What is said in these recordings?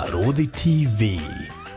Barũthi TV,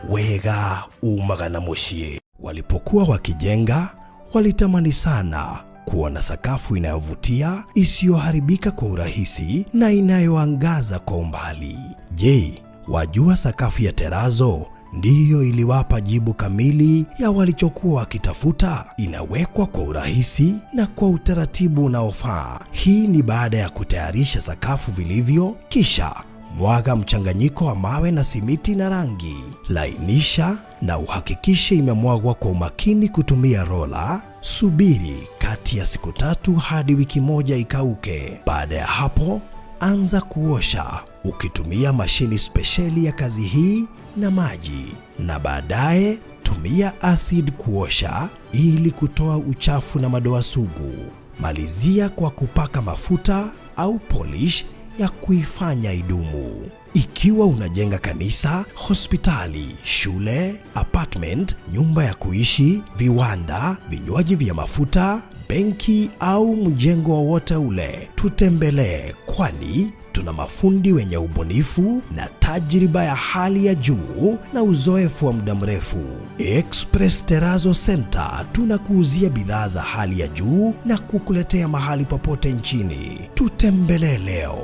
wega umaga na mũciĩ. Walipokuwa wakijenga, walitamani sana kuwa na sakafu inayovutia, isiyoharibika kwa urahisi na inayoangaza kwa umbali. Je, wajua sakafu ya terazo ndiyo iliwapa jibu kamili ya walichokuwa wakitafuta? Inawekwa kwa urahisi na kwa utaratibu unaofaa. Hii ni baada ya kutayarisha sakafu vilivyo, kisha mwaga mchanganyiko wa mawe na simiti na rangi. Lainisha na uhakikishe imemwagwa kwa umakini kutumia rola. Subiri kati ya siku 3 hadi wiki 1 ikauke. Baada ya hapo, anza kuosha ukitumia mashini spesheli ya kazi hii na maji, na baadaye tumia acid kuosha ili kutoa uchafu na madoa sugu. Malizia kwa kupaka mafuta au polish ya kuifanya idumu. Ikiwa unajenga kanisa, hospitali, shule, apartment, nyumba ya kuishi, viwanda, vinywaji vya mafuta, benki au mjengo wowote ule, tutembelee, kwani tuna mafundi wenye ubunifu na tajriba ya hali ya juu na uzoefu wa muda mrefu. Express Terrazzo Center tunakuuzia bidhaa za hali ya juu na kukuletea mahali popote nchini. Tutembelee leo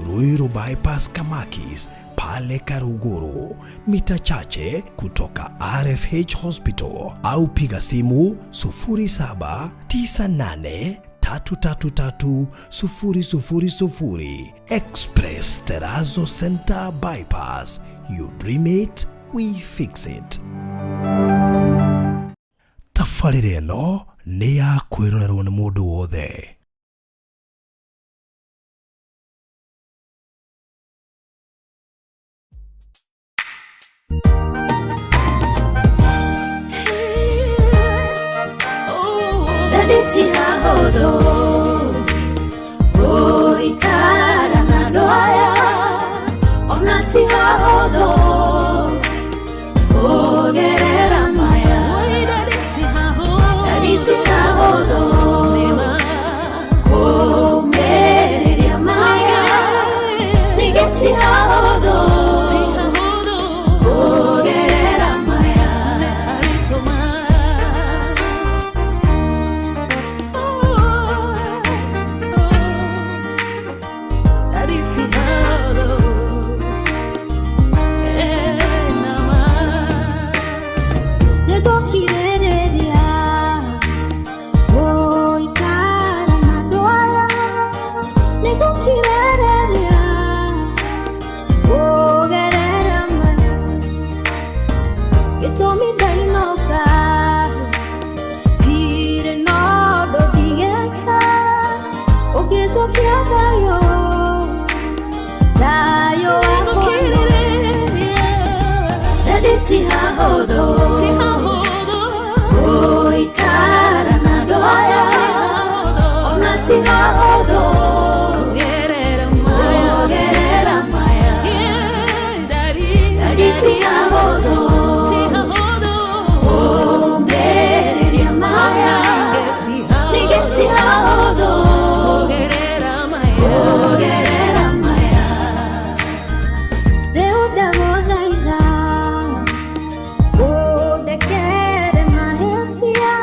Ruiru Bypass Kamakis pale Karuguru, mita chache kutoka RFH Hospital, au piga simu 0798 333 000. Express Terrazzo Center Bypass. You dream it, we fix it. Tabarĩra ĩno nĩ ya kwĩrorerwo nĩ mũndũ wothe. Ti hahũthũ gũikara na andũ aya, ona ti hahũthũ kũgerera maya. Daddy ti hahũthũ kũmĩrĩria maya, ningĩ ti hahũthũ kũgerera maya. Nĩngũkirĩrĩria gũikara na andũ aya, nĩngũkirĩrĩria kũgerera maya. Gĩtũmi ndainũka ndirĩ na ũndũ ndigĩte ũngĩnjokia thayũ, thayũ wakwa. Daddy ti hahũthũ gũikara na andũ aya, ona ti hahũthũ kũgerera maya. Daddy ti hahũthũ kũmĩrĩria maya, ningĩ ti hahũthũ kũgerera maya. Rĩu ndagũthaitha ũndekere mahĩtia.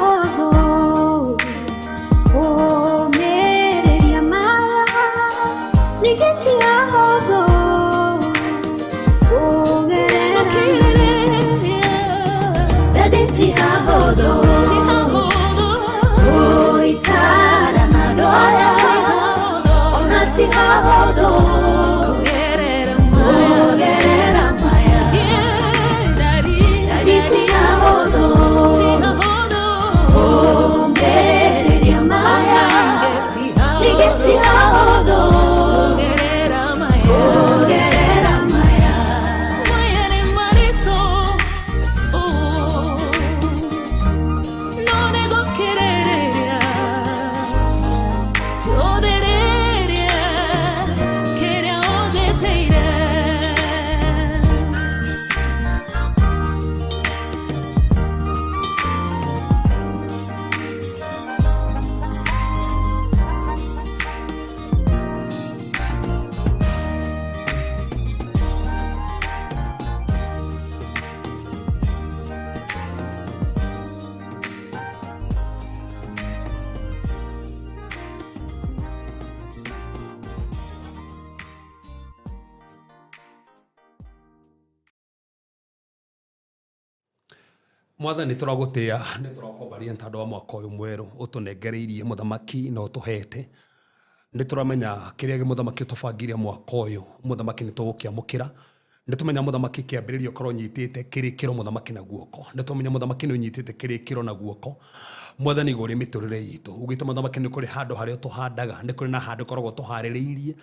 hũthũ kũũmĩrĩria maya, ningĩ ti hahũthũ kũgerera Daddy ti hahũthũ gũikara na andũ aya, ona ti hahũthũ kũgerera maya. Daddy ti hahũthũ kũũmĩrĩria maya, ningĩ ti hahũthũ kũgerera maya. Mwathani tũragũtĩa nĩ tũrakwambaria nĩ tondũ wa mwaka ũyũ mwerũ ũtũnengereirie mũthamaki na ũtũhete. Nĩ tũramenya kĩrĩa mũthamaki ũtũbangĩire mwaka ũyũ, mũthamaki nĩ tũgũkĩamũkĩra. Nĩ tũmenya mũthamaki kĩambĩrĩria ũkorwo ũnyitĩte kĩrĩkĩro mũthamaki na guoko. Nĩ tũmenya mũthamaki nĩ ũnyitĩte kĩrĩkĩro na guoko. Mwathani igũrũ rĩa mĩtũrĩre itũ. Ugĩte mũthamaki nĩ kũrĩ handũ harĩa ũtũhandaga, nĩ kũrĩ na handũ ũkoragwo ũtũharĩrĩirie.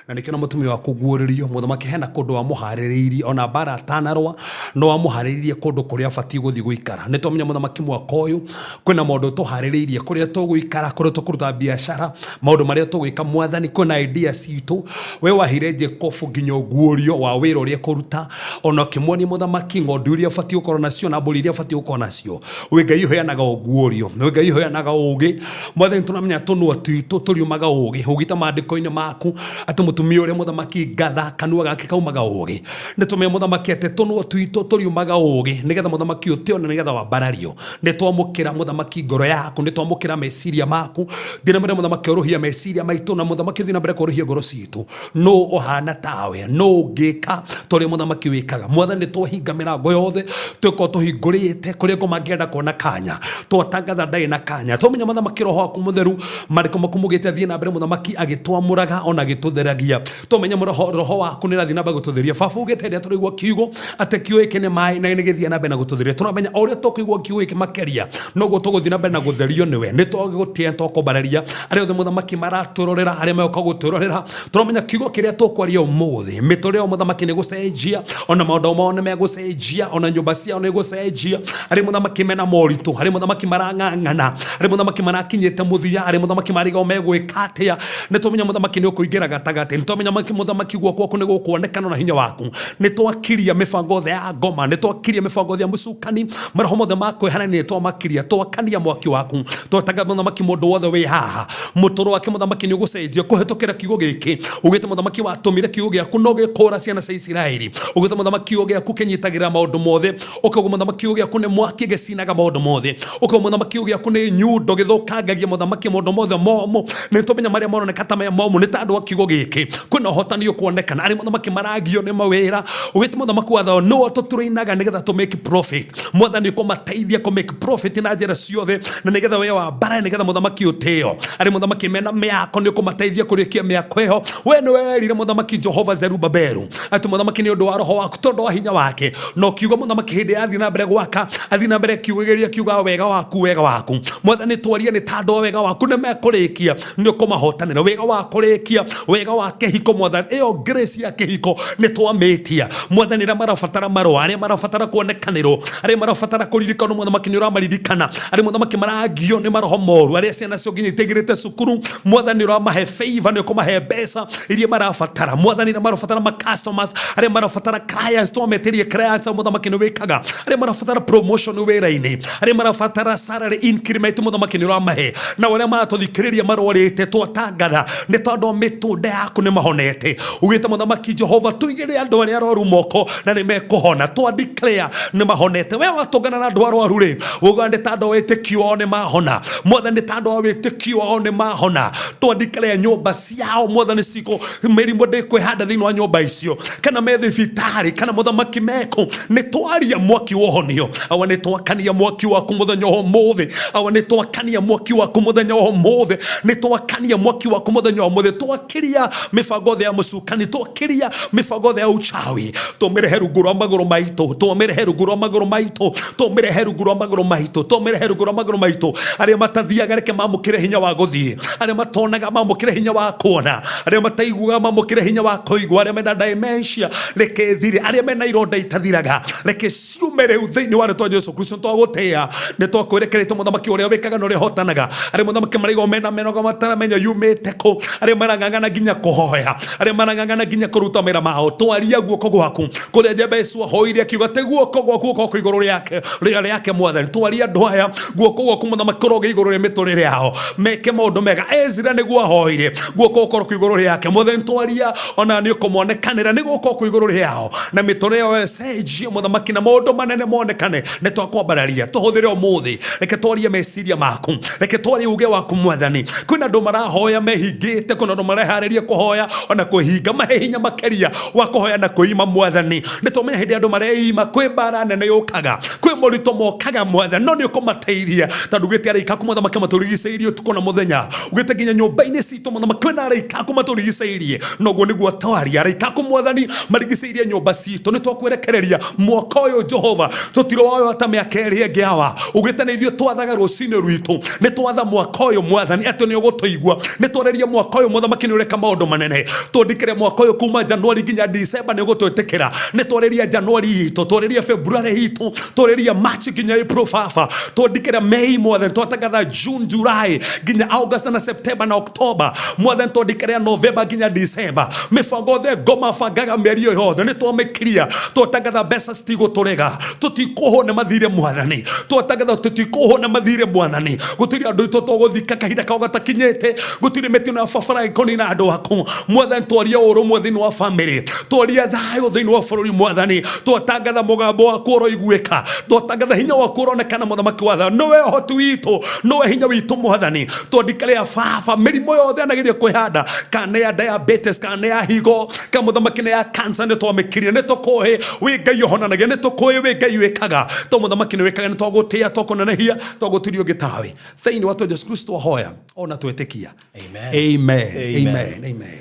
Na nĩkĩo na mũtumia waku guũrĩrio, mũthamaki hena kũndũ wamũharĩrĩirie, ona mbara atanarũa, no wamũharĩrĩirie kũndũ kũrĩa abatiĩ gũthiĩ gũikara. Nĩ twamenya mũthamaki mwaka ũyũ, kwĩna maũndũ ũtũharĩrĩirie, kũrĩa tũgũikara, kũrĩa tũkũruta biacara, maũndũ marĩa tũgwĩka mwathani, kwĩna idea citũ. We waheire Jacob nginya ũguũrio wa wĩra ũrĩa ekũruta, ona ũkĩmuonia mũthamaki ng'ondu iria abatiĩ gũkorwo nacio na mbũri iria abatiĩ gũkorwo nacio. Wĩ Ngai ũheanaga ũguũrio, wĩ Ngai ũheanaga ũũgĩ. Mwathani tũramenya tũnua twitũ tũriumaga ũũgĩ, ũgĩte maandĩko-inĩ maku atĩ mũtumia ũrĩa mũthamaki ngatha kanua gake kaumaga ũũgĩ. Nĩ tũmenye mũthamaki atĩ tũnua twitũ tũriumaga ũũgĩ nĩgetha mũthamaki ũtĩo na nĩgetha wambarario. Nĩ twamũkĩra mũthamaki ngoro yaku, nĩ twamũkĩra meciria maku. Thiĩ na mbere mũthamaki ũrũhia meciria maitũ na mũthamaki thiĩ na mbere kũrũhia ngoro citũ. Nũ ũhana tawe? Nũ ũngĩka ta ũrĩa mũthamaki wĩkaga? Mwathani nĩ twahinga mĩrango yothe twĩkorwo tũhingũrĩte kũrĩa ngoma angĩenda kuona kanya, twatangatha ndarĩ na kanya. Twamenya mũthamaki roho waku mũtheru, maandĩko maku maugĩte athiĩ na mbere mũthamaki agĩtwamũraga ona agĩtũtheragia. Twamenya roho waku nĩ ũrathiĩ na mbere gũtũtheria. Baba ugĩte rĩrĩa tũraigua kiugo atĩ kiugo gĩkĩ nĩ maĩ na nĩ gĩthiĩ na mbere na gũtũtheria. Tũramenya o ũrĩa tũkũigua kiugo gĩkĩ makĩria noguo tũgũthiĩ na mbere na gũtherio nĩwe. Nĩ twagũtĩa twakwambararia arĩa othe mũthamaki maratũrorera, arĩa megũka gũtũrorera. Tũramenya kiugo kĩrĩa tũkwaria ũmũthĩ, mĩtũrĩre ya mũthamaki nĩ gũcenjia, ona maũndũ mao nĩ megũcenjia, ona nyũmba ciao nĩ gũcenjia. Arĩa mũthamaki mena moritũ, arĩa mũthamaki marang'ang'ana, arĩa mũthamaki marakinyĩte mũthia, arĩa mũthamaki marigagwo megwĩka atĩa. Nĩ twamenya mũthamaki nĩ ũkũingĩra gatagatĩ, nĩ twamenya mũthamaki guoko gwaku nĩ gũkuonekana na hinya waku. Nĩ twakiria mĩbango yothe ya ngoma, nĩ twakiria mĩbango yothe ya mũcukani, maroho mothe ma kwĩhanania nĩ twamakiria, twakania mwaki waku, twatangatha mũthamaki mũndũ wothe wĩ haha, mũtũrũ wake mũthamaki nĩ ũgũcenjia kũhetũkĩra kiugo gĩkĩ. Ugĩte mũthamaki watũmire kiugo gĩaku no gĩkũra ciana cia Isiraeli. Ugĩte mũthamaki kiugo gĩaku kĩnyitagĩrĩra maũndũ mothe. Ũkauga mũthamaki kiugo gĩaku nĩ mwaki gĩcinaga maũndũ mothe. Ũkauga mũthamaki kiugo gĩaku nĩ nyundo gĩthũkangagia mũthamaki maũndũ mothe momũ. Nĩ tũmenya marĩa maroneka ta me momũ nĩ tondũ wa kiugo gĩkĩ. Kwĩna ũhotani ũkuonekana. Arĩa mũthamaki maragio nĩ mawĩra, ugĩte mũthamaki wa thayũ nĩwe ũtũtũrainaga nĩgetha tũ make profit. Mwathani ũkũmateithia kũ make profit na njĩra ciothe na nĩgetha we wambare nĩgetha mũthamaki ũtĩo. Arĩa mũthamaki mena mĩako nĩ ũkũmateithia kũrĩkia mĩako ĩyo. We nĩwe werire mũthamaki Jehova Zerubbabelu atĩ mũthamaki nĩ ũndũ wa roho waku tondũ wa hinya wake, na ũkiuga mũthamaki hĩndĩ yathiĩ na mbere gwaka athiĩ na mbere kiugĩrĩria kiuga wega waku wega waku. Mwathani twaria nĩ tondũ wa wega waku nĩ mekũrĩkia, nĩ ũkũmahotanĩra wega wa kũrĩkia, wega wa kĩhiko. Mwathani ĩyo grace ya kĩhiko nĩ twamĩtia. Mwathani arĩa marabatara marũa, arĩa marabatara kuonekanĩrwo, arĩa marabatara kũririkanwo, mũthamaki nĩ ũramaririkana. Arĩa mũthamaki maragio nĩ maroho moru, arĩa ciana cio nginya itaingĩrĩte cukuru, mwathani ũramahe favor, nĩ ũkũmahe mbeca iria marabatara. Mwathani arĩa marabatara ma customers, arĩa Marabatara clients, twametĩrie clients, mũthamaki nĩ wĩkaga. Arĩa marabatara promotion wĩra-inĩ, arĩa marabatara salary increment, mũthamaki nĩ ũramahe. Na arĩa maratũthikĩrĩria marwarĩte, twatangatha nĩ tondũ wa mĩtũnda yaku nĩ mahonete. Ugĩte, mũthamaki Jehova, tũigĩrĩre andũ arĩa arwaru moko na nĩ mekũhona. Twa declare nĩ mahonete. We watũngana na andũ arwaru rĩ, uga nĩ ta andũ a wĩtĩkio wao nĩ mahona. Mwathani, nĩ ta andũ a wĩtĩkio wao nĩ mahona. Twa declare nyũmba ciao, mwathani, ciko mĩrimũ ndĩkwĩhanda thĩinĩ wa nyũmba icio, kana me thibitarĩ, kana mũthamaki meko. Nĩ twaria mwaki wa ũhonio. Awa, nĩ twakania mwaki waku mũthenya wa ũmũthĩ. Awa, nĩ twakania mwaki waku mũthenya wa ũmũthĩ. Nĩ twakania mwaki waku mũthenya wa ũmũthĩ. Twakiria mĩbango yothe ya mũcukani, twakiria mĩbango yothe ya uchawi. Tũmĩrehe rungu rwa magũrũ maitũ, tũmĩrehe rungu rwa magũrũ maitũ, tũmĩrehe rungu rwa magũrũ maitũ, tũmĩrehe rungu rwa magũrũ maitũ. Arĩa matathiaga, reke mamũkĩre hinya wa gũthiĩ. Arĩa matonaga, mamũkĩre hinya wa kuona. Arĩa mataiguaga, mamũkĩre hinya wa kũigua. Arĩa mena dementia, reke ĩthire. Arĩa mena ironda itathiraga, reke ciume rĩu thĩinĩ wa rĩtwa Jesu Kristo. Twagũtĩĩa, nĩ twakwerekeretie, mũthamaki ũrĩa wĩkaga na ũrĩa ũhotanaga. Arĩa, mũthamaki, maraigua mena menoga mataramenya yumĩte kũ, arĩa marang'ang'ana nginya kũhoya, arĩa marang'ang'ana nginya kũruta mawĩra mao, twaria guoko gwaku kũrĩa Jebesu ahoire akiuga atĩ guoko gwaku gũkorwo igũrũ rĩake rĩa rĩake. Mwathani, twaria andũ aya, guoko gwaku, mũthamaki, kũroge igũrũ rĩa mĩtũrĩre yao, meke maũndũ mega. Ezra nĩguo ahoire guoko gũkorwo kwĩ igũrũ rĩake. Mwathani, twaria ona nĩ ũkũmonekanĩra, nĩ gũkorwo kwĩ igũrũ rĩao na mĩtũrĩre yao ĩcenjie, mũthamaki, na maũndũ manene monekane. Nĩ twakwambararia, tũhũthĩre ũmũthĩ. Reke twarie meciria maku, reke twarie uge waku. Mwathani, kwĩna andũ marahoya mehingĩte, kwĩna andũ mareharĩria kũhoya ona kwĩhinga. Mahe hinya makĩria wa kũhoya na kwĩima. Mwathani, nĩ twamenya hĩndĩ andũ mareima kwĩ mbara nene yũkaga, kwĩ moritũ mokaga. Mwathani, no nĩ ũkũmateithia tondũ ugĩte araika aku, mũthamaki, matũrigicĩirie ũtukũ na mũthenya. Ugĩte nginya nyũmba-inĩ citũ, mũthamaki, kwĩna araika aku matũrigicĩirie. Noguo nĩguo twaria, araika aku, mwathani, marigicĩirie nyũmba citũ. Nĩ twakwerekereria mwaka ũyũ, Jehova, tũtiroyoa ta mĩaka ĩrĩa ĩngĩ. Awa, ugĩte nĩ ithuĩ twathaga rũcinĩ rwitũ. Nĩ twatha mwaka ũyũ, mwathani, atĩ nĩ ũgũtũigua. Nĩ twarĩria mwaka ũyũ, mũthamaki, nĩ ũreka maũndũ manene. Twandĩkĩre mwaka ũyũ kuma Januari nginya December, nĩ ũgũtwĩtĩkĩra. Nĩ twarĩria Januari itũ, twarĩria February itũ, twarĩria March nginya April. Baba, twandĩkĩre May. Mwathani, twatangatha June, July nginya August na September na October. Mwathani, twandĩkĩre November nginya December. Mĩbango yothe ngoma bangaga mĩeri ĩyo yothe nĩ twamĩkiria. Twatangatha mbeca citigũtũrega, tũtikũhwo nĩ mathirĩ. Mwathani, twatangatha tũtikũhwo nĩ mathirĩ. Mwathani, gũtirĩ andũ itũ tũgũthika kahinda kao gatakinyĩte, gũtirĩ mĩtino ya barabara ĩkũnina andũ aku. Mwathani, twaria ũrũmwe thĩinĩ wa famĩlĩ, twaria thayũ thĩinĩ wa bũrũri. Mwathani, twatangatha mũgambo waku ũroiguĩka, twatangatha hinya waku ũronekana. Mũthamaki wa thayũ, nĩwe ũhoti witũ, nĩwe hinya witũ. Mwathani, twandĩkĩre baba mĩrimũ yothe anageria kwĩhanda, kana ya diabetes, kana ya higo, kana, mũthamaki, nĩ ya cancer, nĩ twamĩkirie. Nĩ tũkũĩ wĩ Ngai ũhonanagia, nĩ tũkũĩ wĩ Ngai wĩkaga, to mũthamaki nĩ wĩkaga. Nĩ twagũtĩĩa, twakũnenehia, twagũtiria ũngĩ tawe. Thĩinĩ wa Jesu Kristo ahoya ona twĩtĩkia. Amen. Amen. Amen. Amen. Amen.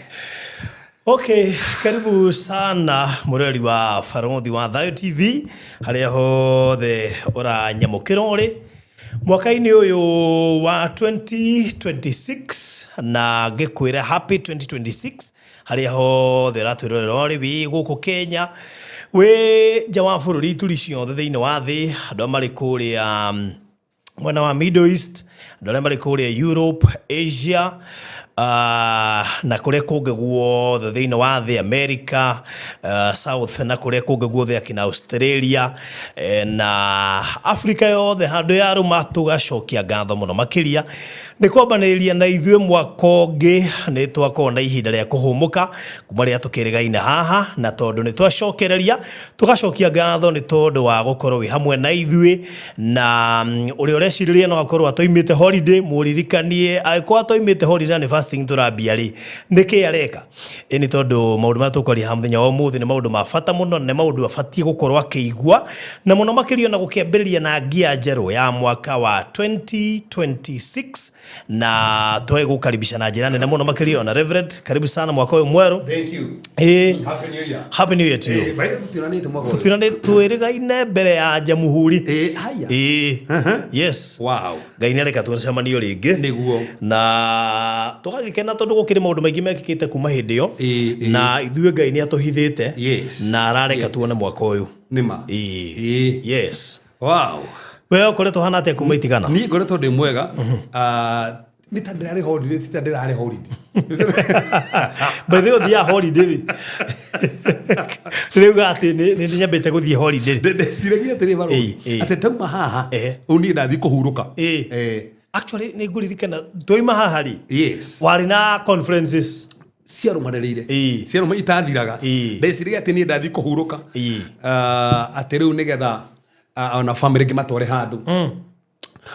Okay, karibu sana mũrori wa Barothi wa Thayo TV harĩa hothe ũranyamũkĩra ũrĩ mwaka-inĩ ũyũ wa 2026, na ngĩkwĩra happy 2026 harĩa hothe ũratwĩrorera ũrĩ, wĩ gũkũ Kenya, wĩ nja wa bũrũri, ituri ciothe thĩinĩ wa thĩ, andũ arĩa marĩ kũrĩa mwena wa Middle East, andũ arĩa marĩ kũrĩa Europe, Asia, na kũrĩa kũngĩ guothe thĩinĩ wa thĩ, America, South na kũrĩa kũngĩ guothe, akina Australia na Africa yothe handũ yarũma. Tũgacokia ngatho mũno makĩria nĩ kwambanĩrĩria na ithuĩ mwaka ũngĩ. Nĩ twakorwo na ihinda rĩa kũhũmũka kuma rĩrĩa tũkĩrĩgaine haha, na tondũ nĩ twacokereria, tũgacokia ngatho nĩ tondũ wa gũkorwo wĩ hamwe na ithuĩ. Na ũrĩa ũrecirĩria no akorwo atũimĩte holiday, mũririkanie angĩkorwo atũimĩte holiday na nĩ fasting tũrambia rĩ, nĩkĩ areka ĩ? Nĩ tondũ maũndũ marĩa tũkwaria haha mũthenya wa ũmũthĩ nĩ maũndũ ma bata mũno, na nĩ maũndũ abatiĩ gũkorwo akĩigua, na mũno makĩria na gũkĩambĩrĩria na ngia njerũ ya mwaka wa 2026. Na twae gũkaribisha na njĩra nene mũno makĩria. Ona Reverend, karibu sana mwaka ũyũ mwerũ. Thank you. Happy New Year. Happy New Year to you. By the way, tũtionanĩte mwaka ũyũ. Tũtirane twĩrĩgaine mbere ya jamhuri. Haya. Yes. Wow. Ngai nĩ areka tũcemanio rĩngĩ. Nĩguo. Na tũgagĩkena tondũ gũkĩrĩ maũndũ maingĩ mekĩkĩte kuma hĩndĩ ĩyo. Na ithuĩ Ngai nĩ atũhithĩte na arareka tuone mwaka ũyũ. Nĩma. Yes. Wow. We ũkoretwo hana atĩa kuma itigana? Niĩ ngoretwo ndĩ mwega. Ah, Nĩ ta ndĩrarĩ holiday, ti ta ndĩrarĩ holiday. By the way, ũthiaga holiday rĩ? Rĩu atĩ nĩ nyambĩte gũthiĩ holiday rĩ. Ndeciragia atĩrĩ barũthi, Ĩĩ, ĩĩ. atĩ ndauma haha, Ehe. rĩu niĩ ndathiĩ kũhurũka. Ĩĩ. Actually nĩ ngũririkana twaima haha rĩ, Yes. warĩ na conferences. Ciarũmanĩrĩire. Ĩĩ. Ciarũma itathiraga. Ĩĩ. Ndeciragia atĩ niĩ ndathiĩ kũhurũka. Ĩĩ. Ah, atĩ rĩu nĩgetha ona family ngĩmatware handũ,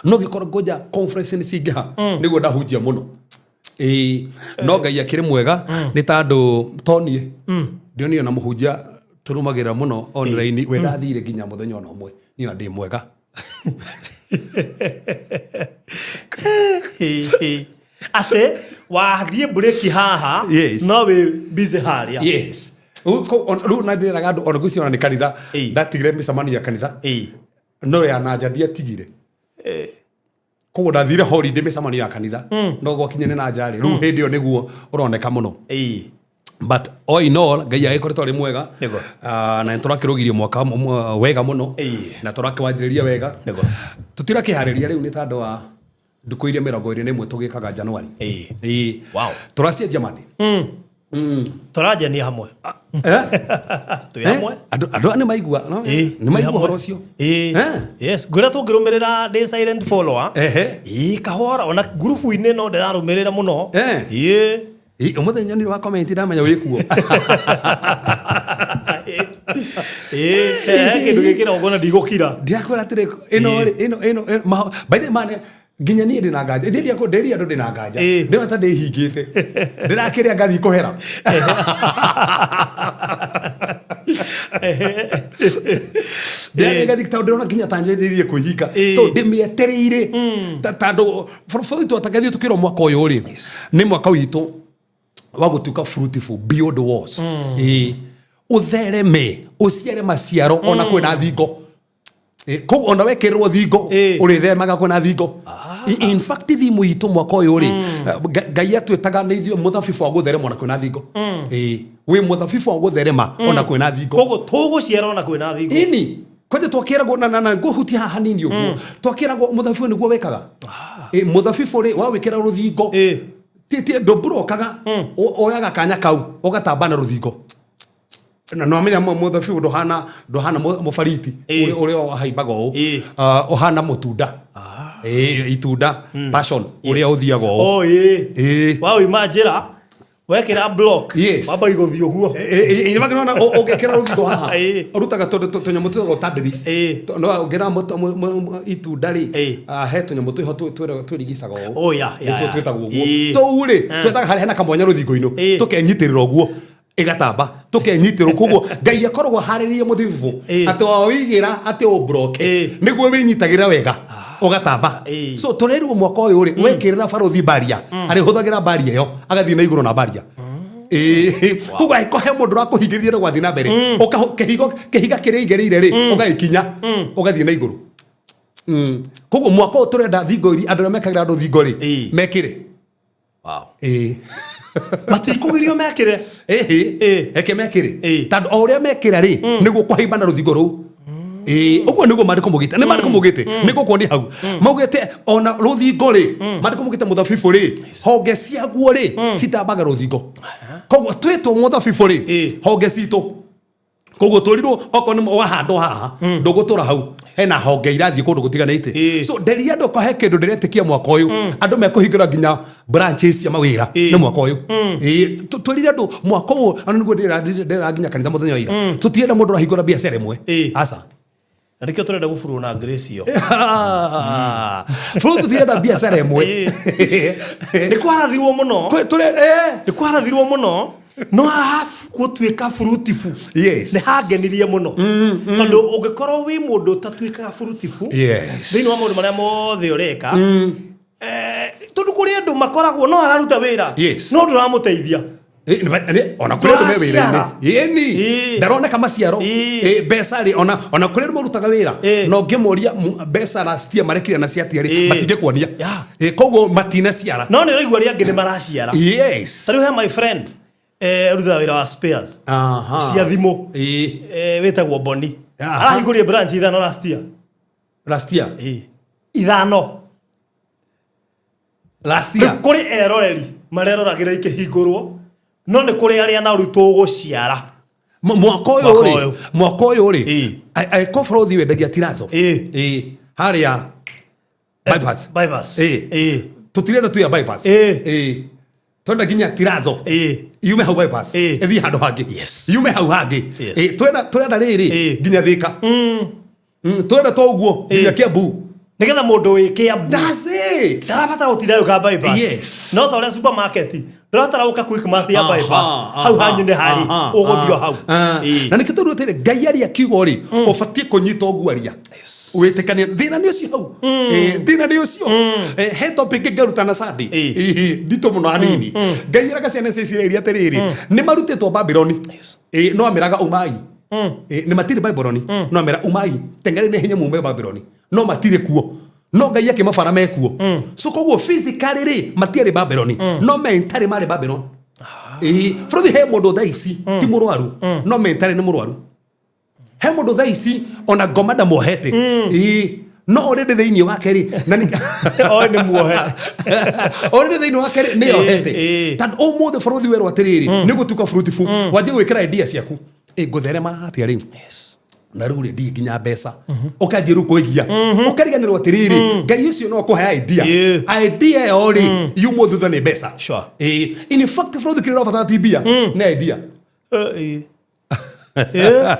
no gĩkorwo ngoja conference nĩ cingĩha nĩguo ndahunjia mũno. Ĩĩ, no Ngai akĩrĩ mwega nĩ tandũ toniĩ ndionire na mũhunjia tũrũmagĩrĩra mũno online, we ndathire nginya mũthenya ona ũmwe, niĩ ona ndĩ mwega. Ĩĩ, ĩĩ. Atĩ wathiĩ break haha, Yes. no wĩ busy harĩa. Yes. Rĩu na ndĩraga andũ ona ngwĩciria ona nĩ kanitha, ndatigire mĩcemanio ya kanitha, no ya nanja ndiatigire. Koguo ndathire holiday mĩcemanio ya kanitha, no gwakinya nĩ na nja rĩ, rĩu hĩndĩ ĩyo nĩguo ũroneka mũno. But all in all, Ngai agĩkoretwo arĩ mwega. Ah, na nĩ tũrakĩrũgirie mwaka wega mũno, na tũrakĩwanjĩrĩria wega. Tũtirakĩharĩria rĩu nĩ tandũ wa ndukũ iria 21 tũgĩkaga Januari. Ĩĩ. Tũracianjia Monday. Tũranjania hamwe. Eh? Twĩ hamwe. Andũ aya nĩ maigua, no? Nĩ maigua ũhoro ũcio. Eh? Yes, ngwĩra tũngĩrũmĩrĩra, ndĩ silent follower. Ĩĩ, kahora ona ngurubu-inĩ no ndĩrarũmĩrĩra mũno. Ĩĩ. Ĩ, ũmũthĩ nyonire wa comment, ndamenya wĩ kuo. Ĩĩ, he kĩndũ gĩkĩrongona ndigũkira. Ndiakwĩra atĩrĩ, ĩno rĩ, ĩno by the way, man, nginya niĩ ndĩna nganja. Ndĩria ndĩria andũ ndĩna nganja. Ndĩrona ta ndĩhingĩte, ndĩrakĩrĩa ngathiĩ kũhera. Ndĩrarĩa ngathiĩ, tondũ ndĩrona nginya ta njanjĩrĩirie kwĩhinga, tondũ ndĩmĩetereire. Tandũ bũrũri witũ atangathiĩ tũkĩrwo mwaka ũyũ rĩ, nĩ mwaka witũ wa gũtuĩka fruitful beyond walls. Ĩĩ. Ũthereme, ũciare maciaro ona kwĩna thingo. Koguo ona wekĩrĩrwo thingo, ũrĩthemaga kwĩna thingo. In fact, thimu itũ mwaka ũyũ rĩ, Ngai atwĩtaga nĩ ithuĩ mũthabibũ wa gũtherema ona kwĩna thingo. Ĩĩ. Wĩ mũthabibũ wa gũtherema ona kwĩna thingo. Koguo tũgũciara ona kwĩna thingo. Ini kwanja twakĩragwo na ngũhutia haha hanini ũguo, twakĩragwo mũthabibũ nĩguo wĩkaga. Mũthabibũ rĩ, wawĩkĩra rũthingo, ti ndũmburokaga, oyaga kanya kau ũgatamba na rũthingo, na nwamenya mũthabibũ ndũhana mũbariti ũrĩa ũhaimbaga ũũ. Ah, ũhana mũtunda. Ĩĩ, itunda passion ũrĩa ũthiaga ũũ. Oh, ĩĩ. Ĩĩ. Wauma njĩra wekĩra block, wamba igũthiĩ ũguo. Nĩmakĩona ũngĩkĩra rũthingo haha, ũrutaga tũnyamũ twĩtagwo tendrils. No ũngĩra itunda rĩ, he tũnyamũ twĩho twĩrigicaga ũũ. Oh, yeah, yeah, Nĩtuo twĩtagwo ũguo. Tũu rĩ, twethaga harĩa hena kamwanya rũthingo-inĩ, tũkenyitĩrĩra ũguo, ĩgatamba tũkenyitĩrwo. Koguo Ngai akoragwo harĩrĩirie mũthabibũ atĩ waũigĩra atĩ ũmbroke, nĩguo wĩnyitagĩrĩra wega ũgatamba. So tũrerirwo mwaka ũyũ rĩ, wekĩrĩra barũthi baria, arĩhũthagĩra baria ĩyo agathiĩ na igũrũ na baria. Ĩĩ. Koguo angĩkorwo he mũndũ ũrakũhingĩrĩria na gwathiĩ na mbere, kĩhiga kĩrĩa igĩrĩire rĩ, ũgagĩkinya ũgathiĩ na igũrũ. Koguo mwaka ũyũ tũrenda thingo iria andũ arĩa mekagĩra andũ thingo rĩ, mekĩre. Ĩĩ. Matikũgirio mekĩre. Ĩhĩ. Reke mekĩre, tondũ o ũrĩa mekĩra rĩ, nĩguo kũhaimba na rũthingo rũu. Ĩĩ, ũguo nĩguo maandĩko maugĩte. Nĩ maandĩko maugĩte, nĩ ngũkuonia hau maugĩte ona rũthingo rĩ, maandĩko maugĩte mũthabibũ rĩ, honge ciaguo rĩ, citambaga rũthingo. Koguo twĩtwo mũthabibũ rĩ, honge citũ, koguo tũrirwo okorwo nĩ wahandwo haha, ndũgũtũra hau, hena honge irathiĩ kũndũ gũtiganĩte. So nderia andũ ko he kĩndũ ndĩretĩkia mwaka ũyũ, andũ mekũhingũra nginya branches cia mawĩra nĩ mwaka ũyũ. Ĩĩ, twĩrire andũ mwaka ũyũ, ona nĩguo ndĩra nginya kanitha mũthenya wa ira, tũtirenda mũndũ ũrahingũra biacara ĩmwe. Aca. Na nĩkĩo tũrenda gũburwo na grace ĩyo. Bũrũri tũtirenda biacara ĩmwe. Nĩ kwarathirwo mũno. Nĩ kwarathirwo mũno, no haha gũtuĩka fruitful, nĩ hangenirie mũno, tondũ ũngĩkorwo wĩ mũndũ ũtatuĩkaga fruitful thĩinĩ wa maũndũ marĩa mothe ũreka, tondũ kũrĩ andũ makoragwo no araruta wĩra, no ndũramũteithia. Ona kũrĩ andũ me wĩra-inĩ. Ndũraciara. Ĩni ndaroneka maciaro. Mbeca rĩ, ona kũrĩ andũ marutaga wĩra, no ngĩmoria mbeca last year marekire na ciatia rĩ, matingĩkuonia. Koguo matinaciara. No nĩ ũraigua arĩa angĩ nĩ maraciara. Ta rĩu he my friend, arutaga wĩra wa spares cia thimũ, wĩtagwo Boni. Arahingũrire branch 5 last year. Last year. Ĩĩ. Ithano. Last Rĩu year. kũrĩ eroreri mareroragĩra ikĩhingũrwo no nĩ kũrĩ arĩa nao rĩu tũgũciara. Mwaka ũyũ Mwaka rĩ, ũyũ. mwaka ũyũ rĩ, Ĩĩ. angĩkorwo bũrũri wendagia tirazo. Ĩĩ. Ĩĩ, harĩa bypass. Bypass. Ĩĩ. Ĩĩ. Tũtirenda tu ya bypass. Ĩĩ. Ĩĩ. Twenda nginya tirazo. Ĩĩ. Yume hau bypass. Ĩĩ. Ĩthiĩ handũ hangĩ. Yes. Yume hau hangĩ. Yes. Ĩĩ, twenda rĩrĩ Ĩĩ. nginya Thĩka. Twenda to ũguo nginya Kiambu. Nĩgetha mũndũ wĩ Kiambu That's it. ndarabatara gũtinda agĩũka bypass. Yes. No ta ũrĩa supermarket ndũrabatara gũka Quickmart ya Aha, bypass. aha, Hau hanyu nĩ harĩ aha, ũgũthiĩ o hau. aha. Ĩĩ. Na nĩkĩo tondũ atĩrĩ Ngai aria kiugo rĩ, ũbatiĩ kũnyita ũguo aria. Wĩtĩkanie thĩna nĩ ũcio hau. Thĩna nĩ ũcio. He topic ngaruta na Sunday. Ĩĩ. Ĩĩ, nditũ mũno hanini. Ngai eraga ciana cia Isiraeli atĩrĩrĩ, nĩ marutĩtwo Babyloni. Ĩĩ, no ameraga umai. Ĩĩ, nĩ matirĩ Babyloni, no amera umai, teng'erai na ihenya mume Babyloni. No matirĩ kuo. No Ngai akĩmabara mekuo. So koguo physically rĩ, matiarĩ Babyloni, no mentally marĩ Babylon. Ĩĩ, bũrũri he mũndũ thaa ici ti mũrwaru, no mentally nĩ mũrwaru. He mũndũ thaa ici ona ngoma ndamuohete. Ĩĩ, no already thĩinĩ wake rĩ, na nĩ Oĩ nĩ muohe. already thĩinĩ wake rĩ, nĩ ohete. Ĩĩ. Tondũ ũmũthĩ bũrũri werwo atĩrĩrĩ, nĩ gũtuĩka fruitful, wanjie gwĩkĩra idea ciaku. Ĩ, ngũtherema atĩa rĩu? Na rĩu rĩ, ndirĩ nginya mbeca. Ũkanjia rĩu kwĩgia. Ũkariganĩrwo atĩrĩrĩ, Ngai ũcio no akũhe idea. Ĩĩ. Idea ĩyo rĩ, yumwo thutha nĩ mbeca. Sure. Ĩĩ, in fact bũrũri kĩrĩa ũrabatara ti mbia, nĩ idea. Ĩĩ. Ĩĩ.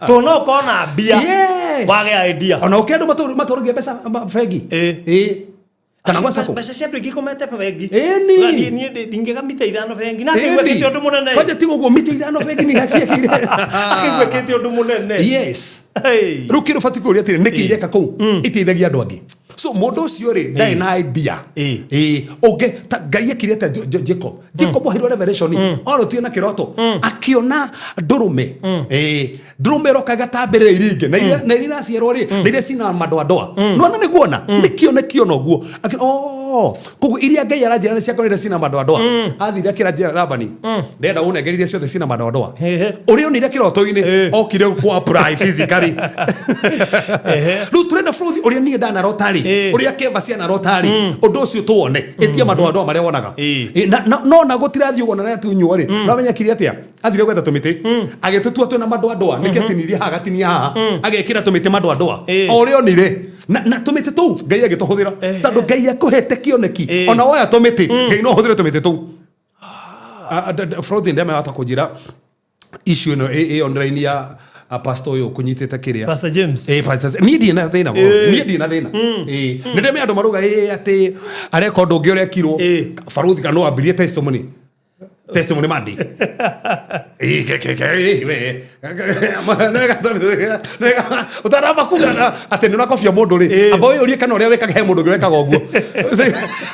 Tondũ no ũkorwo na mbia Yes. wage idea. Ona ũkĩ andũ matũragia mbeca bengi. Ĩĩ. Ĩĩ. Kana gwa sacco. Mbeca cia andũ aingĩ ikomete bengi. Ĩni. Na niĩ ndingĩga mita ithano bengi na akĩigua ĩkĩte ũndũ mũnene. Kwanja tiga ũguo mita ithano bengi nĩ ciĩkĩire. Akĩigua ĩkĩte ũndũ mũnene. Yes. Hey. Rĩu kĩndũ ũbatiĩ kũũria atĩrĩ, nĩkĩ ireka kũu iteithagia andũ angĩ? So mũndũ ũcio rĩ, ndarĩ na idea. Ĩĩ. Ĩĩ. Ũngĩ ta Ngai ekire atĩa Jacob? Jacob aheirwo revelation, orotire na kĩroto, akĩona ndũrũme. Ĩĩ. Ndũrũme ĩroka ĩgatambĩrĩra iria ingĩ, na iria na iria iraciarwo rĩ, na iria cina madoadoa. Nĩwona nĩ guona? Nĩ kĩoneki ona ũguo. Akĩona, oh, koguo iria Ngai aranjĩra nĩ ciakorwo iria cina madoadoa. Athire akĩra Labani, ndĩrenda ũnengere iria ciothe cina madoadoa. Ehe. Ũrĩa onire kĩroto-inĩ, Ĩĩ. okire kũ apply physically. Ehe. Rĩu tũrenda bũrũri ũrĩa niĩ ndanarota rĩ, Ĩĩ. ũrĩa Keva cianarota rĩ, ũndũ ũcio tũwone, ĩtia madoadoa marĩa wonaga. Ĩĩ. Ĩĩ, no na gũtirathiĩ ũguo na rĩrĩa rĩ, no amenye akire atĩa? Athire gwetha tũmĩtĩ, agĩtũtua twĩna madoadoa, nĩkĩo atinirie haha agatinia haha, agekĩra tũmĩtĩ madoadoa. Ĩĩ. O ũrĩa onire, na tũmĩtĩ tũu Ngai agĩtũhũthĩra. Tondũ Ngai akũhete kĩoneki, Ĩĩ. ona woya tũmĩtĩ, Ngai no ahũthĩre tũmĩtĩ tũu. Fraud ndemehota kũnjĩra issue ĩno ĩ online ya a pastor ũyũ kũnyitĩte kĩrĩa. Pastor James. Ĩĩ, Pastor James. Niĩ ndirĩ na thĩna mũno. Niĩ ndirĩ na thĩna. Ĩĩ. Nĩ ndĩmenya andũ marauga ĩĩ atĩ areka ũndũ ũngĩ ũrekirwo. Ĩĩ. Baruthi kana no ambirie testimony. Testimony Monday. Ĩĩ, ke ke ke ĩĩ, we. Nĩwega ũtanamba kuga atĩ nĩ ũrakobia mũndũ rĩ, Ĩĩ. amba wĩyũrie kana ũrĩa wĩkaga he mũndũ ũngĩ wekaga ũguo.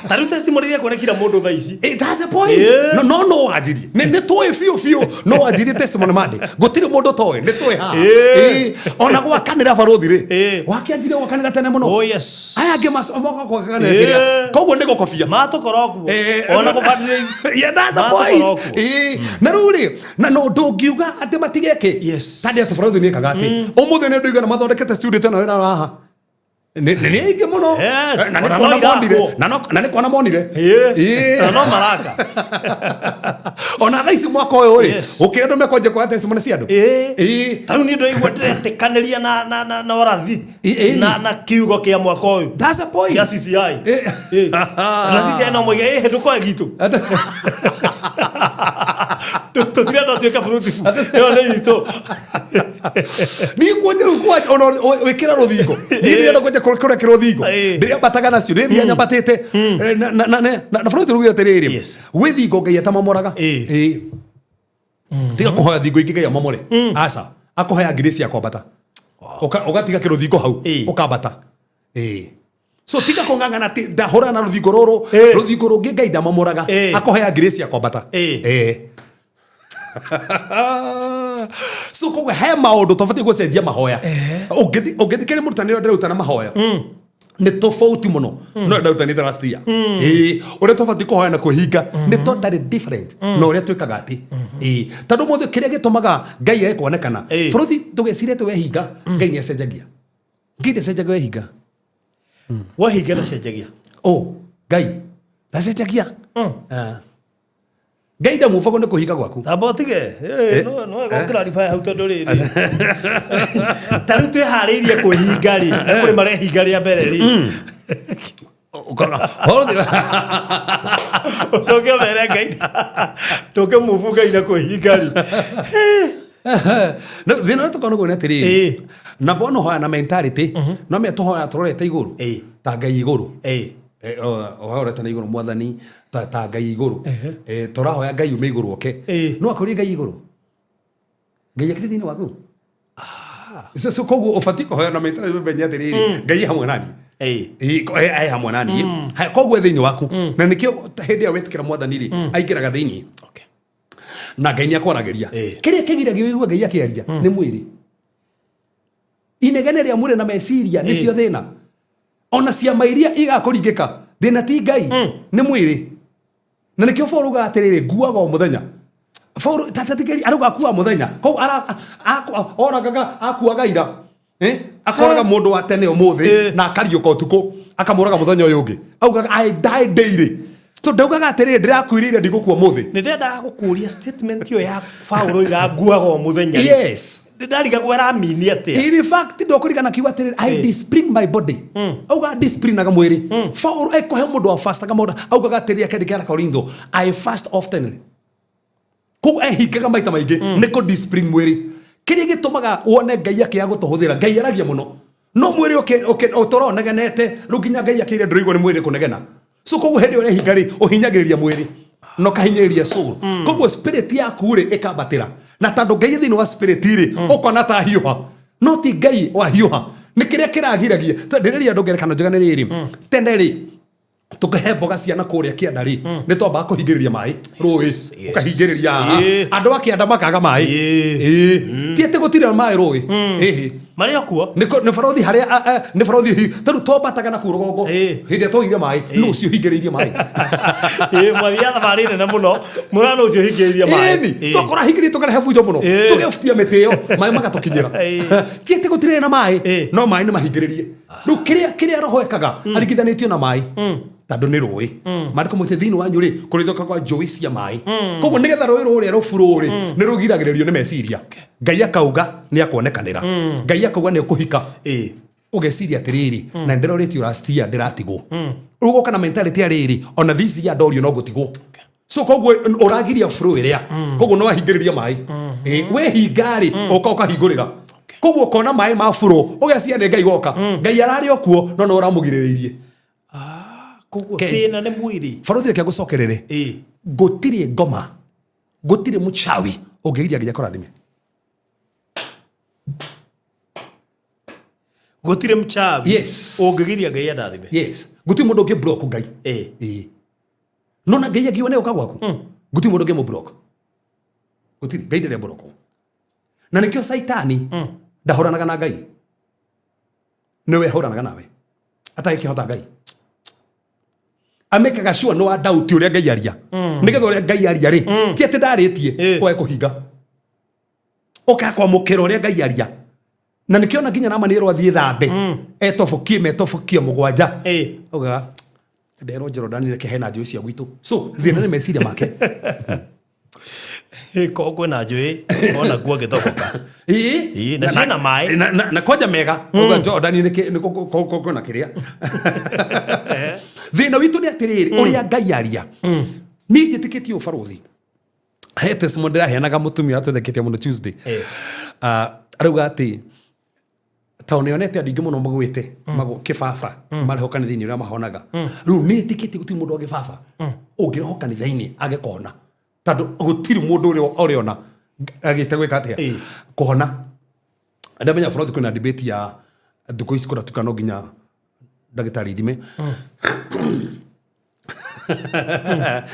Ta rĩu testimony iria kuonekira mũndũ thaa ici. That's the point. Yeah. No no no wanjirie. Nĩ tũĩ biũ biũ no wanjirie testimony Monday. Gũtirĩ mũndũ toĩ, nĩ tũĩ haha. Yeah. Ĩĩ. Ona gwakanĩra baruthi rĩ. Ĩĩ. Wakĩanjirie gwakanĩra tene mũno. Oh yes. Aya angĩ moka gwakanĩra Yeah. kĩrĩa. Koguo nĩ gũkobia. Matũkora ũguo. Eh, Ona kũ-fundraise. Yeah, that's the Matũkora point. ũguo. Ĩĩ. Na rĩu rĩ, na no ndũngiuga atĩ matigeke. Yes. Tandĩ atĩ baruthi nĩekaga atĩ. Ũmũthĩ nĩ andũ aigana mathondekete studio ta ĩno wĩra haha. Nĩ aingĩ mũno. Yes. Na nĩ Ona kuona no monire. irakwo. Na nĩ kuona monire. Ĩĩ. Ĩĩ. Na no maraka. Ona thaa ici mwaka ũyũ rĩ, Yes. ũkĩra andũ mekwanjia kuoya testimony cia andũ. Ĩĩ. Ĩĩ. Ta rĩu niĩ ndĩraigua ndĩretĩkanĩria na ũrathi Ĩĩ, ĩĩ. na kiugo kĩa mwaka ũyũ That's the point. kĩa CCI. Ĩĩ. Ĩĩ. Na CCI no moige ĩĩ ndũkoe gitũ. Tũtirenda ũtuĩke fruitful. Ĩyo nĩ itũ. Niĩ kwanja rĩu kwanja ona wĩkĩra rũthingo. Niĩ ndĩrenda kwanja kũrekera rũthingo. Ĩĩ. Ndĩrĩambataga nacio, ndĩrĩthiaga nyambatĩte. Na bũrũri rugire atĩrĩrĩ, Yes. gwĩ thingo Ngai atamamoraga. Ĩĩ. Ĩĩ. Tiga kũhoya thingo ingĩ Ngai amomore. Aca. Akũheaga ngiri cia kwambata. Ũgatiga kĩrũthingo hau, Ĩĩ. ũkambata. Ĩĩ. So tiga kũng'ang'ana atĩ ndahũrana na rũthingo rũrũ, Ĩĩ. rũthingo rũngĩ Ngai ndamamoraga. Ĩĩ. Akũheaga ngiri cia kwambata. Ĩĩ. Ĩĩ. So koguo he maũndũ tũbatiĩ gũcenjia mahoya. Ũngĩthikĩrĩria mũrutani ũrĩa ndĩrarutana mahoya, nĩ tofauti mũno no ndarutanĩte last year. Ĩĩ, ũrĩa tũbatiĩ kũhoya na kwĩhinga nĩ totally different na ũrĩa twĩkaga atĩ. Ĩĩ, tondũ mũthĩ kĩrĩa gĩtũmaga Ngai age kuonekana, Ĩĩ. bũrũri ndũgecirie atĩ wehinga Ngai nĩ acenjagia. Ngai ndacenjagia wehinga. Wehinga ndacenjagia. Oh, Ngai. Ndacenjagia. Ah. Ngai ndamubagwo nĩ kũhinga gwaku. Tamba ũtige. No no wega ũkĩrarify hau tondũ rĩrĩ. Ta rĩu twĩharĩirie kwĩhinga rĩ, na kũrĩ marehinga rĩa mbere rĩ. Ũkona- Horo- Ũcoke ũmere Ngai. Tũke mũbu Ngai na kwĩhinga rĩ. No, thĩna ũrĩa tũkoragwo naguo nĩ atĩrĩrĩ Ĩĩ. na mbona ũhoya na mentality no mea tũhoya tũrorete igũrũ Ĩĩ. ta Ngai igũrũ. Ĩĩ. Ũhoya ũrorete na igũrũ mwathani ta Ngai igũrũ. Tũrahoya Ngai ume igũrũ oke. Ĩĩ. No akũrie Ngai igũrũ, Ngai akĩrĩ thĩinĩ waku. So koguo ũbatiĩ kũhoya na mentality ũmenye atĩrĩrĩ, Ngai e hamwe naniĩ. Ĩĩ. Ĩĩ, e hamwe naniĩ. Haya, koguo e thĩinĩ waku, na nĩkĩo hĩndĩ ĩyo wetĩkĩra mwathani rĩ, aingĩraga thĩinĩ na Ngai nĩ akwaragĩria. Kĩrĩa kĩgiragia ũigue Ngai akĩaria nĩ mwĩrĩ. Inegene rĩa mwĩrĩ na meciria nĩcio thĩna. Ona ciama iria igakũringĩka, thĩna ti Ngai, nĩ mwĩrĩ. Na nĩkĩo Paul augaga atĩrĩrĩ, nguaga o mũthenya. Paul tatigĩri arauga akua mũthenya, koguo oragaga akuaga ira. Akoraga mũndũ wa tene ũmũthĩ na akariũka ũtukũ, akamũraga mũthenya ũyũ ũngĩ. Augaga I die daily. So ndaugaga atĩrĩrĩ, ndĩrakuĩrĩire ndigũkua ũmũthĩ. Nĩ ndendaga gũkũria statement ĩyo ya Paul oiga nguaga o mũthenya rĩ. Yes. Nĩ ndarigagwo aramini atĩa. In fact, ndokũririkana kiuga atĩrĩrĩ, I discipline my body. Auga disciplinaga mwĩrĩ. Paul ekũhe mũndũ wa fastaga mũndũ, augaga atĩrĩrĩ akĩandĩkĩra Korintho, I fast often. Koguo ehingaga maita maingĩ nĩ kũ discipline mwĩrĩ. Kĩrĩa gĩtũmaga wone Ngai akĩaga gũtũhũthĩra, Ngai aragia mũno. No mwĩrĩ ũtũra ũnegenete, rĩu nginya Ngai akĩire ndũraigua nĩ mwĩrĩ kũnegena. So koguo hĩndĩ ĩyo ũrehinga rĩ, ũhinyagĩrĩria mwĩrĩ na ũkahinyĩrĩria soul. Koguo spirit yaku rĩ ĩkambatĩra. Na tondũ Ngai thĩinĩ wa spirit rĩ, ũkona ta hiũha. No ti Ngai wahiũha. Nĩ kĩrĩa kĩragiragia. Ndĩrĩria andũ ngerekano njega nĩ rĩrĩ. Tene rĩ, tũkĩhe mboga ciana kũrĩa kĩanda rĩ, nĩ twambaga kũhingĩrĩria maĩ rũĩ, ũkahingĩrĩria haha. Andũ a kĩanda makaga maĩ. Ĩĩ. Ti atĩ gũtirĩ maĩ rũĩ. Ĩhĩ. Marĩ o kuo. Nĩ barothi harĩa, nĩ barothi tarĩu twambataga na kũu rũgongo. Hĩndĩ ĩrĩa twaugire maĩ, nũ ũcio ũhingĩrĩirie maĩ? Ĩĩ, mwathiaga thabarĩ nene mũno, mũrona ũcio ũhingĩrĩirie maĩ. Ĩni, twakora hingĩrĩirie tũkarehe bunjo mũno. Tũgebutia mĩtĩ ĩyo, maĩ magatũkinyĩra. Ti atĩ gũtirĩ na maĩ, no maĩ nĩ mahingĩrĩrie. Rĩu kĩrĩa roho ekaga, aringithanĩtio na maĩ. Tondũ nĩ rũĩ. Maandĩko maugĩte thĩinĩ wanyu rĩ, kũrĩthũka kwa njũĩ cia maĩ. Koguo nĩgetha rũĩ rũrĩa rũburu rĩ, nĩ rũgiragĩrĩrio nĩ meciria. Ngai akauga nĩ akuonekanĩra. Ngai akauga nĩ ũkũhika. Ũgeciria atĩrĩrĩ, na ndĩrorĩtio last year ndĩratigwo. Rĩu ũgoka na mentality ya rĩrĩ, ona this year ndorio no ngũtigwo. So koguo ũragiria flow ĩrĩa. Koguo no wahingĩrĩria maĩ. Wehinga rĩ, ũka ũkahingũrĩra. Koguo ũkona maĩ ma flow, ũgeciria nĩ Ngai woka. Ngai ararĩ o kuo, no nĩ ũramũgirĩrĩirie. Koguo thĩna nĩ mwĩrĩ. Barothi reke ngũcokerere. Gũtirĩ ngoma, gũtirĩ mũchawi ũngĩgiria Ngai akũrathime. Gũtirĩ mũchawi Yes. ũngĩgiria Ngai andathime. Yes. Gũtirĩ mũndũ ũngĩ block Ngai. Ĩĩ. No na Ngai angiuga nĩ ũka gwaku, gũtirĩ mũndũ ũngĩ mũ block. Gũtirĩ, Ngai ndarĩ block. Na nĩkĩo Saitani ndahũranaga na Ngai. Nĩwe ahũranaga nawe. Atagĩkĩhota Ngai. Amekaga sure no doubt ũrĩa Ngai aria. Nĩgetha ũrĩa Ngai aria rĩ, ti atĩ ndarĩtie, kwae kũhinga. Ũkakwamũkĩra ũrĩa Ngai aria. Na nĩkĩo ona nginya Naamani erwo athiĩ thambe. Etobokie metobokie mũgwanja. Augaga, nderwo Jorodani reke hena njũĩ cia gwitũ. So, thĩna nĩ meciria make. Korwo kwĩna njũĩ, ona nguo ngĩtoboka. Ĩĩ. Ĩĩ, na ciĩna maĩ. Na kwanja mega. Auga Jorodani nĩ kwĩna kĩrĩa. Thĩna witũ nĩ atĩrĩrĩ, ũrĩa Ngai aria. Niĩ njĩtĩkĩtie ũbarũthi. He testimony ndĩraheanaga mũtumia atwendekete mũno Tuesday. Arauga atĩ tondũ nĩonete andũ aingĩ mũno magwĩte kĩbaba mareho kanitha-inĩ ũrĩa mahonaga. Rĩu nĩĩtĩkĩtie gũtirĩ mũndũ wa kĩbaba ũngĩreho kanitha-inĩ age kũhona, tondũ gũtirĩ mũndũ ũrĩa ũrĩona agĩte gwĩka atĩa kũhona. Ndamenya bũrũri kwĩna debate ya thukũ ici kũratuka no nginya ndagĩtarĩ ithime.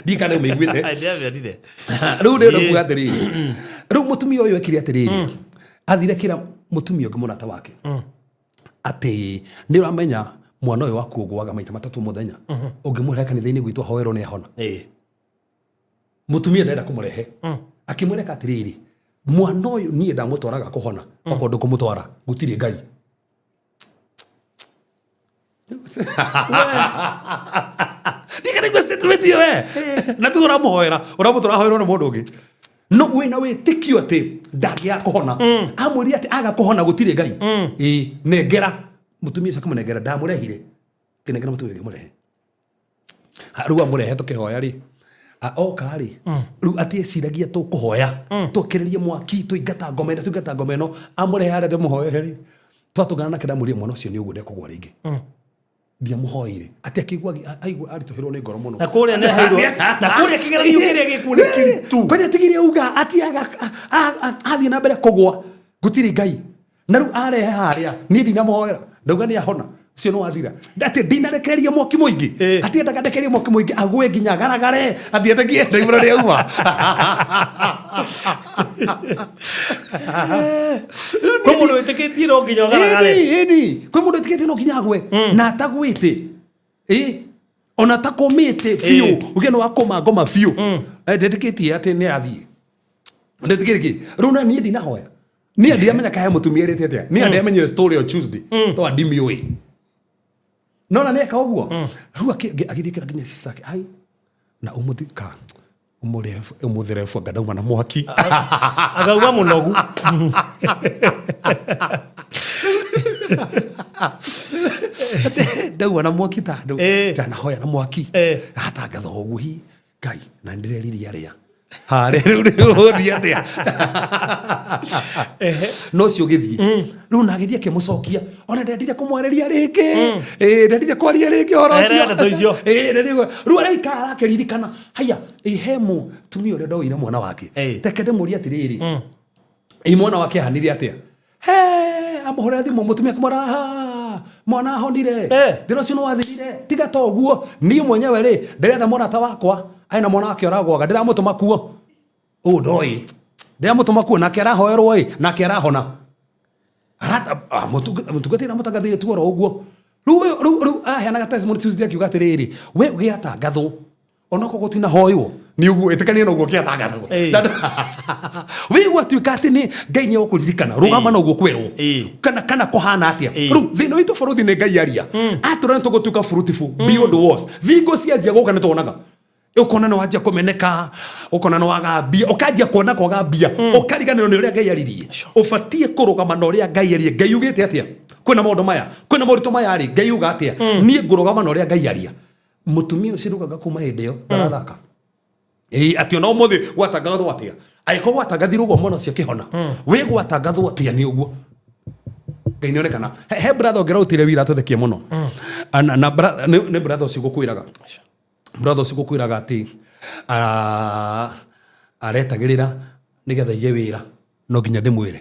Ndikana ũmĩiguĩte. Ndiamĩonire. Rĩu ndĩrenda kuga atĩrĩrĩ, rĩu mũtumia ũyũ ekire atĩrĩrĩ, athire kĩra mũtumia ũngĩ mũrata wake atĩ nĩ ũramenya mwana ũyũ waku ũgũaga maita matatũ mũthenya, ũngĩmũrehe kanitha-inĩ gwitũ ahoerwo nĩ ahona. Mũtumia ndarenda kũmũrehe, akĩmwĩra atĩrĩrĩ, mwana ũyũ niĩ ndamũtwaraga kũhona, okorwo ndũkũmũtwara gũtirĩ Ngai. Ndikanaigua statement ĩyo we. Na tiga ũramũhoera, ũramũtwara ahoerwo nĩ mũndũ ũngĩ. No wĩna wĩtĩkio atĩ ndangĩaga kũhona. Amwĩrire atĩ aga kũhona gũtirĩ Ngai. Ĩĩ, nengera. Mũtumia ũcio akĩmũnengera, ndamũrehire. Kĩnengera mũtumia ũrĩa mũrehe. Rĩu amũrehe tũkĩhoya rĩ, oka rĩ, rĩu atĩ eciragia tũkũhoya, tũkĩrĩrie mwaki, tũingata ngoma ĩno, tũingata ngoma ĩno, amũrehe harĩa ndĩmũhoere rĩ, twatũngana nake ndamwĩrire mwana ũcio nĩ ũguo ndekũgwa rĩngĩ. Ndiamũhoeire. Atĩ akĩigua aigua aritũhĩrwo nĩ ngoro mũno. Na kũrĩa nĩaheirwo na kũrĩa kĩgeranio kĩrĩa gĩkuo nĩ kĩritũ. Kwanja tigire uga atĩ athiĩ na mbere kũgwa gũtirĩ Ngai. Na rĩu arehe harĩa niĩ ndinamũhoera ndauga nĩ ahona ũcio nĩ wathira. Atĩ ndinarekereria mwaki mũingĩ. Atĩ endaga ndekererie mwaki mũingĩ agwe nginya garagare athiĩ atekie ndaimũra nĩ auma. Kwĩ mũndũ wĩtĩkĩtie no nginya ũgaragare. Ĩni, ĩni. Kwĩ mũndũ wĩtĩkĩtie no nginya agwe na atagwĩte. Ĩ ona atakũmĩte biũ uge nĩ wakũma ngoma biũ. Ndetĩkĩtie atĩ nĩ athiĩ. Ndetĩkĩtie kĩ? Rĩu na niĩ ndinahoya. Niĩ ndiamenya kahe mũtumia erĩte atĩa. Niĩ ndiamenyire story o Tuesday. To ndimiũĩ. No na nĩeka ũguo. Rĩu agĩthiĩ kĩra nginya sister ake. Ai na ũmũthĩ ka ũmũthĩ rebu anga ndauma na mwaki. Akauma mũnogu. Ndauma na mwaki ta andũ. Ndanahoya na mwaki. Atangatha ũguo hi Ngai na nĩndĩreririe arĩa. Harĩa rĩu rĩu atĩa. No ũcio ũgĩthiĩ. Rĩu na agĩthiĩ akĩmũcokia. Ona ndendire kũmwarĩria rĩngĩ. Ndendire kwaria rĩngĩ ũhoro ũcio. Ndeto icio. Rĩu araikara akĩririkana. Haya, he mũtumia ũrĩa ndoire mwana wake. Reke ndĩmũrie atĩrĩrĩ. Ĩ mwana wake ahanire atĩa? He, amũhũrĩra thimũ mũtumia akĩmwĩra, mwana ahonire. Thĩna ũcio nĩ wathirire. Tiga ta ũguo. Niĩ mwenyewe rĩ, ndĩretha mũrata wakwa. Aina mwana wake ũragwaga, ndĩramũtũma kuo. Ũũ ndoĩ. Ndĩramũtũma kuo nake arahoerwo ĩ, nake arahona. Mũtungatĩri amũtangathĩire tu oro ũguo. Rĩu aheanaga testimony Tuesday akiuga atĩrĩrĩ, we ũgĩatangathwo onokorwo gũtinahoywo nĩ ũguo ĩtĩkania na ũguo kĩatangathwo. Wĩ gwatuĩka atĩ nĩ Ngai nĩ egũkũririkana, rũgama na ũguo kwĩrwo. Kana kũhana atĩa. Rĩu thĩna witũ bũrũri nĩ Ngai aria. Atũra nĩ tũgũtuĩka fruitful beyond words. Thingo cianjia gũka nĩ tuonaga. Ũkona nĩ wanjia kũmeneka, ũkona nĩ waga mbia, ũkanjia kuona kwaga mbia, ũkariganĩrwo nĩ ũrĩa Ngai aririe. Ũbatiĩ kũrũgama na ũrĩa Ngai aririe. Ngai ugĩte atĩa? Kwĩna maũndũ maya, kwĩna moritũ maya rĩ, Ngai uga atĩa? Niĩ ngũrũgama na ũrĩa Ngai aria. Mũtumia ũcio rugaga kuma hĩndĩ ĩyo ndarathaka. Atĩ ona ũmũthĩ gwatangathwo atĩa? Angĩkorwo gwatangathirwo ũguo mwana ũcio akĩhona, wĩ gwatangathwo atĩa nĩ ũguo? Ngai nĩonekana. He brother ũngĩ ũrautire wira atũthekie mũno. Na nĩ brother ũcio gũkwĩraga. Brother ũcio gũkwĩraga atĩ aretagĩrĩra nĩgetha aige wĩra no nginya ndĩmwĩre.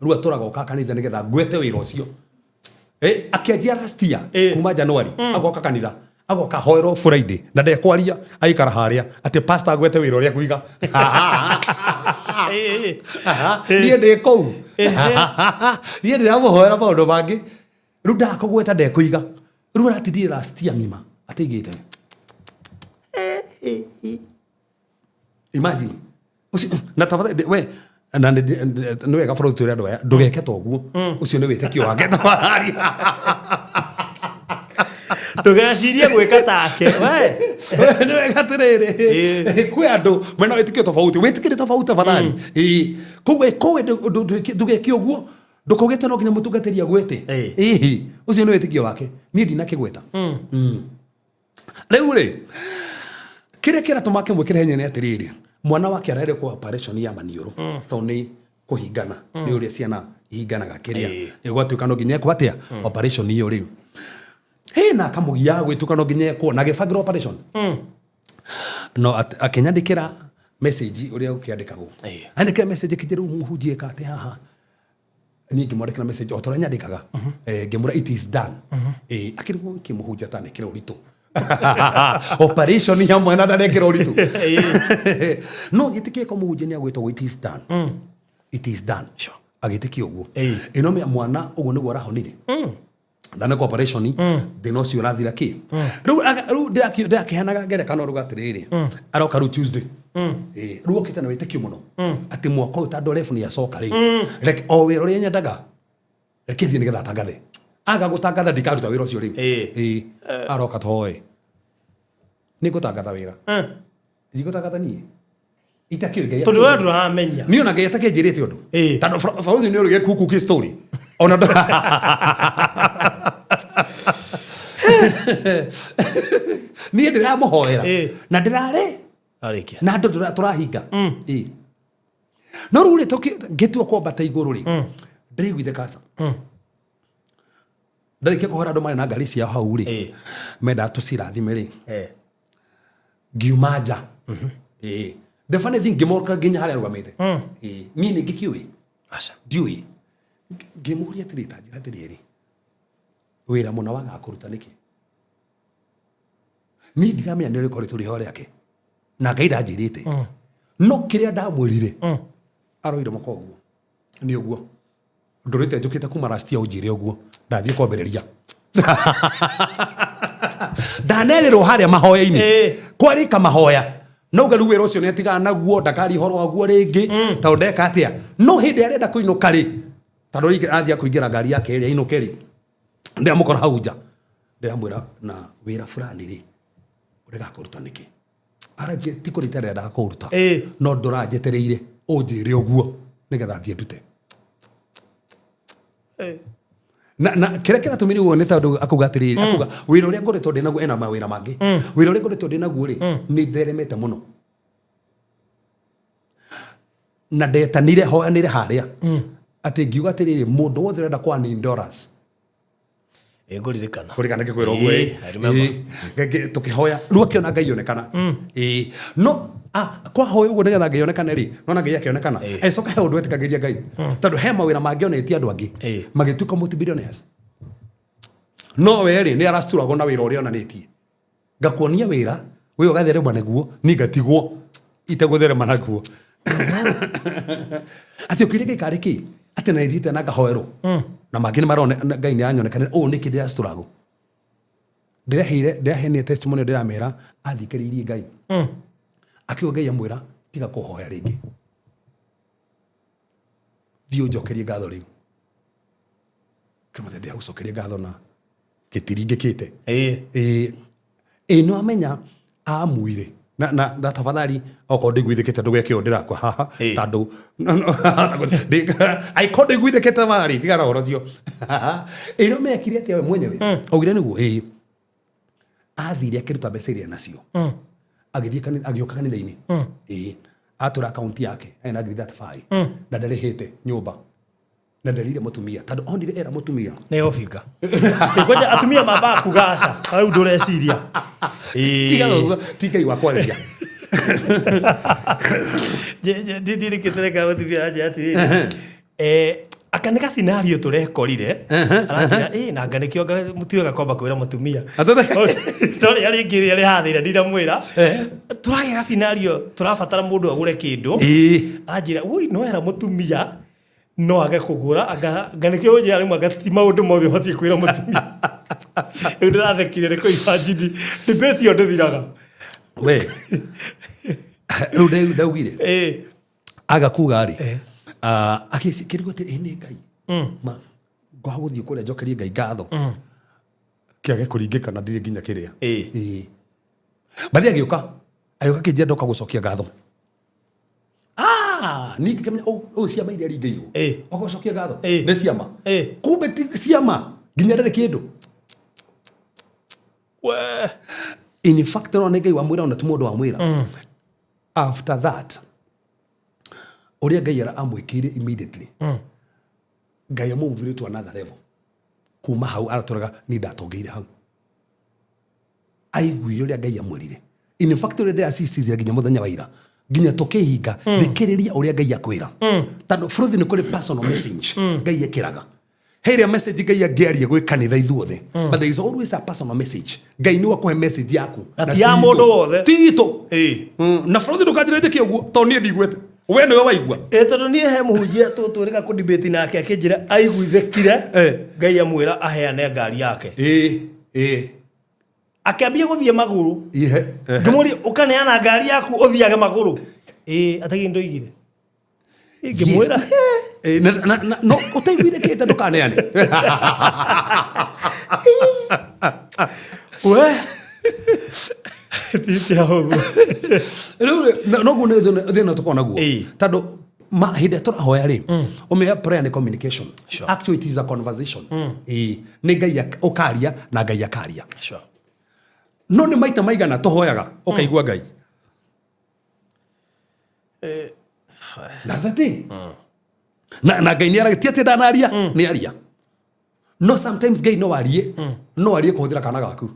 Rĩu atũraga oka kanitha nĩgetha ngwete wĩra ũcio. Akĩanjia last year kuma January agoka kanitha agoka hoerwo Friday na ndekwaria aikara harĩa atĩ pastor agwete wĩra ũrĩa kuiga. Niĩ ndĩ kũu. Niĩ ndĩramũhoera maũndũ mangĩ. Rĩu ndakũgweta ndekũiga. Rĩu aratindire last year ng'ima ataigĩte. Imagine. Na tafadhali we na nĩ wega bũrũri twĩre andũ aya ndũgeke ta ũguo. Ũcio nĩ wĩtĩkio wake tafadhali. Ndũgecirie gwĩka take. We. Nĩ wega atĩrĩrĩ. Kwĩ andũ mena wĩtĩkio tofauti. Wĩtĩkio nĩ tofauti tafadhali. Koguo kowe ndũgeke ũguo. Ndũkaugĩte no nginya mũtungatĩri agwete. Ĩhĩ, ũcio nĩ wĩtĩkio wake. Niĩ ndinakĩgweta. Rĩu rĩ, kĩrĩa kĩratũma kĩmwĩkĩre hinya nĩ atĩrĩrĩ, mwana wake ararĩ kwa operation ya maniũrũ tondũ nĩ kũhingana, nĩ ũrĩa ciana ihinganaga kĩrĩa. Ĩgwatuĩka no nginya ekwo atĩa operation ĩyo rĩu. Hĩ, na akamũgia gwĩtuĩka no nginya ekwo na agĩbangĩrwo operation. No akĩnyandĩkĩra message ũrĩa ũkĩandĩkagwo. Andĩkĩra message akĩnjĩra rĩu mũhunjie ĩka atĩa haha. Niĩ ngĩmwandĩkĩra message o ta ũrĩa nyandĩkaga. Ngĩmwĩra it is done. Akĩrigwo ngĩmũhunjia ta nĩkĩra ũritũ. Operation ya mwana ndanekĩra ũritũ. No gĩtĩkĩe ko mũhunjia nĩ agwĩtwo it is done. It is done. Agĩtĩkia ũguo. Ĩno mwana ũguo nĩguo arahonire. Ndanekwo operation thĩna ũcio ũrathira kĩ. Rĩu ndĩrakĩheanaga ngerekano rĩu atĩrĩrĩ, aroka rĩu Tuesday. Rĩu okĩte na wĩtĩkio mũno atĩ mwaka ũyũ tondũ rebu nĩ acoka rĩu. Reke o wĩra ũrĩa nyendaga reke thiĩ nĩgetha atangathe. Aga gũtangatha ndikaruta wĩra ũcio rĩu. Aroka tũhoe. Nĩ ngũtangatha wĩra. Ndigũtangatha niĩ. Itakĩũĩ Ngai. Tondũ we ndũramenya. Niĩ ona Ngai atakĩnjĩrĩte ũndũ. Tondũ bũrũri nĩ ũrĩ gĩkuku kĩ story. Ona niĩ ndĩramũhoera na ndĩrarĩ Arĩkia. Na andũ tũrahinga. Ĩĩ. No rĩu rĩ ngĩtua kwambata igũrũ rĩ, ndĩraiguire kaca. Ndarĩkia kũhoera andũ marĩ na ngari ciao hau rĩ, mendaga tũcirathime rĩ, ngiuma nja. Ĩĩ. The funny thing, ngĩmoka nginya harĩa arũgamĩte. Ĩĩ. Niĩ nĩ ngĩkĩũĩ. Aca. Ndiũĩ. Ngĩmũria atĩrĩ, ta njĩra atĩrĩrĩ, wĩra mũna wagaga kũruta nĩkĩ? Niĩ ndiramenya nĩ rĩkoretwo rĩho rĩake na Ngai ndanjĩrĩte, no kĩrĩa ndamwĩrire aroire mũka ũguo nĩ ũguo ndũrĩte njũkĩte kuma last year ũnjĩre ũguo ndathiĩ kwambĩrĩria ndanerĩrwo harĩa mahoya-inĩ. Kwarĩka mahoya no uga rĩu wĩra ũcio nĩ atigana naguo, ndakaria ũhoro waguo rĩngĩ tondũ ndeka atĩa. No hĩndĩ arenda kũinũka rĩ, tondũ rĩngĩ athiĩ kũingĩra ngari yake ĩrĩa ainũke rĩ, ndĩramũkora hau nja, ndĩramwĩra na wĩra fulani rĩ ũregaga kũruta nĩkĩ? Aranjia ti kũrĩta ndĩrendaga kũruta, no ndũranjetereire ũnjĩre ũguo nĩgetha thiĩ ndute. Na kĩrĩa kĩratũmire ũguo nĩ tondũ akauga atĩrĩrĩ, akauga wĩra ũrĩa ngoretwo ndĩ naguo, ena mawĩra mangĩ, wĩra ũrĩa ngoretwo ndĩ naguo rĩ, nĩ theremete mũno na ndetanire hoyanĩre harĩa atĩ ngiuga atĩrĩrĩ, mũndũ wothe ũrenda kwa in dollars. Ĩ, ngũririkana. Kũrigana ngĩkwĩra ũguo. Ĩ, I remember. Tũkĩhoya rĩu akĩona Ngai onekana. Ĩ, no kwahoya ũguo nĩgetha Ngai onekane rĩ, nona Ngai akĩonekana. Agĩcoka he ũndũ wetĩkagĩria Ngai tondũ he mawĩra mangĩonetie andũ angĩ magĩtuĩka multi-billionaires, no we rĩ nĩ aracturagwo na wĩra ũrĩa onanĩtie. Ngakuonia wĩra wĩ ũgatherema naguo, niĩ ngatigwo itegũtherema naguo, atĩ ũkĩũria Ngai karĩ kĩ, atĩ na ithiĩte na ngahoerwo na mangĩ nĩ marone Ngai nĩ aranyonekanĩra ũũ nĩkĩ ndĩracturagwo. Ndĩraheire ndĩraheanire testimony, ndĩramera athikĩrĩirie Ngai, akiuga Ngai amwĩra tiga kũhoya rĩngĩ, thiĩ ũnjokerie ngatho. Rĩu kĩmũthenya ndĩragũcokeria ngatho na gĩtiringĩkĩte. Ĩĩ ĩĩ, no amenya amuire na tafadhali okorwo ndĩiguithĩkĩte ndũgeke ũũ ndĩrakua haha. Tondũ angĩkorwo ndĩiguithĩkĩte marĩ tigana ũhoro ũcio. Ĩĩ, no mekire atĩa we mwenyewe augire nĩguo. Ĩĩ, athire akĩruta mbeca iria nacio, agĩthiĩ agĩũka kanitha-inĩ. Ĩĩ, atũra akaunti yake ena ngiri 35 na ndarĩhĩte nyũmba na nderire mũtumia tondũ onire era mũtumia. Nĩ gũbinga kwanja atumia mambaga kuga aca rĩu ndũreciria. Tiga ũguo, ti Ngai wa kwarĩria. Ndirikĩte mũtumia anjĩra atĩrĩrĩ, aka nĩ gacinariũ tũrekorire, aranjĩra ĩ na anga nĩkĩo mũtuĩka kwamba kwĩra mũtumia no rĩrĩa rĩngĩ rĩrĩa rĩhathĩire ndinamwĩra tũragĩa gacinariũ tũrabatara mũndũ agũre kĩndũ. Aranjĩra ui no era mũtumia no age kũgũra, anga nĩkĩo ũnjĩra rĩmwe anga ti maũndũ mothe ũbatiĩ kwĩra mũtumia. Rĩu ndĩrathekire nĩ kũimagine debate ĩyo ndĩthiraga. We rĩu ndaugire aga kuga rĩ akĩrigwo atĩ ĩ nĩ Ngai ma ngwaga gũthiĩ kũrĩa njokerie Ngai ngatho kĩage kũringĩka na ndirĩ nginya kĩrĩa. Ĩĩ. Bathi agĩũka kĩnjia ndoka gũcokia ngatho. Ah, niĩ ngĩkĩmenya ũũ ciama iria ringĩirwo ũgũcokia ngatho nĩ ciama. Kumbe ti ciama nginya ndarĩ kĩndũ. We. In fact no nĩ Ngai wamwĩra ona ti mũndũ wamwĩra. After that ũrĩa Ngai amwĩkĩire immediately, Ngai amũmuvire to another level. Kuma hau aratũraga ni ndatongeire hau aiguire ũrĩa Ngai amwĩrire. In fact ũrĩa ndĩrasisitizire nginya mũthenya wa ira nginya tũkĩhinga, thikĩrĩria ũrĩa Ngai akwĩra tondũ bũrũthi nĩ kũrĩ personal message Ngai ekĩraga. He ĩrĩa message Ngai angĩaria gwĩ kanitha ithuothe, but there is always a personal message. Ngai nĩwe akũhe message yaku. Na ti ya mũndũ wothe. Ti itũ. Na bũrũthi ndũkanjĩre njĩke ũguo tondũ niĩ ndiguĩte, we nĩwe waigua. Ĩ, tondũ niĩ he mũhunjia tũtwĩrĩga kũdebate nake akĩnjĩra aiguithĩkire Ngai amwĩra aheane ngari yake. Ĩĩ ĩĩ. Akĩambia gũthiĩ magũrũ. Ihe. Ngĩmũria ũkaneana ngari yaku ũthiage magũrũ ĩĩ atagi ndoigire ngĩmwĩra. Ĩ, no ũtaiguithĩkĩte ndũkaneane. We. Ti ahũthũ. Rĩu rĩ, noguo nĩ thĩna tũkoragwo naguo. Ĩĩ. Tondũ hĩndĩ ĩrĩa tũrahoya rĩ, ũmenye prayer nĩ communication. Sure. Actually it is a conversation. Ĩĩ, nĩ Ngai ũkaria na Ngai akaria. Sure. No nĩ maita maigana tũhoyaga ũkaigua Ngai. That's the thing. Na Ngai nĩ aragia, ti atĩ ndanaria, nĩ aria. No sometimes Ngai no arie, no arie kũhũthĩra kana gaku.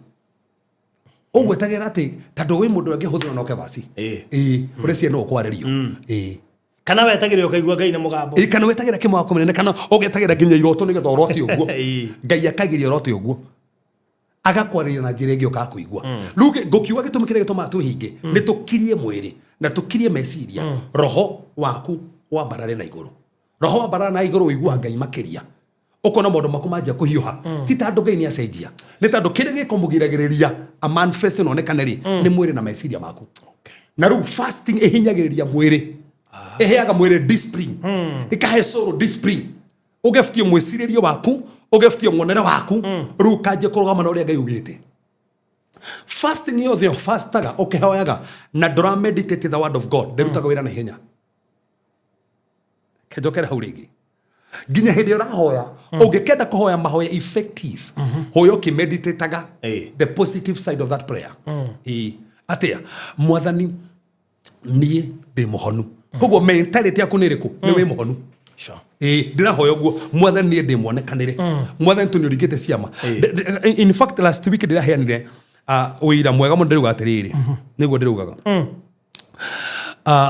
Ũgwetagĩra atĩ tondũ wĩ mũndũ angĩhũthĩra no kebaci. Ĩĩ. Ĩĩ, ũreciria no ũkwarĩrio. Ĩĩ. Kana wetagĩrĩra ũkaigua Ngai na mũgambo. Ĩĩ, kana wetagĩra kĩmako mĩnene kana ũgetagĩra nginya iroto nĩgetha ũrote ũguo. Ĩĩ. Ngai akagiria ũrote ũguo. Agakwarĩria na njĩra ĩngĩ ũkaga kũigua. Rĩu ngũkiuga gĩtũmi kĩrĩa gĩtũmaga twĩhinge nĩ tũkirie mwĩrĩ na tũkirie meciria, roho waku wambarare na igũrũ. Roho wambarara na igũrũ ũiguaga Ngai makĩria. Ũkona maũndũ maku manjia kũhiũha. Ti tondũ Ngai nĩ acenjia, nĩ tondũ kĩrĩa gĩkũmũgiragĩrĩria a manifest na onekane rĩ, nĩ mwĩrĩ na meciria maku. Na rĩu fasting ĩhinyagĩrĩria mwĩrĩ. Ĩheaga mwĩrĩ discipline. Ĩkahe soul discipline. Ũgebutie mwĩcirĩrie waku, ũgebutie muonere waku, rĩu ũkanjia kũrũgama na ũrĩa Ngai ugĩte. Fasting yothe ũfastaga ũkĩhoyaga na ndũra meditate the word of God, ndĩrutaga wĩra na ihenya. Kenjokere hau rĩngĩ. Nginya hĩndĩ ũrahoya, ũngĩkenda kũhoya mahoya effective, hoya ũkĩmeditataga the positive side of that prayer. Ĩĩ. Atĩa? Mwathani, niĩ ndĩ mũhonu. Koguo mentality yaku nĩ ĩrĩkũ? Nĩ wĩ mũhonu. Sure. Ĩĩ, ndĩrahoya ũguo mwathani niĩ ndĩ mwonekanĩre. Mwathani tu nĩ ũringĩte ciama. In fact last week ndĩraheanire ũira mwega mũno ndĩrauga atĩrĩrĩ. Nĩguo ndĩraugaga.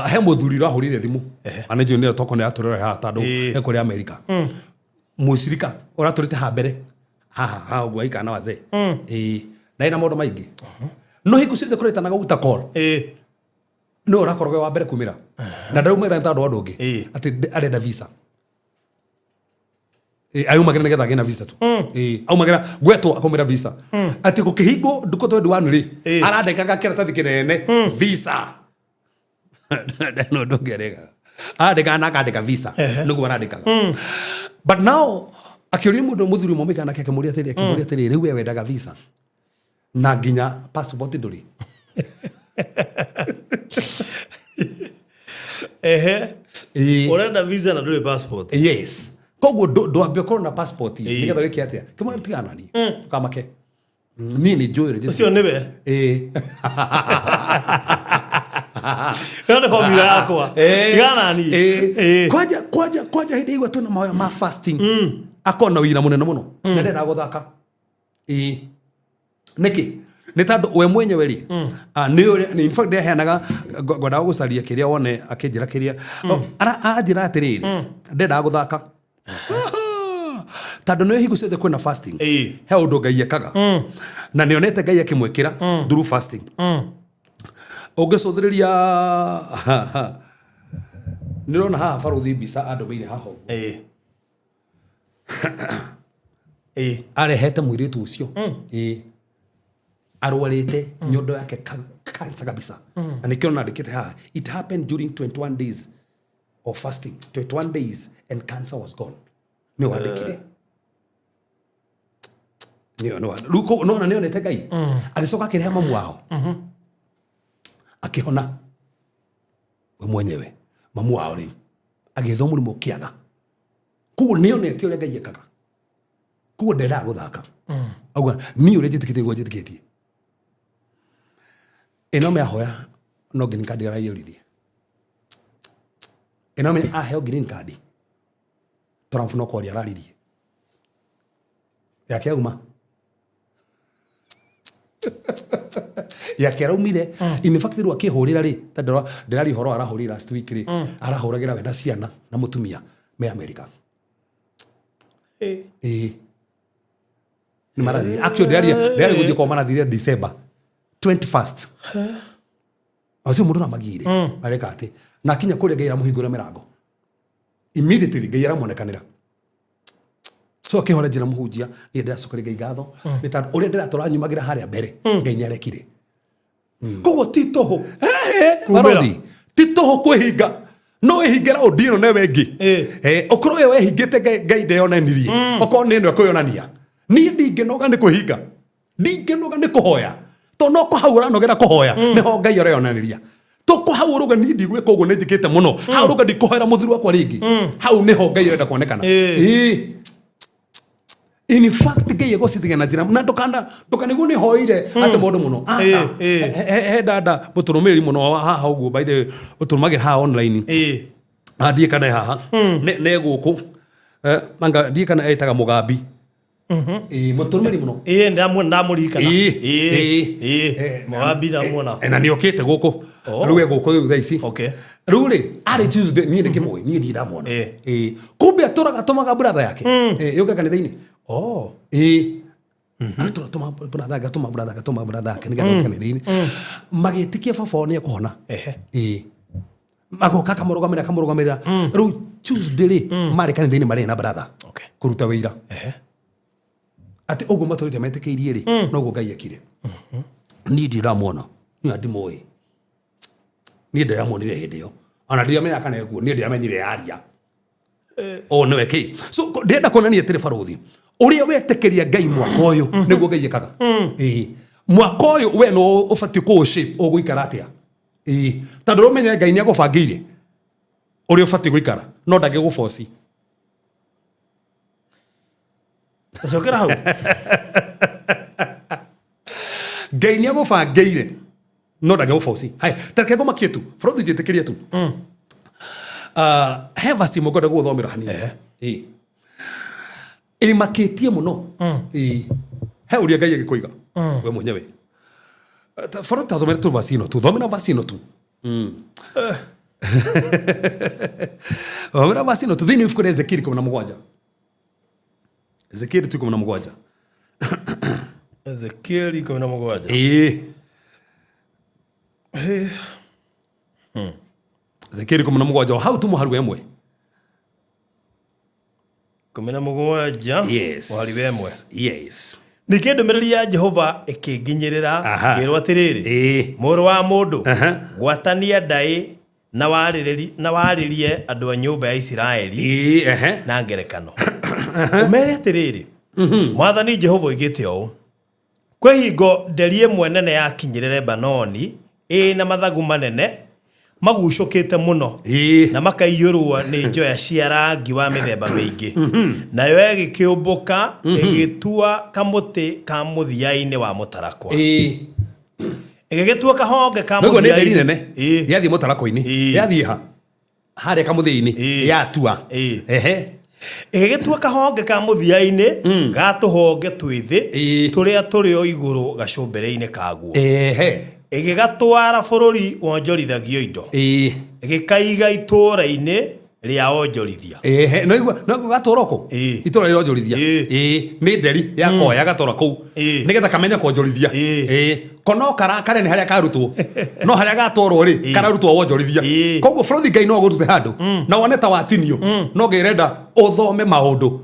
He mũthuri ũrahũrire thimũ. Na nĩ njũĩ nĩyo toko nĩ atũrĩra haha tondũ e kũrĩa Amerika. Mũcirika ũratũrĩte haha mbere. Haha, haha ũguo aikara na wazee. Ĩĩ. Na ĩna maũndũ maingĩ. No hingo ciothe kũretanaga guta call. No ũrakorwo wĩ wa mbere kumĩra. Na ndaraumĩra nĩ tondũ wa ũndũ ũngĩ. Atĩ arenda visa. Aumagĩra nĩgetha agĩe na visa tu. Aumagĩra gwetwo akaumĩra visa. Atĩ gũkĩhingwo ndukũ 21 rĩ, arandĩkaga kĩratathi kĩnene visa. No ũndũ ũngĩ arekaga. Arandĩkaga na akandĩka visa. Nĩguo arandĩkaga. But now akĩũria mũndũ mũthuri ũmwe mũigana nake akĩmũria atĩrĩ, akĩmũria atĩrĩ, rĩu we wendaga visa na nginya passport ndũrĩ. Ũrenda visa na ndũrĩ passport. Yes. Koguo ndwambe ũkorwo na passport nĩgetha wĩke atĩa? Kĩmwana tigana nani. Ndũkamake. Niĩ nĩ njũĩ ũrĩa Ũcio nĩwe. Ĩĩ. Ĩyo nĩ formula yakwa. Tigana nani. Kwanja, kwanja, kwanja hĩndĩ ĩyo twĩna mahoya ma fasting. Akorwo na ũira mũnene mũno. Na ndendaga gũthaka. Ĩĩ. Nĩkĩ? Nĩ tondũ we mwenyewe rĩ, nĩ ũrĩa, in fact ndĩraheanaga, ngwendaga gũcaria kĩrĩa wone akĩnjĩra kĩrĩa. Aranjĩra atĩrĩrĩ, ndendaga gũthaka. Tondũ nĩ hingo ciothe kwĩna fasting. He ũndũ Ngai ekaga. Na nĩ onete Ngai akĩmwĩkĩra through fasting. Ũngĩcũthĩrĩria, nĩ ũrona haha barũthi mbica andũmĩire haha ũguo. Arehete mũirĩtu ũcio. Arwarĩte nyondo yake cancer kabisa. Na nĩkĩo nandĩkĩte haha, it happened during 21 days of fasting, 21 days and cancer was gone. Nĩ wandĩkire. Nĩ, nĩ wandĩkire. Rĩu koguo nona nĩ onete Ngai. Agĩcoka akĩrehe mamu wao. Akĩhona. We mwenyewe. Mamu wao rĩu. Agĩthwo mũrimũ kĩaga. Koguo nĩ onete ũrĩa Ngai ekaga. Koguo ndendaga gũthaka. Auga, niĩ ũrĩa njĩtĩkĩtie nĩguo njĩtĩkĩtie. Ĩno mĩahoya no green card araiyũririe. Ĩno mĩ aheo green card. Trump no kwaria araririe. Yake auma. Yake araumire. In fact rĩu akĩhũrĩra rĩ, ta ndĩraria ũhoro arahũrire last week rĩ, arahũragĩra we na ciana na mũtumia me America. Ĩĩ. Nĩ marathire. Actually ndĩraria gũthiĩ kwao marathire December 21st. Acio mũndũ namagiire. Areka atĩ. Na akinya kũrĩa Ngai aramũhingũra mĩrango. Immediately Ngai aramuonekanĩra. So akĩhora njĩra mũhunjia, niĩ ndĩracokeria Ngai ngatho. Nĩ tondũ ũrĩa ndĩratũra nyumagĩra harĩa mbere, Ngai nĩ arekire. Koguo ti tũhũ. Kumĩra. Barothi, ti tũhũ kwĩhinga. No wĩhinge raundi ĩno newe ĩngĩ. Ũkorwo we wehingĩte Ngai ndeyonanirie. Okorwo nĩ ĩno ĩkwĩyonania. Niĩ ndingĩnoga nĩ kwĩhinga. Ndingĩnoga nĩ kũhoya. To no ko hau ũranogera kũhoya nĩho Ngai areyonanĩria. Toko hau ũrauga niĩ ndigwĩka ũguo nĩ njĩkĩte mũno. Hau ũrauga ndikũhoera mũthuri wakwa rĩngĩ. Hau nĩho Ngai arenda kuonekana. Ĩĩ. In fact Ngai egocithagia na njĩra na ndũkana ndũkanĩguo nĩ hoire atĩ mũndũ mũno. Aca. He dada mũtũrũmĩrĩri mũno wa haha ũguo, by the way, ũtũrũmagĩra haha online. Ndiĩ kana e haha. Ne gũkũ. Anga ndiĩ kana etaga Mũgambi. Ĩĩ, mũtũrũmĩrĩri mũno. Ĩĩ, ndamũririkana. Ĩĩ. Ĩĩ, Mũgambi ndamuona. Na nĩ okĩte gũkũ. Rĩu e gũkũ rĩu thaa ici. Rĩu rĩ, arĩ Tuesday, niĩ ndĩkĩmũĩ, niĩ ndirĩ ndamwona. Ĩĩ. Kumbe atũraga atũmaga brother yake. Ĩĩ, yũke kanitha-inĩ. Ĩĩ. Atũra atũma brother yake, atũma brother yake, atũma brother yake, nĩgetha oke kanitha-inĩ. Magĩtĩkia baba wao nĩ ekũhona. Ĩĩ. Agoka akamũrũgamĩrĩra, akamũrũgamĩrĩra. Rĩu Tuesday rĩ, marĩ kanitha-inĩ marĩ na brother. Kũruta wĩira. Atĩ ũguo matũrĩte metĩkĩirie rĩ, noguo Ngai ekire. Niĩ ndirĩ ndamwona, niĩ ndimũĩ. Niĩ ndĩramuonire hĩndĩ ĩyo. Ona ndiamenyaga kana ekuo, niĩ ndiamenyire yaria. O nĩwe kĩ. So ndĩrenda kuonania atĩrĩ barũthi, ũrĩa wetĩkĩria Ngai mwaka ũyũ, nĩguo Ngai ekaga. Ĩĩ. Mwaka ũyũ we no ũbatiĩ kũũ shape ũgũikara atĩa. Ĩĩ. Tondũ ũmenye Ngai nĩ agũbangĩire ũrĩa ũbatiĩ gũikara, no ndangĩgũboci. Cokera hau. Ngai nĩ agũbangĩire no ndangĩgũboci. Hai, ta reke ngũmakie tu, bũrũri njĩtĩkĩrie tu. He verse ĩmwe ngwenda gũgũthomera hanini. Ĩĩ. Ĩmakĩtie mũno. Ĩĩ. He ũrĩa Ngai agĩkũiga we mwenyewe. Bũrũri ta thomera tu verse ĩno tu, thomera verse ĩno tu. Thomera verse ĩno tu thĩinĩ wa ibuku rĩa Ezekieli 17. Ezekieli tu 17. Ezekieli 17. Ĩĩ. Ezekieli 17 o hau tu mũharu ĩmwe. 17. Yes. Mũhari wa ĩmwe. Yes. Ningĩ ndũmĩrĩri ya Jehova ĩkĩnginyĩrĩra ngĩrwo atĩrĩrĩ, mũrũ wa mũndũ, gwatania ndaĩ na warĩrie andũ a nyũmba ya Isiraeli na ngerekano. Ũmeere atĩrĩrĩ, Mwathani Jehova oigĩte ũũ, kwĩ hingo nderi ĩmwe nene yakinyire Lebanoni ĩna mathagu manene magucũkĩte mũno na makaiyũrwo nĩ njoya cia rangi wa mĩthemba mĩingĩ, nayo ĩgĩkĩũmbũka ĩgĩtua kamũtĩ ka mũthia-inĩ wa mũtarakwa, ĩgĩgĩtua kahonge ka Nĩguo nĩ nderi mũthia-inĩ. nene yathiĩ mũtarakwa-inĩ, yathiĩ ha harĩa kamũthia-inĩ yatua. Ĩgĩgĩtua kahonge ka mũthia-inĩ ga tũhonge twĩthĩ tũrĩa tũrĩ o igũrũ gacũmbĩrĩ-inĩ kaguo, ĩgĩgatwara bũrũri wonjorithagio indo, ĩgĩkaiga itũũra-inĩ rĩa onjorithia. No igua no gatwara kũ itũra rĩa onjorithia. Nĩ nderi yakoya gatwara kũu nĩgetha kamenye kuonjorithia. Kono karakare nĩ harĩa karutwo, no harĩa gatwarwo rĩ, kararutwo wonjorithia. Koguo bũrũri Ngai no agũrute handũ na wone ta watinio, no Ngai arenda ũthome maũndũ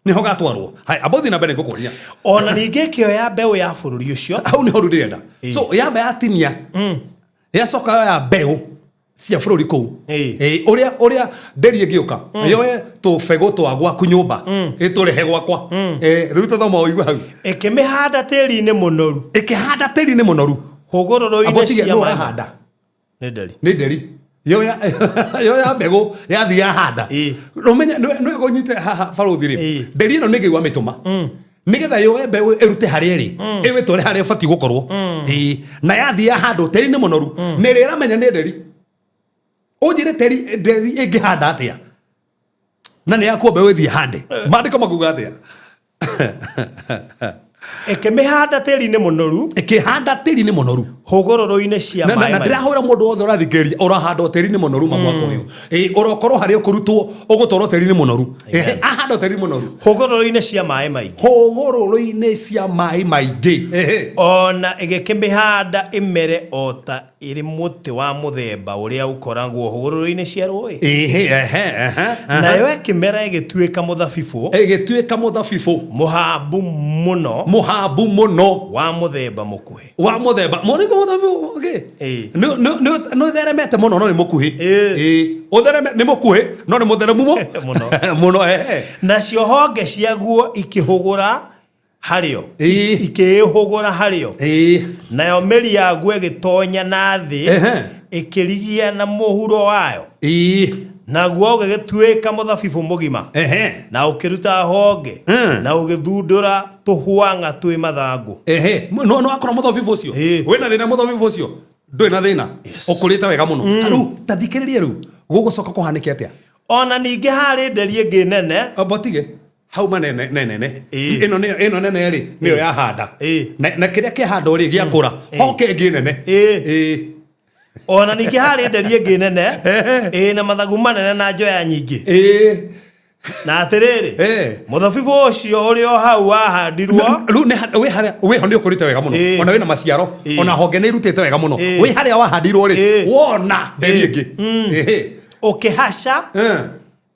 nĩho gatwarwo. Haya, amba ũthiĩ na mbere ngũkũria. Ona ningĩ ĩkĩoya mbeũ ya bũrũri ũcio. Hau nĩho rĩu ndĩrenda. So yamba yatinia, yacoka yoya mbeũ cia bũrũri kũu. Ũrĩa ũrĩa nderi ĩngĩũka yoe tũbegũ twa gwaku nyũmba ĩtũrehe gwakwa. Rĩu tũthoma ũigue hau. Ĩkĩmĩhanda tĩri-inĩ mũnoru. Ĩkĩhanda tĩri-inĩ mũnoru. Hũgũrũrũ-inĩ Amba ũtige, cia nũ maĩ. ũrahanda? Nĩ nderi. Nĩ nderi. Yoya mbegũ yathiĩ yahanda. Ũmenye nĩ ũnyite haha barũthi rĩ. Nderi ĩno nĩ ngĩigua mĩtũma. Nĩgetha yoe mbeũ ĩrute harĩa ĩrĩ, ĩmĩtware harĩa ĩbatiĩ gũkorwo. Na yathiĩ yahandwo tĩri-inĩ mũnoru, na ĩrĩa ĩramenya nĩ nderi. Ũnjĩre tĩri nderi ĩngĩhanda atĩa? Na nĩ yakuo mbeũ ĩthiĩ hande. Maandĩko makuga atĩa? Ĩkĩmĩhanda tĩri-inĩ mũnoru. Ĩkĩhanda tĩri-inĩ mũnoru. Hũgũrũrũ-inĩ cia Na maĩ na maingĩ. ndĩrahũra mũndũ wothe ũrathikĩrĩria ũrahandwo tĩri-inĩ mũnoru ma mwaka ũyũ. Ũrokorwo harĩa ũkũrutwo ũgũtwarwo tĩri-inĩ mũnoru. Ahandwo tĩri-inĩ mũnoru. Hũgũrũrũ-inĩ cia maĩ maingĩ. Hũgũrũrũ-inĩ cia maĩ maingĩ. Ona ĩgĩkĩmĩhanda ĩmere o ta ĩrĩ mũtĩ wa mũthemba ũrĩa ũkoragwo hũgũrũrũ-inĩ cia rũĩ. Nayo ĩkĩmera ĩgĩtuĩka mũthabibũ. Ĩgĩtuĩka mũthabibũ. Mũhambu mũno. Mũhambu mũno. Wa mũthemba mũkuhĩ. Wa mũthemba. Mũrĩgo mũthabibũ ũngĩ? Nĩ ũtheremete mũno no nĩ mũkuhĩ. Ũthereme nĩ mũkuhĩ no nĩ mũtheremu mũno. Mũno. Nacio honge ciaguo ikĩhũgũra Harĩo. Ĩĩ. Ikĩĩhũgũra harĩo. Ĩĩ. Nayo mĩri yaguo ĩgĩtonya na thĩ, ĩkĩrigia na mũhuro wayo. Naguo ũgĩgĩtuĩka mũthabibũ mũgima, na ũkĩruta honge, na ũgĩthundũra tũhwang'a twĩ mathangũ. Ehe, no no akora mũthabibũ ũcio. Wĩna thĩna mũthabibũ ũcio? Ndũrĩ na thĩna. Ũkũrĩte wega mũno. Rĩu ta thikĩrĩria rĩu gũgũcoka kũhanĩke atĩa? Ona ningĩ harĩ nderi ĩngĩ nene. Amba ũtige hau manene nene. Ĩno nĩyo ĩno nene rĩ nĩyo yahanda. Na kĩrĩa kĩahandwo rĩ gĩakũra hoke ĩngĩ nene. Ĩĩ. Ona ningĩ harĩ nderi ĩngĩ nene ĩna mathagu manene na njoya nyingĩ. Na atĩrĩrĩ, mũthabibũ ũcio ũrĩ o hau wahandirwo. Rĩu wĩ harĩa wĩho nĩ ũkũrĩte wega mũno. Ona wĩna maciaro, ona honge nĩ irutĩte wega mũno. Wĩ harĩa wahandirwo rĩ, wona nderi ĩngĩ. Ũkĩhaca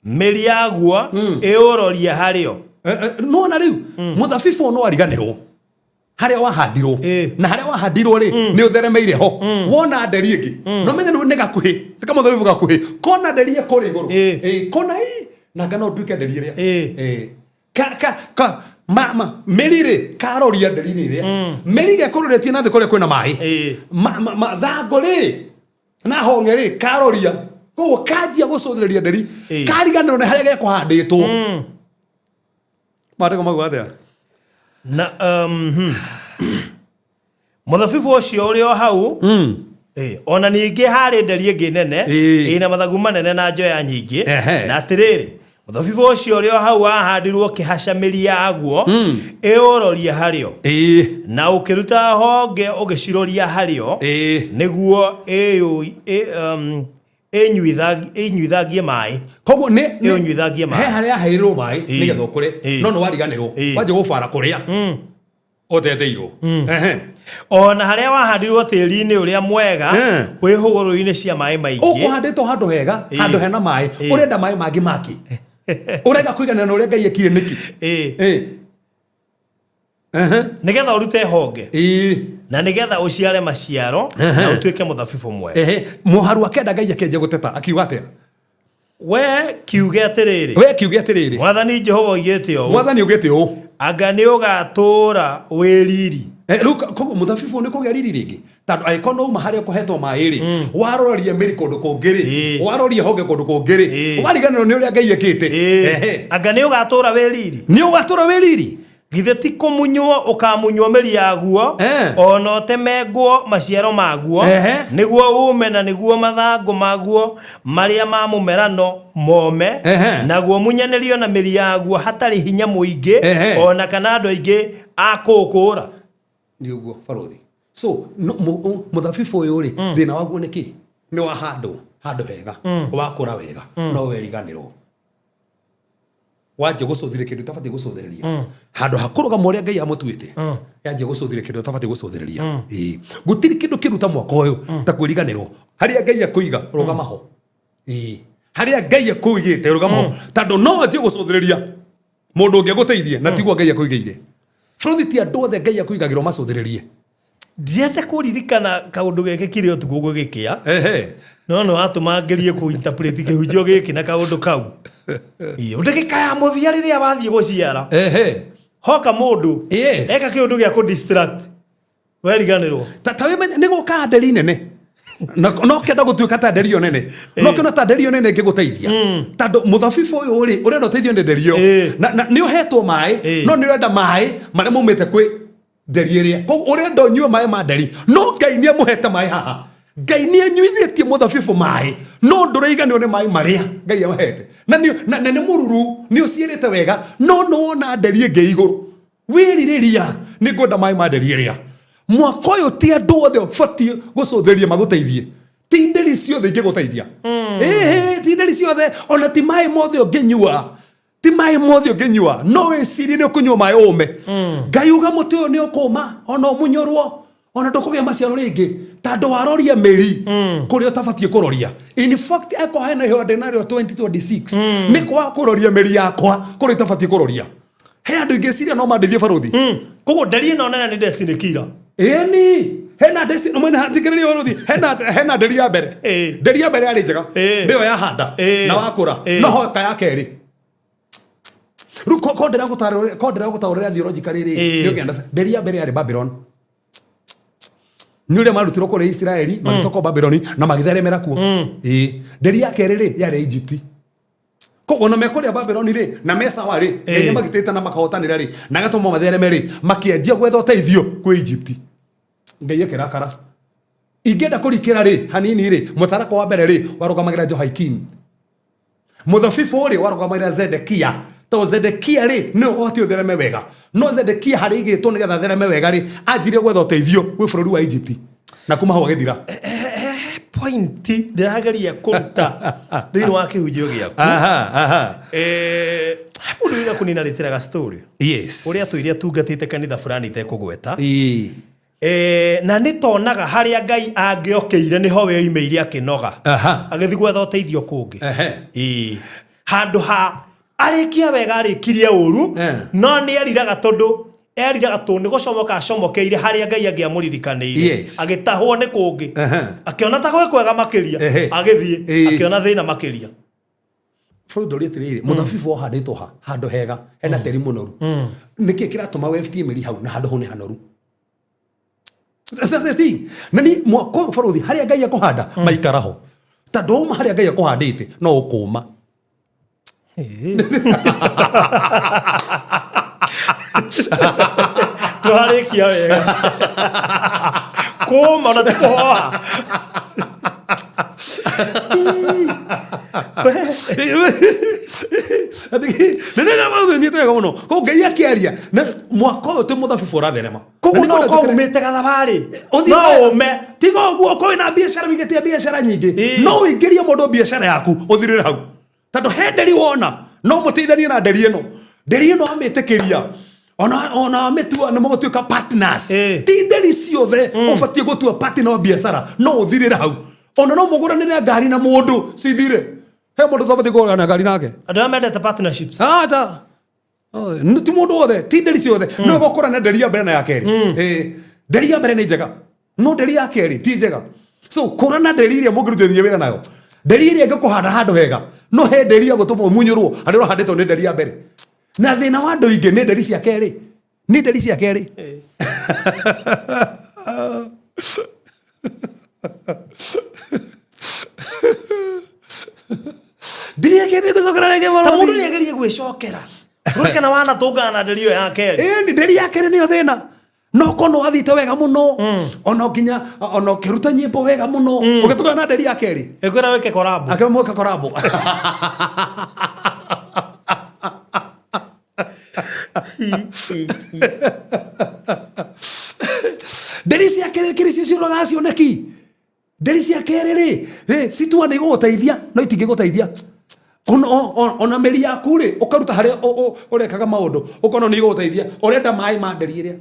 mĩri yaguo ĩũrorie harĩo. Nona rĩu mũthabibũ no ariganĩrwo harĩa wahandirwo, na harĩa wahandirwo rĩ nĩ ũtheremeire ho. Wona nderi ĩngĩ, no menye rĩu nĩ gakuhĩ, nĩ kamũthabibũ gakuhĩ, kona nderi ĩkũrĩa igũrũ. Kona ĩ nanga no nduĩke nderi ĩrĩa. Ka ka ka ma ma mĩri rĩ karoria nderi ĩrĩa, mĩri gekũrũrĩtie na thĩ kũrĩa kwĩna maĩ. Mathango rĩ na honge rĩ karoria koguo kanjia gũcũthĩrĩria nderi, kariganĩrwo nĩ harĩa gekũhandĩtwo. Maandĩko mauga atĩa? Na mũthabibũ ũcio ũrĩ o hau. Ona ningĩ harĩ nderi ĩngĩ nene ĩna mathagu manene na njoya nyingĩ. Na atĩrĩrĩ, mũthabibũ ũcio ũrĩ o hau wahandirwo ũkĩhaca mĩri yaguo ĩũrorie harĩo, na ũkĩruta honge ũgĩciroria harĩo, nĩguo ĩnyuithagie maĩ. Koguo nĩ Ĩũnyuithagie maĩ. He harĩa yaheirwo maĩ nĩgetha ũkũre, no nĩ wariganĩrwo, wanjia gũbara kũrĩa ũteteirwo. Ona harĩa wahandirwo tĩri-inĩ ũrĩa mwega wĩ hũgũrũrũ-inĩ cia maĩ maingĩ. Ũkũhandĩtwo handũ hega, handũ hena maĩ, ũrenda maĩ mangĩ maki. Ũrenda kũiganĩra na ũrĩa Ngai ekire nĩkĩ? Nĩgetha ũrute honge, na nĩgetha ũciare maciaro, na ũtuĩke mũthabibũ mwega. Mũharu akenda Ngai akĩanjia gũteta akiuga atĩa? We kiuge atĩrĩrĩ. We kiuge atĩrĩrĩ. Mwathani Jehova oigĩte ũũ. Mwathani oigĩte ũũ. Anga nĩ ũgatũũra wĩ riri. Rĩu koguo mũthabibũ nĩ kũgĩa riri rĩngĩ, tondũ angĩkorwo no uma harĩa ũkũhetwo maĩ rĩ, waroria mĩri kũndũ kũngĩ rĩ, waroria honge kũndũ kũngĩ rĩ, wariganĩrwo nĩ ũrĩa Ngai ekĩte. Anga nĩ ũgatũũra wĩ riri. Nĩ ũgatũũra wĩ riri. Githĩ ti kũmunywo ũkamunywo mĩri yaguo, ona ũtemengwo maciaro maguo, nĩguo ume, na nĩguo mathangũ maguo marĩa ma mũmerano mome, naguo munyanĩrio na mĩri yaguo hatarĩ hinya mũingĩ, ona kana andũ aingĩ a kũũkũũra. Nĩ ũguo barothi. So mũthabibũ ũyũ rĩ, thĩna waguo nĩ kĩ? Nĩ wahandwo handũ hega, wakũra wega, no weriganĩrwo. Wanjia gũcũthĩrĩria kĩndũ ũtabatiĩ gũcũthĩrĩria, handũ ha kũrũgama ũrĩa Ngai amũtuĩte, yanjia gũcũthĩrĩria kĩndũ ũtabatiĩ gũcũthĩrĩria. Gũtirĩ kĩndũ kĩruta mwaka ũyũ ta kwĩriganĩrwo harĩa Ngai akũiga, rũgama ho. Harĩa Ngai akũigĩte, rũgama ho, tondũ no anjie gũcũthĩrĩria mũndũ ũngĩ agũteithie, na tiguo Ngai akũigĩire. Bũrũri ti andũ othe Ngai akũigagĩrwo macũthĩrĩrie. Ndiende kũririkana kaũndũ gekĩkire ũtukũ gũgĩkĩa, no nĩ watũma ngerie kũ interpret kĩhunjio gĩkĩ na kaũndũ kau. Ndagĩka ya mũthia rĩrĩa wathiĩ gũciara, hoka mũndũ eka kĩũndũ gĩa kũ distract, weriganĩrwo. Ta wĩmenye nĩ gũka nderi nene, no kenda gũtuĩka ta nderi ĩyo nene, no kĩona ta nderi ĩyo nene ĩngĩgũteithia, tondũ mũthabibũ ũyũ rĩ ũrenda ũteithio nĩ nderi ĩyo, na nĩ ũhetwo maĩ, no nĩ ũrenda maĩ marĩa maumĩte kwĩ nderi ĩrĩa. Koguo ũrenda ũnyue maĩ ma nderi, no Ngai nĩ amũhete maĩ haha. Ngai nĩ anyuithĩtie mũthabibũ maĩ, no ndũraiganĩrwo nĩ maĩ marĩa Ngai amũhete. Na nĩ mũruru, nĩ ũciarĩte wega, no nĩ wona nderi ĩngĩ igũrũ. Wĩrirĩria nĩ ngwenda maĩ ma nderi ĩrĩa. Mwaka ũyũ ti andũ othe ũbatiĩ gũcũthĩrĩria magũteithie. Ti nderi ciothe ingĩgũteithia. Ti nderi ciothe, ona ti maĩ mothe ũngĩnyua. Ti maĩ mothe ũngĩnyua, no wĩcirie nĩ ũkũnyua maĩ ũme. Ngai uga mũtĩ ũyũ nĩ ũkũma, ona ũmunyorwo, ona ndũkũgĩa maciaro rĩngĩ, tondũ waroria mĩri kũrĩa ũtabatiĩ kũroria. In fact, eko hena ihoya ndĩnarĩo 2026, nĩ kwaga kũroria mĩri yakwa kũrĩa itabatiĩ kũroria. He andũ ingĩciria no mandĩthie barothi. Koguo nderi ĩno nene nĩ destiny killer. Ĩni, hena destiny, mwene hathikĩrĩria barothi, hena nderi ya mbere. Nderi ya mbere yarĩ njega. Nĩyo yahanda na wakũra. No hoka ya kerĩ. Rĩu ko ndĩragũtaũrĩra theologically rĩ, Ĩĩ. nĩ ũkĩenda nderi ya mbere yarĩ Babylon. Nĩ ũrĩa marutirwo kũrĩa Isiraeli magĩtoka Babyloni na magĩtheremera kuo. Ĩĩ. Nderi ya kerĩ rĩ yarĩ Egypt. Koguo ona me kũrĩa Babyloni rĩ na me sawa rĩ, Ĩĩ. nginya magĩtĩte na makahotanĩra rĩ, na gatũma mathereme rĩ, makĩanjia gwetha ũteithio kwĩ Egypt. Ngai akĩrakara. Ingĩenda kũrikĩra rĩ hanini rĩ, mũtarakwa wa mbere rĩ warũgamagĩra Jehoiakim. Mũthabibũ rĩ warũgamagĩra Zedekia. Tondũ Zedekia rĩ nĩwe ũbatiĩ ũthereme wega. No Zedekia harĩa aigĩtwo nĩgetha athereme wega rĩ, anjirie gwetha ũteithio gwĩ bũrũri wa Egypt. Na kuma hau agĩthira. Point ndĩrageria kũruta thĩinĩ wa kĩhunjio gĩaku. Aha, aha. He mũndũ wĩra kũnina rĩtĩraga story. Yes. Ũrĩa atũire atungatĩte kanitha fulani itekũgweta. Ĩĩ. Na nĩ tonaga harĩa Ngai angĩokĩire nĩho we oimĩire akĩnoga. Aha. Agĩthiĩ gwetha ũteithio kũngĩ. Ehe. Ĩĩ. Handũ ha arĩkia wega arĩkirie ũru, no nĩ eriraga tondũ eriraga tondũ nĩ gũcomoka acomokeire harĩa Ngai angĩamũririkanĩire. Yes. Agĩtahwo nĩ kũngĩ. Ehe. Akĩona ta gwĩ kwega makĩria, Ehe. agĩthiĩ, Ĩĩ. akĩona thĩna makĩria. Bũrũri ndũrĩ atĩrĩrĩ, mũthabibũ ũhandĩtwo ha handũ hega hena tĩri mũnoru. Nĩkĩ kĩratũma webutie mĩri hau na handũ hau nĩ hanoru? That's the thing. Na ni mwaka ũyũ bũrũri harĩa Ngai akũhanda maikara ho. Tondũ wauma harĩa Ngai akũhandĩte no ũkũma. Tũrarĩkia wega. Kũma ona ti kũhoha. Nĩnyitĩte wega mũno. Koguo Ngai akĩaria na mwaka ũyũ ti mũthabibũ ũratherema. Koguo Na no nĩkwenda ũkorwo tũkĩre- umĩte gathabarĩ. Ũthiĩ No wega. ũme. Tiga ũguo ũkorwo wĩna biacara wĩigĩte biacara nyingĩ. Ĩĩ. No ũingĩrie mũndũ biacara yaku ũthirĩre hau. Tondũ he nderi wona no mũteithanie na nderi ĩno. Nderi ĩno amĩtĩkĩria ona amĩtua nĩ mũgũtuĩka partners. Ĩĩ. Ti nderi ciothe ũbatiĩ gũtua partner wa biacara no ũthirĩre hau. Ona no mũgũranĩre ngari na mũndũ cithire. He mũndũ ũtabatiĩ kũgũrana ngari nake. Andũ arĩa mendete partnerships. Acha. Ti mũndũ wothe, ti nderi ciothe. No gũkũra na nderi ya mbere na ya kerĩ. Nderi ya mbere nĩ njega, no nderi ya kerĩ ti njega. So kũra na nderi ĩrĩa mũngĩrutithania wĩra nayo. Nderi ĩrĩa ĩngĩkũhanda handũ hega, no he nderi ya gũtũma ũmunyũrwo harĩa ũrahandĩtwo nĩ nderi ya mbere. Na thĩna wa andũ aingĩ nĩ nderi cia kerĩ. Nĩ nderi cia kerĩ. Ndirĩ gũcokera rĩngĩ Ta mũno. mũndũ nĩ agerie gwĩcokera. Rũĩ kana wanatũngana na nderi ĩyo ya kerĩ. Ĩni nderi ya kerĩ nĩyo thĩna. No kono wathiĩte wega mũno ona nginya ona ũkĩruta nyĩmbo wega mũno ũgĩtũngana na nderi ya kerĩ Ĩkwĩra wĩke korabo. akĩmwĩka korabo. Nderi cia kerĩ kĩrĩ cio ciũraga cioneki. Nderi cia kerĩ rĩ citua nĩ igũgũteithia no itingĩgũteithia. Ona mĩri yaku rĩ ũkaruta harĩa ũrekaga maũndũ ũkona nĩ igũgũteithia. Ũrenda maĩ ma nderi ĩrĩa.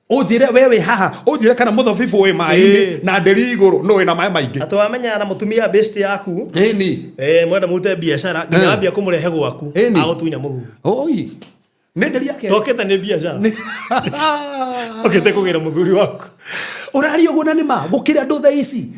Ũnjĩre we wĩ haha, ũnjĩre kana mũthabibũ wĩ maĩ-inĩ na nderi igũrũ no wĩna maĩ maingĩ. Atĩ wamenyana na mũtumia best yaku. Ĩni. Mwenda mũrute biacara nginya wambia kũmũrehe gwaku agũtunya mũthuri. Oi. Nĩ nderi ya kerĩ. Okĩte nĩ biacara. Okĩte kũgĩra mũthuri waku. Ũraria ũguo na nĩ ma gũkĩra andũ thaa ici.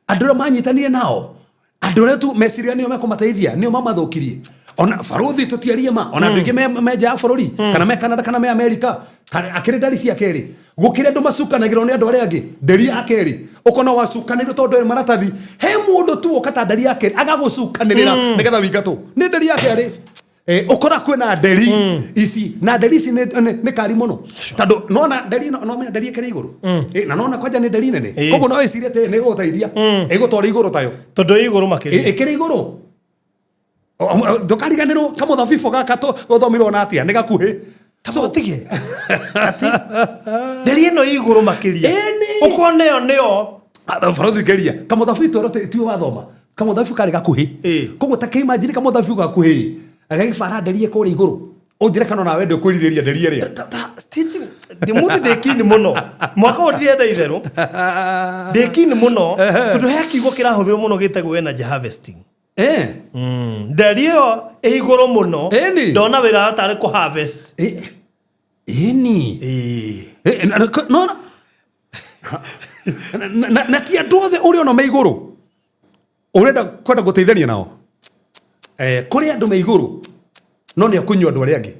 Andũ arĩa manyitanire nao. Andũ arĩa tu meciria nĩo mekũmateithia, nĩo mamathũkirie. Ona baruthi tũtiarie ma, ona andũ aingĩ me nja ya bũrũri, kana me Canada kana me America, akĩrĩ ndari cia kerĩ. Gũkĩrĩ andũ macukanagĩrwo nĩ andũ arĩa angĩ, nderi ya kerĩ. Ũkona wacukanĩrwo tondũ ndũrĩ maratathi. He mũndũ tu ũka ta nderi ya kerĩ, agagũcukanĩrĩra nĩgetha wĩingatwo. Nĩ nderi ya kerĩ. Ũkora kwĩna nderi ici, na nderi ici nĩ kari mũno. Tondũ nona nderi ĩno, no menya nderi ĩkĩrĩ igũrũ. Na nona kwanja nĩ nderi nene. Koguo no wĩcirie atĩ nĩ ĩgũgũteithia. Ĩgũtwara igũrũ tayo. Tondũ ĩ igũrũ makĩria. Ĩkĩrĩ igũrũ. Ndũkariganĩrwo kamũthabibũ gaka ũthomirwo na atĩa, nĩ gakuhĩ. Ta ũtige. Ati nderi ĩno ĩ igũrũ makĩria. Ĩni. Ũkona ĩyo nĩyo. Barothi ngeria. Kamũthabibũ twerwo tiwe wathoma. Kamũthabibũ karĩ gakuhĩ. Koguo ta kĩimagine kamũthabibũ gakuhĩ. Agagĩbara nderi ĩkũrĩa igũrũ. Ũnjĩre kana onawe ndũkwĩrirĩria nderi ĩrĩa. Ndĩmũthĩ ndĩkini mũno. Mwaka ũyũ ndirenda itherũ. Ndĩkini mũno. Tondũ he kiugo kĩrahũthĩrwo mũno gĩtagwo energy harvesting. Nderi ĩyo ĩ igũrũ mũno. Ĩni. Ndona wĩra wayo tarĩ kũ harvest. Ĩni. No, no. Na ti andũ othe ũrĩa ona me igũrũ. Ũrenda kwenda gũteithania nao. Kũrĩ andũ me igũrũ. No nĩ akũnyua andũ arĩa angĩ.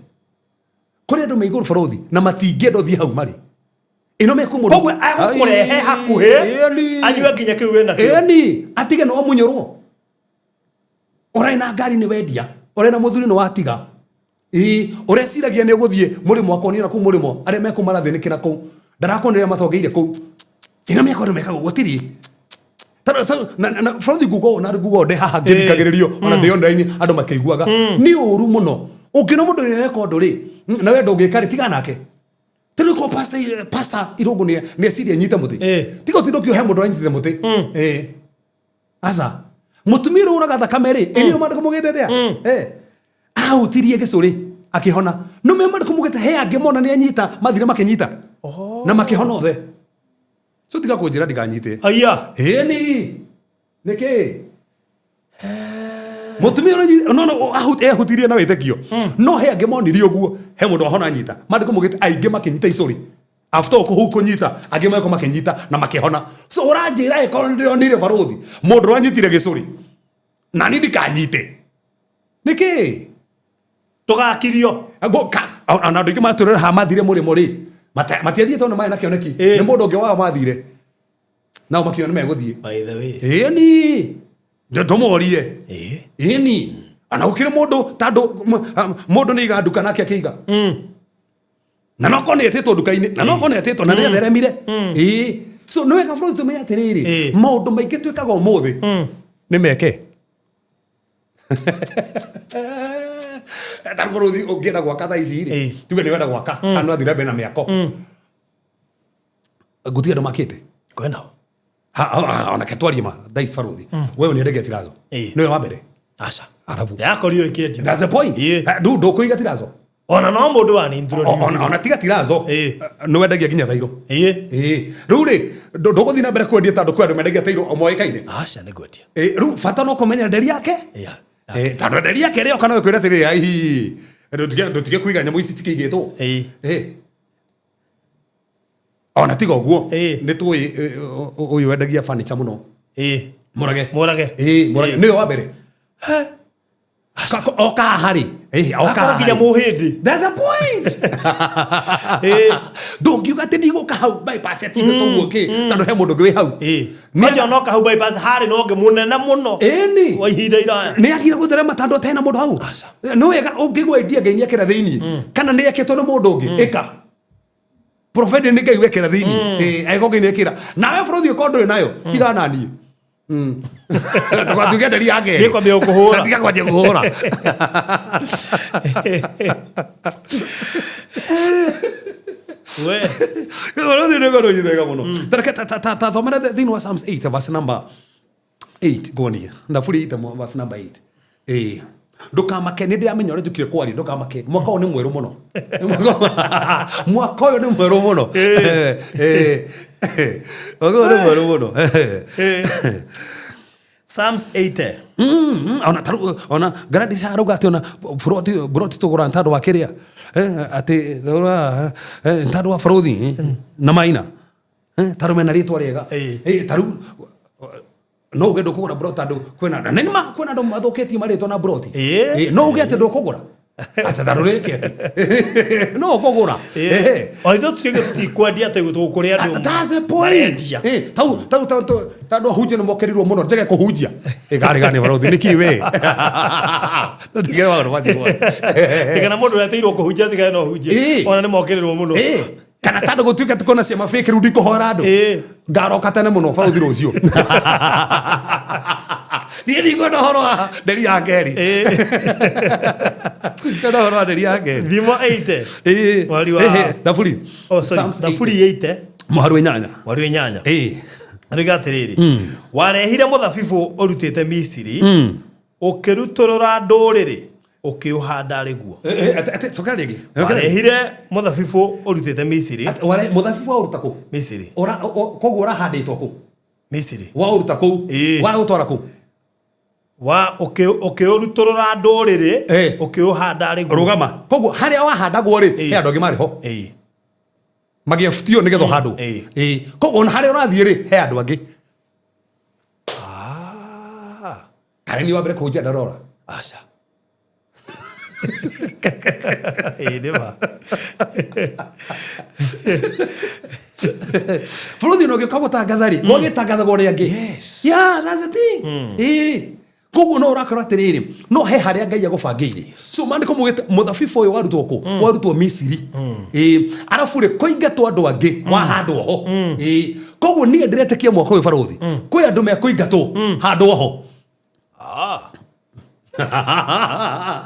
Kũrĩ andũ me igũrũ bũrũthi na matingĩenda ũthiĩ hau marĩ ĩno mekũmũndũ. Koguo agũkũrehe hakuhĩ anyue nginya kĩu wĩ nakĩo. Ĩni atige nĩ wamunyũrwo, ũrarĩ na ngari nĩ wendia, ũrarĩ na mũthuri nĩ watiga. Ĩĩ, ũreciragia nĩ ũgũthiĩ mũrĩmo akonio na kũu mũrĩmo arĩa mekũu marathĩnĩkĩra kũu ndarakuoneria matongeire kũu ĩno mĩaka andũ mekaga ũguo gũtirĩ. Na bũrũri nguga ũũ na nguga ũũ ndĩ haha ngĩthikagĩrĩrio ona ndĩ online andũ makĩiguaga nĩ ũru mũno ũngĩona mũndũ nĩ areka ũndũ rĩ na we ndũngĩka rĩ, tiga nake. Tondũ ko pastor Irũngũ nĩ eciria nyite mũtĩ. Tiga ũtinde ũkĩohe mũndũ anyitĩte mũtĩ. Aca mũtumia ũrĩa ũraga thakame rĩ, ĩnĩo maandĩko mugĩte atĩa? Ahutirie gĩcũrĩ akĩhona. No me maandĩko mugĩte he angĩ mona nĩ anyita mathire makĩnyita na makĩhona othe. So tiga kũnjĩra ndikanyite. Aya. Ĩni nĩkĩ mũtumia ũrĩa no no ehutirie na wĩtĩkio, no he angĩ monire ũguo he mũndũ wahona anyita. Maandĩko mugĩte aingĩ makĩnyita icũrĩ after kũhu kũnyita, angĩ meko makĩnyita na makĩhona. So ũranjĩra ĩkorwo nĩ ndĩronire barũthi mũndũ ũranyitire gĩcũrĩ na niĩ ndikanyite nĩkĩ? Tũgakirio. Ona andũ aingĩ matũrĩra ha mathire mũrĩmo rĩ, matiathiĩte tondũ marĩ na kĩoneki. Nĩ mũndũ ũngĩ wao mathire nao makiona nĩ megũthiĩ. By the way. Ĩni ndũmorie. Ĩni ona gũkĩrĩ mũndũ tandũ mũndũ nĩ iga nduka nake akĩiga na no korwo nĩ etĩtwo nduka-inĩ na no korwo nĩ etĩtwo na nĩ atheremire. Ĩĩ, so nĩ wega bũrũri tũmenye atĩrĩrĩ, maũndũ maingĩ twĩkaga ũmũthĩ nĩ meke tarĩ bũrũri ũngĩenda gwaka thaa ici rĩ, tuge nĩ wenda gwaka kana nĩ wathiĩ na mbere na mĩako, ngũtiga andũ makĩte. Kwĩnao. Onake twarie ma thaa ici barũthi wewe nĩ endagia tirazo. Nĩwe wa mbere. Aca. Arabu. Yakorirwo ĩkĩendio. That's the point. Ndũ ndũkũiga tirazo. Ona no mũndũ wani Ona tiga tirazo, nĩ wendagia nginya thairo. Ĩĩ, rĩu rĩ ndũgũthiĩ na mbere kwendia tondũ kwĩ andũ mendagia tairo moĩkaine. Aca, nĩ ngwendia. Ĩĩ, rĩu bata no kũmenya nderi yake. Tondũ nderi yake ĩrĩa yoka no ĩkwĩre atĩrĩrĩ, aihi, ndũtige kũiga nyamũ ici cikĩigĩtwo. Ona tiga ũguo, nĩ tũĩ ũyũ wendagia furniture mũno. Mũrage. Mũrage. Ĩĩ, Mũrage nĩwe wa mbere oka haha rĩ. Oka Akorwo haha nginya rĩ. mũhĩndĩ. That's the point. Ndũngiuga atĩ ndigũka hau bypass atĩ tũguo kĩ tondũ he mũndũ ũngĩ wĩ hau. Kwanja onoka hau bypass harĩ na ũngĩ mũnene mũno Ĩni. wa ihinda iraya. Nĩ agire gũtherema tondũ atena mũndũ hau. Aca. Nĩ wega ũngĩgwa idea Ngai nĩekĩra thĩinĩ kana nĩ ekĩtwo nĩ mũndũ ũngĩ ĩka provided nĩ Ngai wekĩra thĩinĩ. Angĩkorwo Ngai nĩekĩra nawe bũrũri ũkorwo ndũrĩ nayo tigana na niĩ. Ndũgatuĩke nderi ya kerĩ. Ndikwambia gũkũhũra. Tiga kwanjia kũhũra. We. Bũrũri nĩ ũkorwo wega mũno. Ta reke ta thomera thĩinĩ wa Psalms 8 verse number 8 ngonie thaburi 8 verse number 8. Ĩĩ, ndũkamake, nĩ ndĩramenya ũrĩa njũkire kwaria. Ndũkamake, mwaka ũyũ nĩ mwerũ mũno. Mwaka ũyũ nĩ mwerũ mũno. Mwaka ũyũ nĩ mwerũ mũno. Psalms 80. Ona tarĩu ona Gladys arauga atĩ ona buroti tũgũra tondũ wa kĩrĩa, atĩ tũgũra tondũ wa bũrũthi na maina, tondũ mena rĩtwa rĩega. Tarĩu no uge ndũkũgũra buroti tondũ kwĩna na nĩ ma kwĩna andũ mathũkĩtie marĩtwa na buroti. No uge atĩ ndũkũgũra atĩ tondũ rĩkĩ atĩ no ũkũgũra. O ithuĩ tuge tũtikwendia atĩ tũkũrĩa andũ That's the point. marendia. Tau tau tau tau tondũ ahunjia nĩ mokerirwo mũno njege kũhunjia. Ĩgarĩ gani barothi nĩkĩ we? Tũtige maũndũ macio. Tigana mũndũ ũrĩa ateirwo kũhunjia tigane no hunjie. Ona nĩ mokĩrĩrwo mũno. Kana tondũ gũtuĩka tukona ciama fake rĩu ndikũhoera andũ. Ngaroka tene mũno barothi rũciũ. Niĩ ndikwenda ũhoro wa nderi ya kerĩ. Ndikwenda ũhoro wa nderi ya kerĩ. Thimo 80. Mweri wa Thaburi. Oh, sorry. Psalms 80. Thaburi 80. Mũhari wa inyanya. Mweri wa inyanya. Rĩga atĩrĩrĩ, warehire mũthabibũ ũrutĩte Misiri, ũkĩrutũrũra ndũrĩrĩ, ũkĩũhanda rĩguo. Cokera rĩngĩ. Warehire mũthabibũ ũrutĩte Misiri. Atĩ, mũthabibũ waũruta kũ? Misiri. Koguo ũrahandĩtwo kũ? Misiri. Waũruta kũu? Waũtwara kũ? Wa ũkĩũrutũrũra ndũrĩrĩ, ũkĩũhanda rĩguo. Rũgama. Koguo harĩa wahandagwo rĩ, he andũ angĩ marĩ ho. Magĩbutio nĩgetha ũhandwo. Koguo ona harĩa ũrathiĩ rĩ, he andũ angĩ. Karĩ niĩ wa mbere kũhunjia ndarora. Aca. Ĩĩ nĩ ma. Bũrũri ũno ũngĩũka gũtangatha rĩ, gwagĩtangathagwo ũrĩa angĩ. Yes. Yeah, that's the thing. Ĩĩ. Koguo no ũrakora atĩrĩrĩ, no he harĩa Ngai agũbangĩire. So maandĩko maugĩte mũthabibũ ũyũ warutwo kũ? Warutwo Misiri. Ĩĩ. Arabu rĩ, kũingatwo andũ angĩ wahandwo ho. Ĩĩ. Koguo niĩ ndĩretĩkia mwaka ũyũ barũthi, kwĩ andũ mekũingatwo handwo ho.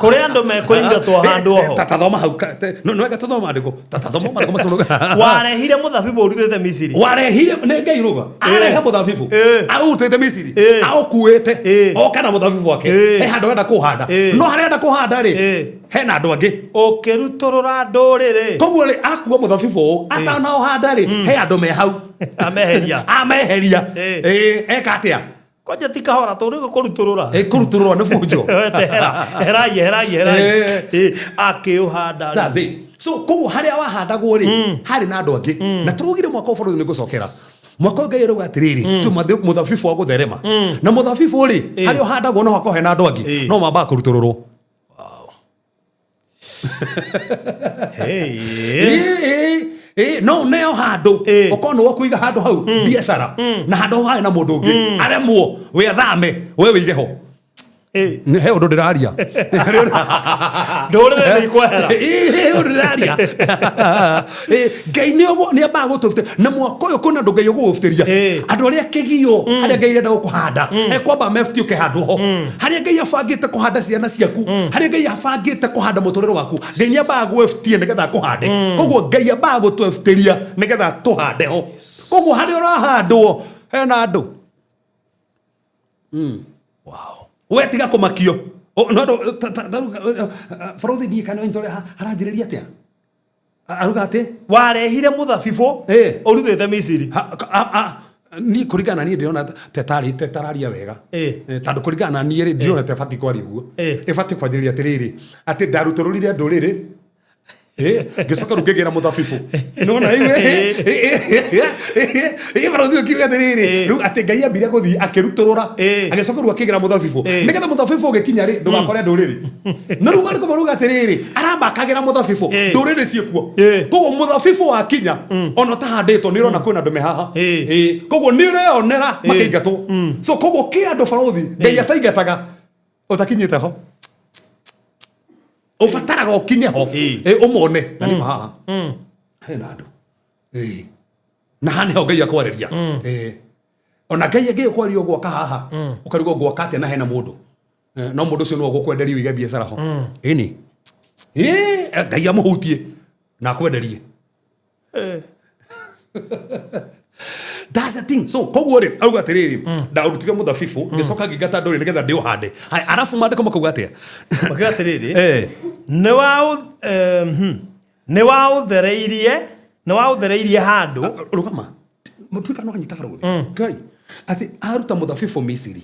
Kũrĩ andũ mekũingatwo handũ ho. Tatathoma hau no no tũthoma maandĩko. Tatathoma maandĩko macio. Warehire mũthabibũ ũrutĩte Misiri. Warehire nĩ Ngai ruga. Arehe mũthabibũ. Aũrutĩte Misiri. Aũkuĩte. Oka na mũthabibũ wake. He handũ arenda kũhanda. No harĩa arenda kũhanda rĩ, hena andũ angĩ. Ũkĩrutũrũra ndũrĩrĩ. Koguo rĩ, akua mũthabibũ ũũ, atanaũhanda rĩ, he andũ me hau. Ameheria. Ameheria. Eka atĩa? Kwanja ti kahora tondũ nĩ kũrutũrũra. Kũrutũrũra nĩ bunjo. Hera, herai, herai, herai. Akĩũhanda rĩ. That's it. So koguo harĩa wahandagwo rĩ, harĩ na andũ angĩ. Na tũraugire mwaka ũyũ bũrũri nĩ ngũcokera. Mwaka ũyũ Ngai arauga atĩrĩrĩ, tu mũthabibũ wa gũtherema. Na mũthabibũ rĩ, harĩa ũhandagwo no hakorwo hena andũ angĩ, no mambaga kũrutũrũrwo. Hey. Ĩĩ, no neo handũ ũkorwo nĩ wakũiga handũ hau biacara na handũ hau harĩ na mũndũ ũngĩ aremwo we athame we wĩige ho. Nĩ he ũndũ ndĩraria. Ndũrĩrĩ nĩ ikwehera. Ĩĩ, he ũndũ ndĩraria. Ĩĩ, Ngai nĩ ambaga gũtũbutĩria na mwaka ũyũ kwĩna andũ Ngai ũgũgũbutĩria. Andũ arĩa kĩgio harĩa Ngai arenda gũkũhanda ekwamba mebutĩke handũ ho harĩa Ngai abangĩte kũhanda ciana ciaku, harĩa Ngai abangĩte kũhanda mũtũrĩre waku, Ngai nĩ ambaga gwĩbutia nĩgetha akũhande. Koguo Ngai ambaga gũtwebutĩria nĩgetha tũhande ho. Koguo harĩa ũrahandwo hena andũ. Wow. We tiga kũmakio. No andũ, barothi ndiĩ kana nĩ ũrĩa haranjĩrĩria atĩa? Aruga atĩ? Warehire mũthabibũ ũrutĩte Misiri. Niĩ kũringana na niĩ ndĩrona tetararia wega. Tondũ kũringana na niĩ rĩ, ndirona ta ĩbatiĩ kwaria ũguo. Ĩbatiĩ kwanjĩrĩria atĩrĩrĩ, atĩ ndarutũrũrire ndũrĩrĩ, ngĩcoka rĩu ngĩgĩra mũthabibũ. Nĩwona rĩu, barothi ũkiuga atĩrĩrĩ, rĩu atĩ Ngai ambire gũthiĩ akĩrutũrũra, agĩcoka rĩu akĩgĩra mũthabibũ. Nĩgetha mũthabibũ ũgĩkinya rĩ, ndũgakore ndũrĩrĩ. No rĩu maandĩko marauga atĩrĩrĩ, aramba akagĩra mũthabibũ, ndũrĩrĩ ciĩkuo. Koguo mũthabibũ wakinya, ona ũtahandĩtwo nĩ ũrona kwĩna andũ me haha. Koguo nĩ ũreyonera makĩingatwo. So koguo kĩ andũ barothi, Ngai ataingataga, ũtakinyĩte ho. Ũbataraga ũkinye ho, ũmone, na nĩ ma haha. Hena andũ. Na haha nĩho Ngai akwarĩria. Ona Ngai angĩgĩkwaria ũgwaka haha, ũkarigwo ngwaka atĩa na hena mũndũ. No mũndũ ũcio nĩwe ũgũkwenderia ũige biacara ho. Ĩni. Ngai amũhutie na akwenderie. That's the thing. So koguo rĩ, auga atĩrĩrĩ, ndarutire mũthabibũ, ngĩcoka ngĩingata ndũrĩrĩ nĩgetha ndĩũhande. Haya, arabu maandĩko makauga atĩa? Makiuga atĩrĩrĩ, nĩ waũthereirie handũ. Rũgama. Mũtuĩka no anyita barũthi. Ngai. Atĩ aruta mũthabibũ Misiri.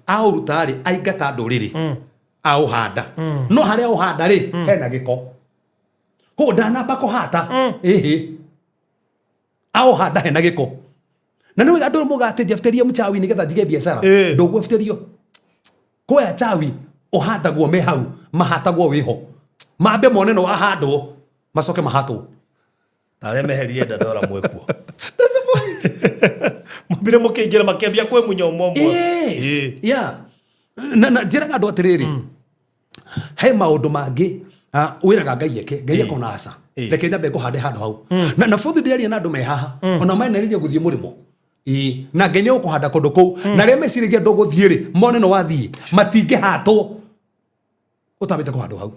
Aũruta rĩ, aingata ndũrĩrĩ. Aũhanda. No harĩa aũhanda rĩ, hena gĩko. Koguo ndanamba kũhata. Ĩhĩ. Aũhanda hena gĩko. Na nĩ wega andũ muga atĩ njebutĩrie mchawi nĩgetha njige biacara. Ndũgwebutĩrio. Kwĩ achawi ũhandagwo me hau, mahatagwo wĩho. Mambe mone nĩ wahandwo, macoke mahatwo. Arĩa meherie ndandora mwekuo. That's the point. Mwambire mũkĩingĩra makĩambia kwĩmunya ũmwe ũmwe. Yes. Yeah. Na njĩraga andũ atĩrĩrĩ, he maũndũ mangĩ wĩraga Ngai eke, Ngai akona aca. Reke nyambe ngũhande handũ hau. Na bũthi ndĩraria na andũ me haha, ona menereirie gũthiĩ mũrĩmo. Na Ngai nĩ egũkũhanda kũndũ kũu. Na arĩa meciragia ndũgũthiĩ rĩ, mone nĩ wathiĩ, matingĩhatwo ũtambĩte kũhandwo hau.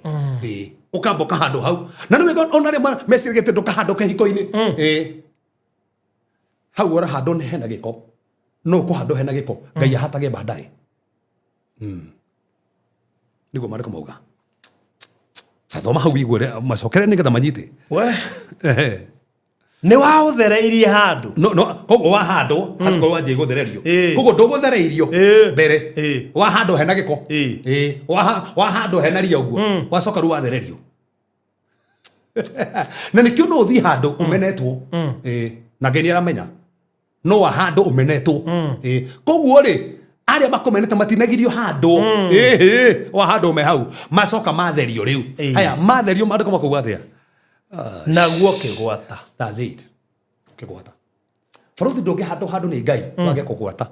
Ũkamba ũkahandwo hau. Na nĩ wega ona arĩa meciragia atĩ ndũkahandwo kĩhiko-inĩ. Hau ũrahandwo nĩ hena gĩko. No ũkũhandwo hena gĩko, Ngai ahatage baadaye. Nĩguo maandĩko mauga. Thoma hau wigue ũrĩa macokere nĩgetha manyite. We. Nĩ waũthereirie handũ. No, no, koguo wahandwo, hacoka wanjie gũthererio. Koguo ndũgũthereirio mbere. Wahandwo hena gĩko. Wahandwo hena ria ũguo. Wacoka rĩu wathererio. Na nĩkĩo no ũthiĩ handũ ũmenetwo. Na Ngai nĩ aramenya. No wahandwo ũmenetwo. Koguo rĩ, Arĩa makomenete matinagirio handũ. Ĩhĩ, wa handũ me hau macoka matherio rĩu. Haya matherio maandĩko makauga atĩa? Naguo kĩgwata. That's it. Kĩgwata. Bũrũri ndũngĩhandwo handũ nĩ Ngai wage kũgwata.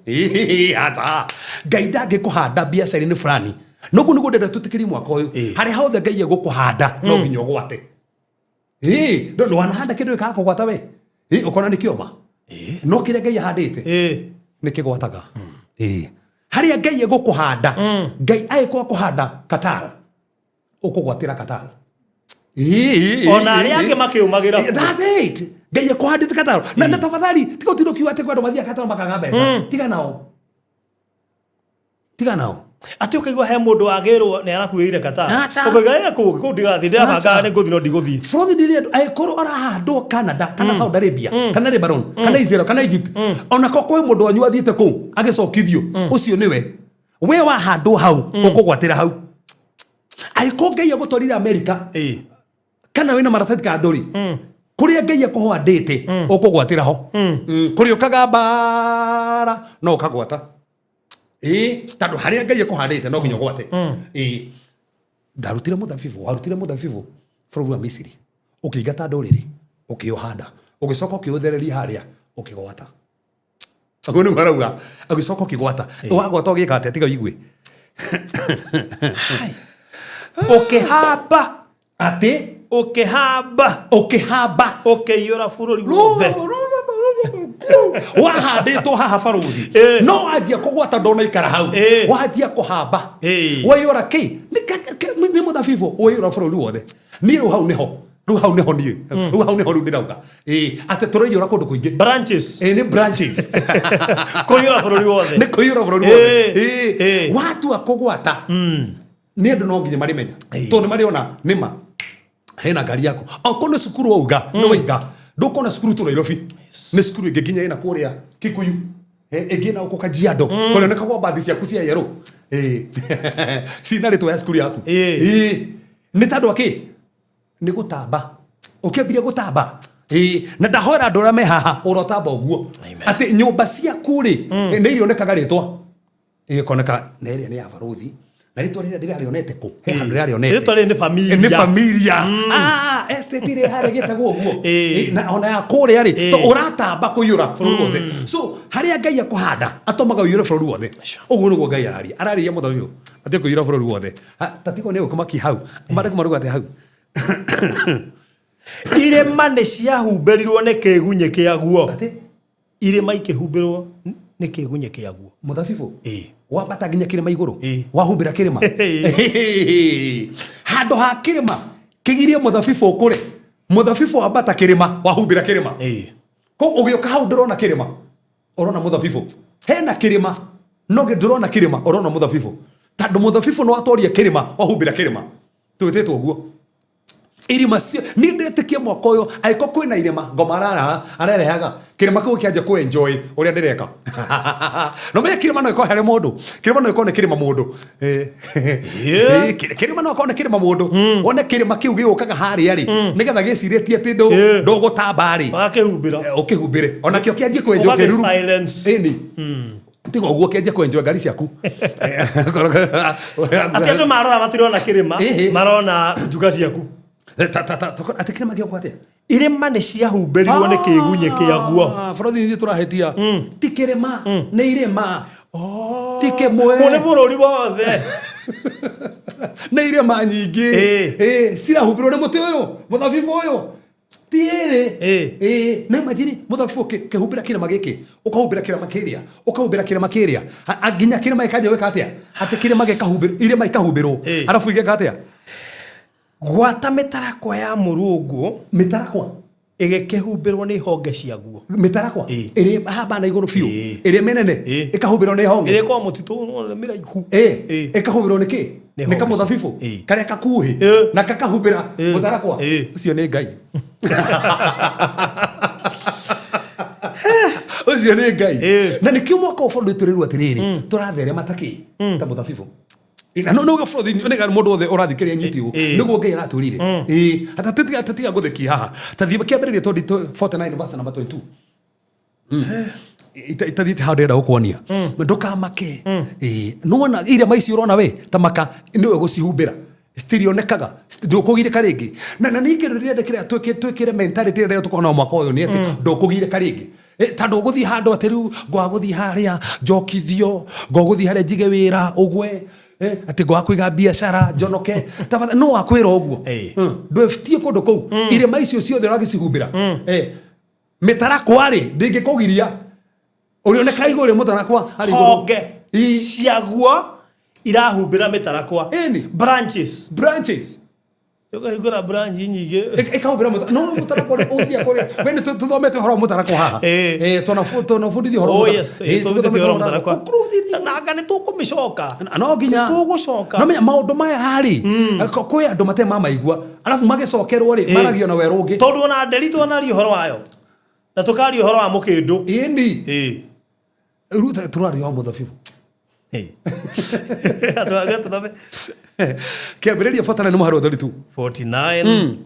Ĩĩ, aca. Ngai ndangĩkũhanda biacara-inĩ fulani. Noguo nĩguo ndĩrenda tũtĩkĩrie mwaka ũyũ. Harĩa hothe Ngai egũkũhanda no nginya ũgwate. Ĩĩ, ndwanahanda kĩndũ gĩkaga kũgwata we. Ĩĩ, ũkona nĩ kĩoma. No kĩrĩa Ngai ahandĩte nĩ kĩgwataga. Ĩĩ. Harĩa Ngai egũkũhanda, Ngai agĩkorwo akũhanda Qatar, ũkũgwatĩra Qatar. Ona arĩa angĩ makĩũmagĩra kuo. That's it. Ngai ekũhandĩte Qatar. Na tafadhali tiga ũtinde ũkiuga atĩ kwĩ andũ mathiaga Qatar makaga mbeca. Tiga nao. Tiga nao. Atĩ ũkaigua he mũndũ wagĩrwo nĩ arakuĩrĩire Qatar. Aca. Ũkauga ĩ kũu kũu ndigathiĩ ndĩrabangaga nĩ ngũthiĩ no ndigũthiĩ. Bũrũri ndĩrĩ andũ angĩkorwo arahandwo Canada kana Saudi Arabia kana Lebanon kana Israel kana Egypt, onako kwĩ mũndũ wanyu athiĩte kũu agĩcokithio, ũcio nĩwe we wahandwo hau ũkũgwatĩra hau. Angĩkorwo Ngai agũtwarire America kana wĩna maratathi ka ndũrĩ kũrĩa Ngai akũhandĩte ũkũgwatĩra ho. Kũrĩa ũkaga mbara no ũkagwata. Ĩĩ, tondũ harĩa Ngai akũhandĩte no nginya ũgwate. Ĩĩ, ndarutire mũthabibũ, warutire mũthabibũ bũrũri wa Misiri, ũkĩingata ndũrĩrĩ, ũkĩũhanda, ũgĩcoka ũkĩũthereria harĩa, ũkĩgwata. Ũguo nĩguo arauga, ũgĩcoka ũkĩgwata. Wagwata ũgĩka atĩa? Tiga ũigue. Ũkĩhamba. Atĩ? Ũkĩhamba. Ũkĩhamba. Ũkĩiyũra bũrũri wothe. Wahandĩtwo haha barũthi. No wanjia kũgwata ndũnaikara hau. Wanjia kũhamba. Waiyũra kĩ? Nĩ mũthabibũ waiyũra bũrũri wothe. Niĩ rĩu hau nĩho. Rĩu hau nĩho niĩ. Rĩu hau nĩho rĩu ndĩrauga. Atĩ tũraiyũra kũndũ kũingĩ. Branches. Nĩ branches. Kũiyũra bũrũri wothe. Nĩ kũiyũra bũrũri wothe. Watua kũgwata. Nĩ andũ no nginya marĩmenya. Tondũ nĩ marĩona nĩma hena ngari yaku. Okorwo nĩ cukuru wauga, nĩ waiga. Ndũkona cukuru tu Nairobi. Nĩ cukuru ĩngĩ nginya ĩna kũrĩa Kikuyu. Ĩngĩ ĩna gũkũ Kajiado. Kũrĩa onekagwo mbathi ciaku cia yerũ. Cina rĩtwa ya cukuru yaku. Nĩ tondũ akĩ? Nĩ gũtamba. Ũkĩambirie gũtamba. Na ndahoera andũ arĩa me haha ũrotamba ũguo. Atĩ nyũmba ciaku rĩ, nĩ irĩonekaga rĩtwa. Ĩgĩkoneka na ĩrĩa nĩ ya barũthi. Na rĩtwa rĩrĩa ndĩrarĩonete kũ? He handũ ndĩrarĩonete. Rĩtwa rĩrĩ nĩ familia. Nĩ familia. Estate ĩrĩa harĩa ĩgĩtagwo ũguo. Na ona ya kũrĩa rĩ, to ũratamba kũiyũra bũrũri wothe. So harĩa Ngai akũhanda, atũmaga ũiyũre bũrũri wothe. Ũguo nĩguo Ngai araria. Ararĩria mũthabibũ. Atĩ kũiyũra bũrũri wothe. Tatigwo nĩ gũkũmakia hau. Marĩkũ maruga atĩa hau? Irĩma nĩ ciahumbĩrirwo nĩ kĩgunyĩ kĩaguo. Atĩ? Irĩma ikĩhumbĩrwo nĩ kĩgunyĩ kĩaguo. Mũthabibũ? Wambata nginya kĩrĩma igũrũ? Wahumbĩra kĩrĩma? Handũ ha kĩrĩma kĩgirie mũthabibũ ũkũre, mũthabibũ wambata kĩrĩma, wahumbĩra kĩrĩma. Koguo ũgĩũka hau ndũrona kĩrĩma, ũrona mũthabibũ. Hena kĩrĩma, no ndũrona kĩrĩma, ũrona mũthabibũ. Tondũ mũthabibũ nĩ watoria kĩrĩma, wahumbĩra kĩrĩma. Twĩtĩtwo ũguo. Irima cio, niĩ ndetĩkia mwaka ũyũ, angĩkorwo kwĩna irĩma, ngoma arerehaga, kĩrĩma kĩu kĩanjia kũ enjoy ũrĩa ndĩreka. No menye kĩrĩma no gĩkorwo harĩ mũndũ, kĩrĩma no gĩkorwo nĩ kĩrĩma mũndũ. Kĩrĩma no gĩkorwo nĩ kĩrĩma mũndũ. Wone kĩrĩma kĩu gĩũkaga harĩa rĩ, nĩgetha gĩcirĩtie atĩ ndũgũtamba rĩ. Ũgakĩhumbĩra. Ũkĩhumbĩre. Onakĩo kĩanjie kũ enjoy Ũgagĩ kĩruru. silence. Ĩni. Tiga ũguo kĩanjie kũ enjoy ngari ciaku. Atĩ andũ marora matirona kĩrĩma, marona njuga ciaku. Atĩ kĩrĩma gĩakwa atĩa? Irĩma nĩ ciahumbĩrirwo nĩ kĩgunyĩ kĩaguo. Bũrũri ithuĩ tũrahĩtia. Ti kĩrĩma, nĩ irĩma. Ti kĩmwe. Kũu nĩ bũrũri wothe. Nĩ irĩma nyingĩ. Cirahumbĩrwo nĩ mũtĩ ũyũ, mũthabibũ ũyũ. Ti ĩrĩ. Nĩ imagine mũthabibũ ũkĩhumbĩra kĩrĩma gĩkĩ, ũkahumbĩra kĩrĩma kĩrĩa, ũkahumbĩra kĩrĩma kĩrĩa. Nginya kĩrĩma gĩkanjia gwĩka atĩa? Atĩ kĩrĩma gĩkahumbĩrwo, irĩma ikahumbĩrwo. Arabu igeka atĩa? Gwata mĩtarakwa ya mũrũngũ. Mĩtarakwa? Ĩgĩkĩhumbĩrwo nĩ honge ciaguo. Mĩtarakwa? Ĩrĩa ĩhambana na igũrũ biũ? Ĩrĩa mĩnene? Ĩkahumbĩrwo nĩ honge? Ĩrĩa ĩkoragwo mũtitũ mĩraihu. Ĩkahumbĩrwo nĩ kĩ? Nĩ Nĩ honge kamũthabibũ? Karĩa kakuhĩ? Na kakahumbĩra mũtarakwa? Ũcio nĩ Ngai. Ũcio nĩ Ngai. Na nĩkĩo mwaka ũyũ bũrũri tũrĩrwo atĩrĩrĩ, tũratherema ta kĩ? Ta mũthabibũ. Na no no bũrũri nĩ ga mũndũ wothe ũrathikĩrĩria nyiti ũũ. Nĩguo Ngai aratwĩrire. Ata tiga ngũthĩkia haha. Ta thiĩ kĩambĩrĩria 49 verse number 22. Itathiĩte handũ ndĩrenda gũkuonia. Ndũkamake. Ĩĩ, nĩwona irema ici ũrona we ta maka nĩwe gũcihumbĩra citirionekaga, ndũkũgirĩka rĩngĩ. Na ningĩ rĩrĩa ndĩkĩrĩa twĩkĩre mentality ĩrĩa tũkorwo nayo mwaka ũyũ nĩ atĩ ndũkũgirĩka rĩngĩ. Tondũ ũgũthiĩ handũ atĩ rĩu ngwaga gũthiĩ harĩa njokithio, ngwaga gũthiĩ harĩa njige wĩra ũgwe, atĩ ngwaga kũiga biacara njonoke. Tafadhali, no wakwĩra ũguo. Ndwĩtie kũndũ kũu irĩma icio ciothe ũragĩcihumbĩra. Mĩtarakwa rĩ ndĩngĩkũgiria ũrĩoneka igũrũ rĩ mũtarakwa harĩ igũrũ. Honge ciaguo irahumbĩra mĩtarakwa. Ĩni. Branches. Branches. Ũkahingũra branch nyingĩ. Ĩkahumbĩra mũtarakwa. No mũtarakwa rĩ, ũthiaga kũrĩa. We nĩ tũthomete ũhoro wa mũtarakwa haha. Twanabundithio ũhoro wa Oh, mũtarakwa. yes, tũthomete ũhoro wa mũtarakwa. Ũkũrũthithio. Na anga nĩ tũkũmĩcoka. Na no nginya. Nĩ tũgũcoka. No menya maũndũ maya rĩ, kwĩ andũ matarĩ mamaigua. Arabu magĩcokerwo rĩ, maragio na werũ ũngĩ. Tondũ ona nderi twanaria ũhoro wayo. Na tũkaria ũhoro wa mũkĩndũ. Ĩni. Rĩu tũraria wa mũthabibũ. Atwage tũthome. Kĩambĩrĩria 49 nĩ mũhari wa 32. 49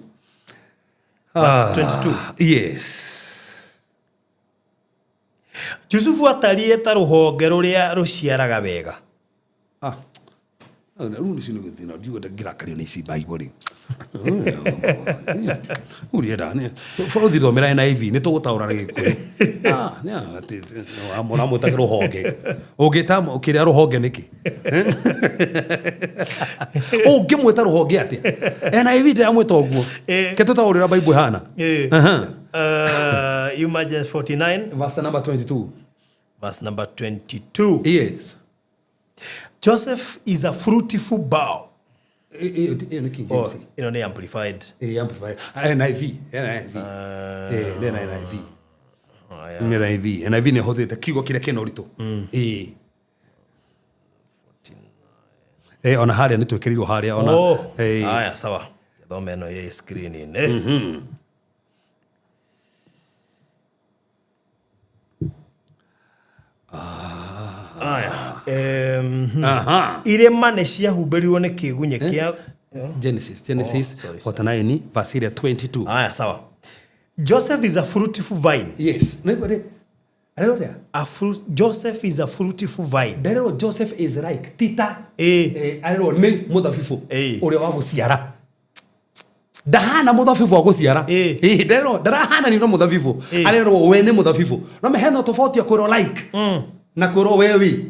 verse 22. Yes. Jusufu atariĩ ta rũhonge rũrĩa rũciaraga wega. Rĩu nĩcio nĩ gũthĩna, ndiuga ngĩrakario nĩ ici Bible rĩ. Ũrĩenda nĩ bũrũthi thomera NIV nĩ tũgũtaũra na Gĩkũyũ. Nĩ atĩ mũramwĩta rũhonge. Ũngĩta kĩrĩa rũhonge nĩkĩ? Ũngĩmwĩta rũhonge atĩa? NIV ndĩramwĩta ũguo. Ke tũtaũrĩra Bible ĩhana. Emergency 49 verse number 22. Verse number 22. Yes. Joseph is a fruitful bough. Ĩyo nĩ King James. Oh, ĩno nĩ amplified. Amplified. NIV, NIV. Nĩ NIV. Nĩ NIV. NIV nĩ ĩhũthĩte kiugo kĩrĩa kĩna ũritũ. Ona harĩa nĩ twĩkĩrĩirwo harĩa ona. Haya, sawa. Thome ĩno ĩ screen-inĩ. Aya. Irĩma nĩ ciahumbĩrirwo nĩ kĩgunyĩ kĩa Genesis, Genesis 49 verse 22. Aya, sawa. Joseph is a fruitful vine. Yes. Arerwo atĩa? Joseph is a fruitful vine. Ndarerwo Joseph is like tita. Arerwo nĩ mũthabibũ ũrĩa wa gũciara. Ndahana mũthabibũ wa gũciara. Ndarerwo ndarahananio na mũthabibũ. Arerwo we nĩ mũthabibũ. No hena tofauti ya kwĩrwo like na kwĩrwo we wĩ.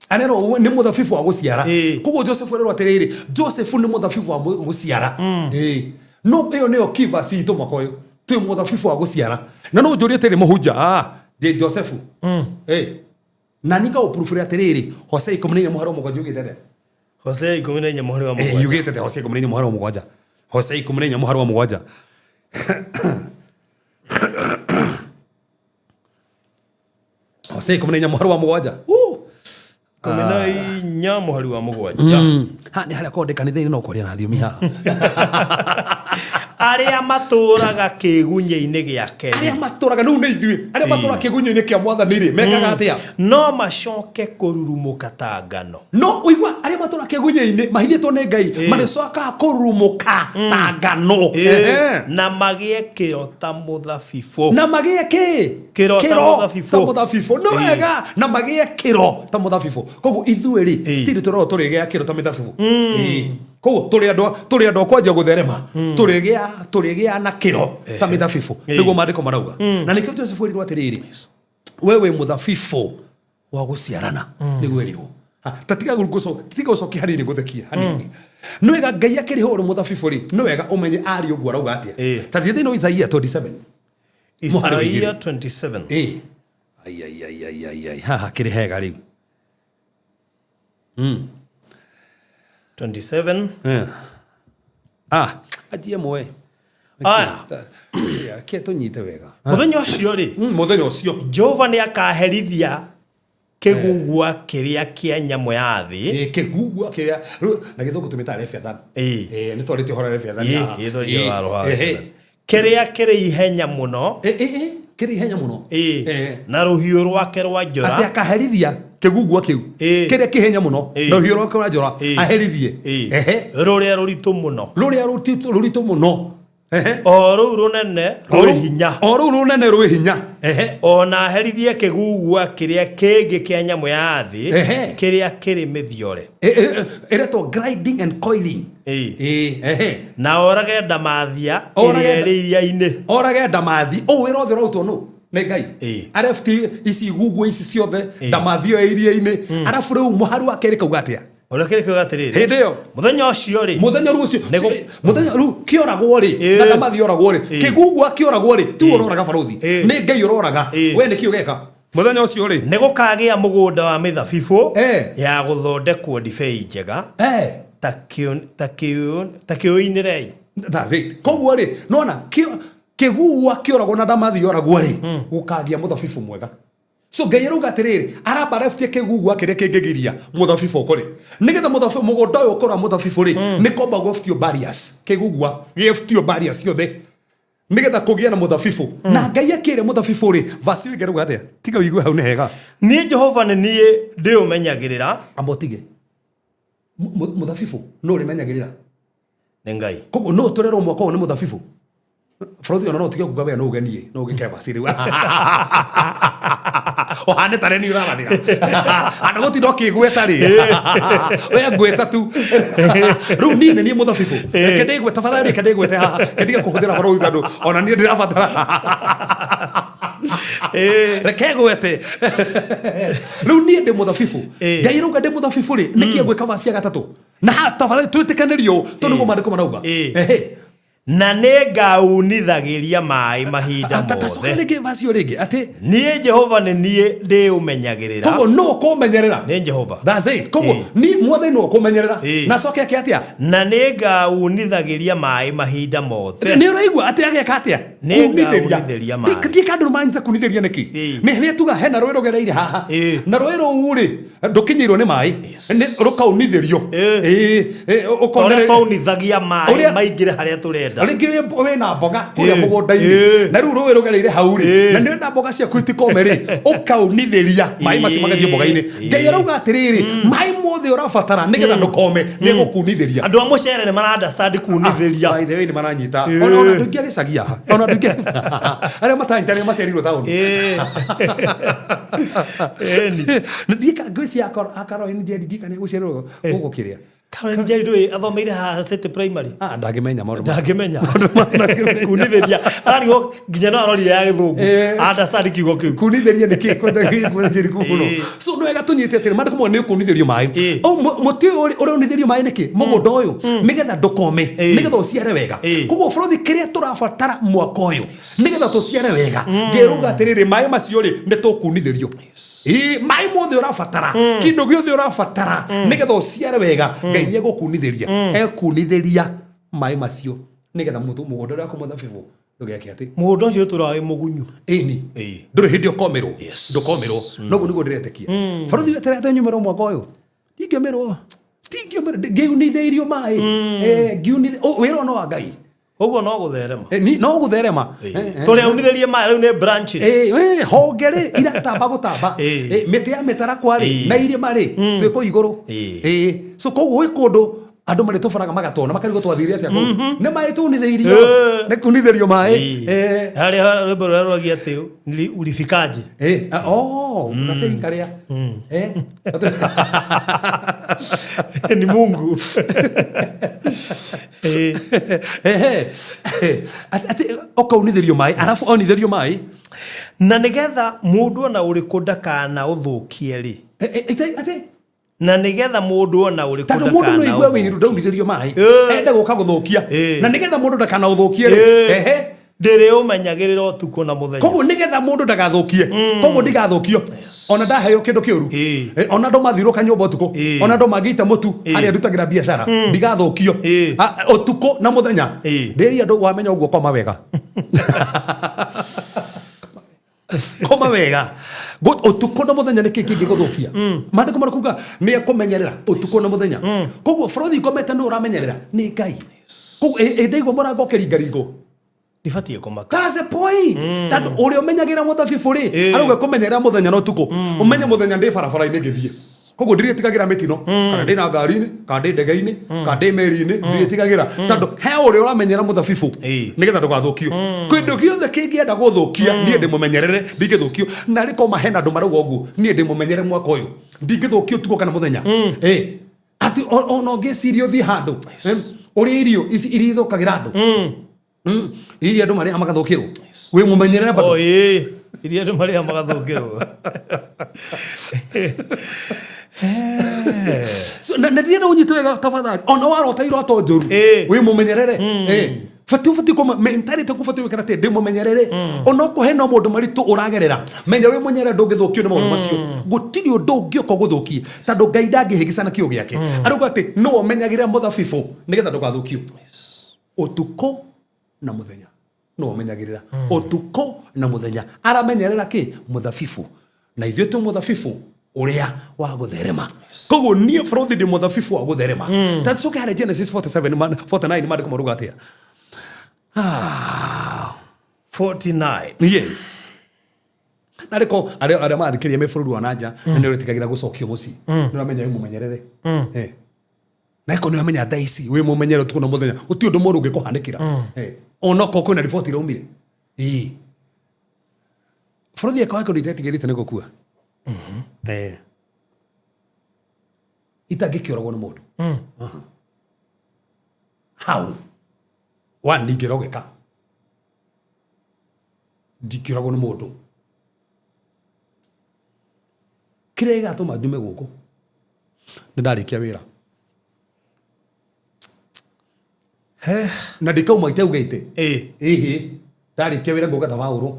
Arerwo we nĩ mũthabibũ wa gũciara. Koguo Joseph arerwo atĩrĩrĩ, Joseph nĩ mũthabibũ wa gũciara. No ĩyo nĩyo key verse itũ mwaka ũyũ. Twĩ mũthabibũ wa gũciara. Na no ũnjũrie atĩrĩ mũhunja, ndĩ Joseph. Na nĩ ngaũproof atĩrĩrĩ, Hosea 14 mũhari wa mũgwanja yugĩte atĩa? Hosea 14 mũhari wa mũgwanja. Yugĩte atĩa Hosea 14 mũhari wa mũgwanja? Hosea 14 mũhari wa mũgwanja. Hosea 14 mũhari wa mũgwanja. 14 mũhari wa mũgwanja. Ha, nĩ harĩa korwo ndĩ kanitha-inĩ no kwaria na thiomi haha. Arĩa matũraga kĩgunyĩ-inĩ gĩake. Arĩa matũraga, rĩu nĩ ithuĩ. Arĩa matũraga kĩgunyĩ-inĩ kĩa mwathani rĩ, mekaga atĩa? No macoke kũrurumũka ta ngano. No ũigua arĩa matũraga kĩgunyĩ-inĩ mahithĩtwo nĩ Ngai, marĩcokaga kũrurumũka ta ngano. Na magĩe kĩro ta mũthabibũ. Na magĩe kĩ? Kĩro ta Kĩro mũthabibũ. ta mũthabibũ. Nĩ wega. Na magĩe kĩro ta mũthabibũ. Koguo ithuĩ rĩ, still tũrorwo tũrĩgĩa kĩro ta mĩthabibũ. Koguo tũrĩ andũ a kwanjia gũtherema. Tũrĩgĩa na kĩro ta mĩthabibũ. Nĩguo maandĩko marauga. Na nĩkĩo Joseph erirwo atĩrĩrĩ, we wĩ mũthabibũ wa gũciarana. Nĩguo erirwo. Ta tiga gũcokia hanini ngũthekie hanini. Nĩ wega Ngai akĩrĩha ũrĩ mũthabibũ rĩ, nĩ wega ũmenye arĩ ũguo arauga atĩa. Ta thiĩ thĩinĩ wa Isaia 27. Mũhari wa igĩrĩ. Isaia 27. Ai, ai, ai, ai, ai, ai. Haha kĩrĩ hega rĩu. 27. Anjie mwe. Aya. Kĩ tũnyite wega. Mũthenya ũcio rĩ. Mũthenya ũcio. Jehova nĩ akaherithia kĩgugua kĩrĩa kĩa nyamũ ya thĩ. Kĩgugua kĩrĩa, rĩu, na gĩthũngũ tũmĩtaga Leviathan. Nĩ twarĩtie ũhoro wa Leviathan haha. Twarĩtie ũhoro wa Leviathan. Kĩrĩa kĩrĩ ihenya mũno. Kĩrĩ ihenya mũno. Na rũhiũ rwake rwa njora. Atĩ akaherithia kĩgugua kĩu. Kĩrĩa kĩ ihenya mũno. Na rũhiũ rwake rwa njora. Aherithie. Rũrĩa rũritũ mũno. Rũrĩa rũritũ mũno. Ehe. O rũu rũnene rwĩ hinya. O rũu rũnene rwĩ hinya. Ehe. Ona herithie kĩgugua kĩrĩa kĩngĩ kĩa nyamũ ya thĩ Ehe. kĩrĩa kĩrĩ mĩthiore. Ĩretwo grinding and coiling. Ĩĩ. Ĩĩ, ehe. Na orage ndamathia Orage ĩrĩa ĩrĩ iria-inĩ. Orage ndamathi. Ũũ wĩra wothe ũrarutwo nũ? Nĩ Ngai. Ĩĩ. Arefti ici guguo ici ciothe ndamathi ĩyo iria-inĩ. Arabu rĩu mũharu wa kerĩ kauga atĩa? Ũrĩa kĩrĩ kiuga atĩrĩrĩ. Hĩndĩ ĩyo. Mũthenya ũcio rĩ. Mũthenya rĩu ũcio Nĩgũ- mũthenya rĩu kĩoragwo rĩ Ĩĩ. na ndamathi yoragwo rĩ Ĩĩ. kĩgugua kĩoragwo rĩ tu Ĩĩ. ũroraga barũthi Ĩĩ. nĩ Ngai ũroraga Ĩĩ. we nĩkĩ ũgeka mũthenya ũcio rĩ Nĩ gũkagĩa mũgũnda wa mĩthabibũ Eh. ya gũthondekwo ndibei njega Eh. ta kĩũinĩrei. That's it. Koguo rĩ nona kĩgugua kĩoragwo na ndamathi yoragwo rĩ gũkagĩa mũthabibũ mwega. So Ngai arauga atĩrĩrĩ aramba arebutie kĩgugua kĩrĩa kĩngĩgiria mũthabibũ ũkũre nĩgetha mũthabibũ mũgũnda ũyũ ũkũra mũthabibũ rĩ nĩ kwamba gwebutio barriers kĩgugua gĩebutio barriers ciothe nĩgetha kũgĩe na mũthabibũ na Ngai akĩre mũthabibũ rĩ verse ĩyo ĩngĩ arauga atĩa tiga ũigue hau nĩ hega Niĩ Jehova nĩ niĩ ndĩũmenyagĩrĩra. amba ũtige mũthabibũ nũ ũrĩmenyagĩrĩra Nĩ Ngai. Koguo no tũrerwo mwaka ũyũ nĩ mũthabibũ bũrũri ona no ũtige kuga we no ũgenie no ũgĩke vaci rĩu ũhane tarĩ niĩ ũrarathĩra andũ gũtinda ũkĩgweta rĩ we ngwĩta tu rĩu niĩ nĩ niĩ mũthabibũ reke ndĩgwe tafadhali reke ndĩgwete haha reke ndige kũhũthĩra bũrũri tondũ ona niĩ ndĩrabatara reke ngwete rĩu niĩ ndĩ mũthabibũ Ngai rauga ndĩ mũthabibũ rĩ nĩkĩ ngwĩka vaci ya gatatũ na haha tafadhali twĩtĩkanĩrio tondũ nĩguo maandĩko marauga Ehe. Na nĩ ngaunithagĩria maĩ mahinda Tacoka mothe. rĩngĩ vaci ĩyo rĩngĩ atĩ Niĩ Jehova nĩ niĩ ndĩũmenyagĩrĩra. koguo no ũkũmenyerera Nĩ Jehova. That's it. Koguo ni mwathani no ũkũmenyerera Ĩĩ. na acoke eke atĩa Na nĩ ngaunithagĩria maĩ mahinda mothe. nĩ ũraigua atĩ ageka atĩa Nĩ ngaunithĩria maĩ. ndiĩ kandũ manyita kunithĩria nĩkĩ Ĩĩ. nĩ rĩrĩa tuga hena rũĩ rũgereire haha Ĩĩ. na rũĩ rũu rĩ ndũkinyĩirwo nĩ maĩ Nĩ rũkaunithĩrio Ĩĩ. Ĩĩ, ĩĩ, Ta ũrĩa ũkonereria- twaunithagia maĩ Ũrĩa- maingĩre harĩa tũrenda. rĩngĩ wĩna mboga kũrĩa Ĩĩ. mũgũnda-inĩ Ĩĩ. na rĩu rũĩ rũgereire hau rĩ Ĩĩ. na nĩ wenda mboga ciaku itikome rĩ ũkaunithĩria maĩ macio magathiĩ mboga-inĩ Ĩĩ. Ngai arauga atĩrĩrĩ maĩ mothe ũrabatara nĩgetha ndũkome nĩ egũkunithĩria Andũ a mũcere nĩ mara understand kunithĩria. By the way nĩ maranyita ona ona andũ aingĩ a gĩcagi haha ona andũ aingĩ arĩa matanyita arĩa maciarirwo taũni Ĩĩ. Ĩni. Ndiĩ ngwĩciria Caroline Njeri ndiĩ kana gũciarĩrwo gũkũ kĩrĩa Caroline Njeri ndũĩ athomeire haha City Primary. Ah, ndangĩmenya maũndũ Ndangĩmenya. Kunithĩria. Ararigwo nginya no arorire ya gĩthũngũ. Ĩĩ. Understand kiugo kĩu. Kunithĩria nĩ kĩ mũno Ĩĩ. so nĩ wega tũnyite atĩrĩ maandĩko mothe nĩ ũkunithĩrio maĩ Ĩĩ. Ũũ, mũtĩ ũyũ ũraunithĩrio maĩ nĩkĩ mũgũnda ũyũ nĩgetha ndũkome Ĩĩ. nĩgetha ũciare wega Ĩĩ. koguo bũrũri kĩrĩa tũrabatara mwaka ũyũ nĩgetha tũciare wega ngĩruga atĩrĩrĩ maĩ macio rĩ nĩ tũkunithĩrio Ĩĩ, maĩ mothe ũrabatara kĩndũ gĩothe ũrabatara nĩgetha ũciare wega Ngai nĩ egũkunithĩria ekunithĩria maĩ macio nĩgetha mũgũnda ũrĩa waku mũthabibũ ndũgeke atĩ Mũgũnda ũcio ũtũraga wĩ mũgunyu. ĩni Ĩĩ. ndũrĩ hĩndĩ ũkomerwo ndũkomerwo noguo nĩguo ndĩretĩkia barothi weterete nyumĩrwo mwaka ũyũ ndingĩũmĩrwo ndingĩũmĩrwo ngĩunithĩirio maĩ wĩra ũyũ no wa Ngai Ũguo no gũtherema. No gũtherema Tũrĩa unithĩrie maĩ rĩu nĩ branches. Honge rĩ iratamba gũtamba Ĩĩ. Mĩtĩ ya mĩtarakwa rĩ Ĩĩ. na irĩma rĩ twĩ kũu igũrũ Ĩĩ. So koguo gwĩ kũndũ andũ marĩtũbaraga magatona makarigwo twathire atĩa kũu nĩ maĩ tunithĩirio Ĩĩ. nĩ kunithĩrio maĩ Ĩĩ. Harĩa rwĩmbo rũrĩa rwagia atĩ ulifikaje. Oh, unasema karia. Ni Mungu. Ĩĩ. Ehe. Ati ũkaunithĩrio maĩ arabu onithĩrio maĩ Na nĩgetha mũndũ ona ũrĩkũ ndakana ũthũkie rĩ. Ati Na nĩgetha mũndũ ona ũrĩkũ tondũ mũndũ no ndakana igue wĩiru ũthũkie. ndaunithĩrio maĩ Ĩĩ. ende gũka gũthũkia Ĩĩ. na nĩgetha mũndũ ndakana ũthũkie rĩ Ĩĩ. ehe Ndĩrĩũmenyagĩrĩra ũtukũ na mũthenya. koguo nĩgetha mũndũ ndagathũkie koguo ndigathũkio ona ndaheo kĩndũ kĩũru Ĩĩ. Ona andũ mathirũka nyũmba ũtukũ Ĩĩ. ona andũ mangĩita mũtu Ĩĩ. harĩa ndutagĩra biacara ndigathũkio Ĩĩ. Ũtukũ na mũthenya Ĩĩ. ndĩria andũ wamenya ũguo koma wega koma wega Ũtukũ na mũthenya nĩkĩ kĩngĩgũthũkia maandĩko marakuga nĩ ekũmenyerera ũtukũ na mũthenya koguo bũrũri ngomete nĩ ũramenyerera nĩ Ngai koguo ĩ ndaigua mũrango ũkĩringaringwo Ndibatiĩ kũmaka. That's the point. Tondũ ũrĩa ũmenyagĩra mũthabibũ rĩ Ĩĩ. arauga kũmenyerera mũthenya na ũtukũ ũmenye mũthenya ndĩ barabara-inĩ ngĩthiĩ Koguo ndirĩtigagĩra mĩtino, kana ndĩ na ngari-inĩ, kana ndĩ ndege-inĩ, kana ndĩ meri-inĩ, ndirĩtigagĩra, tondũ he ũrĩa ũramenyera mũthabibũ nĩgetha ndũgathũkio. Kĩndũ gĩothe kĩngĩenda gũthũkia, niĩ ndĩmũmenyerere, ndingĩthũkio. Na rĩko mahena andũ marauga ũguo, niĩ ndĩmũmenyere mwaka ũyũ, ndingĩthũkio ũtukũ kana mũthenya. Atĩ ona ũngĩciria ũthiĩ handũ ũrĩe irio ici iria ithũkagĩra andũ, iria andũ marĩaga magathũkĩrwo, wĩ mũmenyerere bado. Oh, ĩĩ, iria andũ marĩaga magathũkĩrwo. So, na ndirenda ũnyite wega tafadhali, ona warota iroto njũru, wĩ mũmenyerere. Bati ũbatiĩ kũma mentality kũ batiĩ gwĩkĩra atĩ ndĩ mũmenyerere. Ona okorwo hena maũndũ maritũ ũragerera, menya wĩ mũmenyerere, ndũngĩthũkio nĩ maũndũ macio. Gũtirĩ ũndũ ũngĩũka ũgũthũkie, tondũ Ngai ndangĩhĩngĩcana kĩo gĩake. Arauga atĩ nĩwe ũmenyagĩrĩra mũthabibũ nĩgetha ndũgathũkio ũtukũ na mũthenya. Nĩwe ũmenyagĩrĩra ũtukũ na mũthenya. Aramenyerera kĩ? Mũthabibũ. Na ithuĩ twĩ mũthabibũ ũrĩa wa gũtherema. Koguo niĩ bũrũthi ndĩ mũthabibũ wa gũtherema. Ta tũcoke harĩ Genesis 47 49, maandĩko maruga atĩa? 49. Yes. Na rĩko arĩa marathikĩrĩria me bũrũri wa nanja, na nĩ ũrĩtigagĩra gũcokio mũciĩ, nĩ ũramenya wĩ mũmenyerere. Na ĩko nĩ ũramenya thaa ici wĩ mũmenyerere ũtukũ na mũthenya, gũtirĩ ũndũ mũũru ũngĩkũhanĩkĩra. Ona okorwo kwĩna riboti iraumire. Ĩĩ. Bũrũri eka wake ũndũ itetigĩrĩte nĩ gũkua. Itangĩkĩũragwo nĩ mũndũ. Hau. One, ndingĩrogeka. Ndingĩũragwo nĩ mũndũ. Kĩrĩa gĩgatũma njume gũkũ, nĩ ndarĩkia wĩra. Na ndikauma itaugĩte. Ĩhĩ, ndarĩkia wĩra ngauga ta Paũlũ.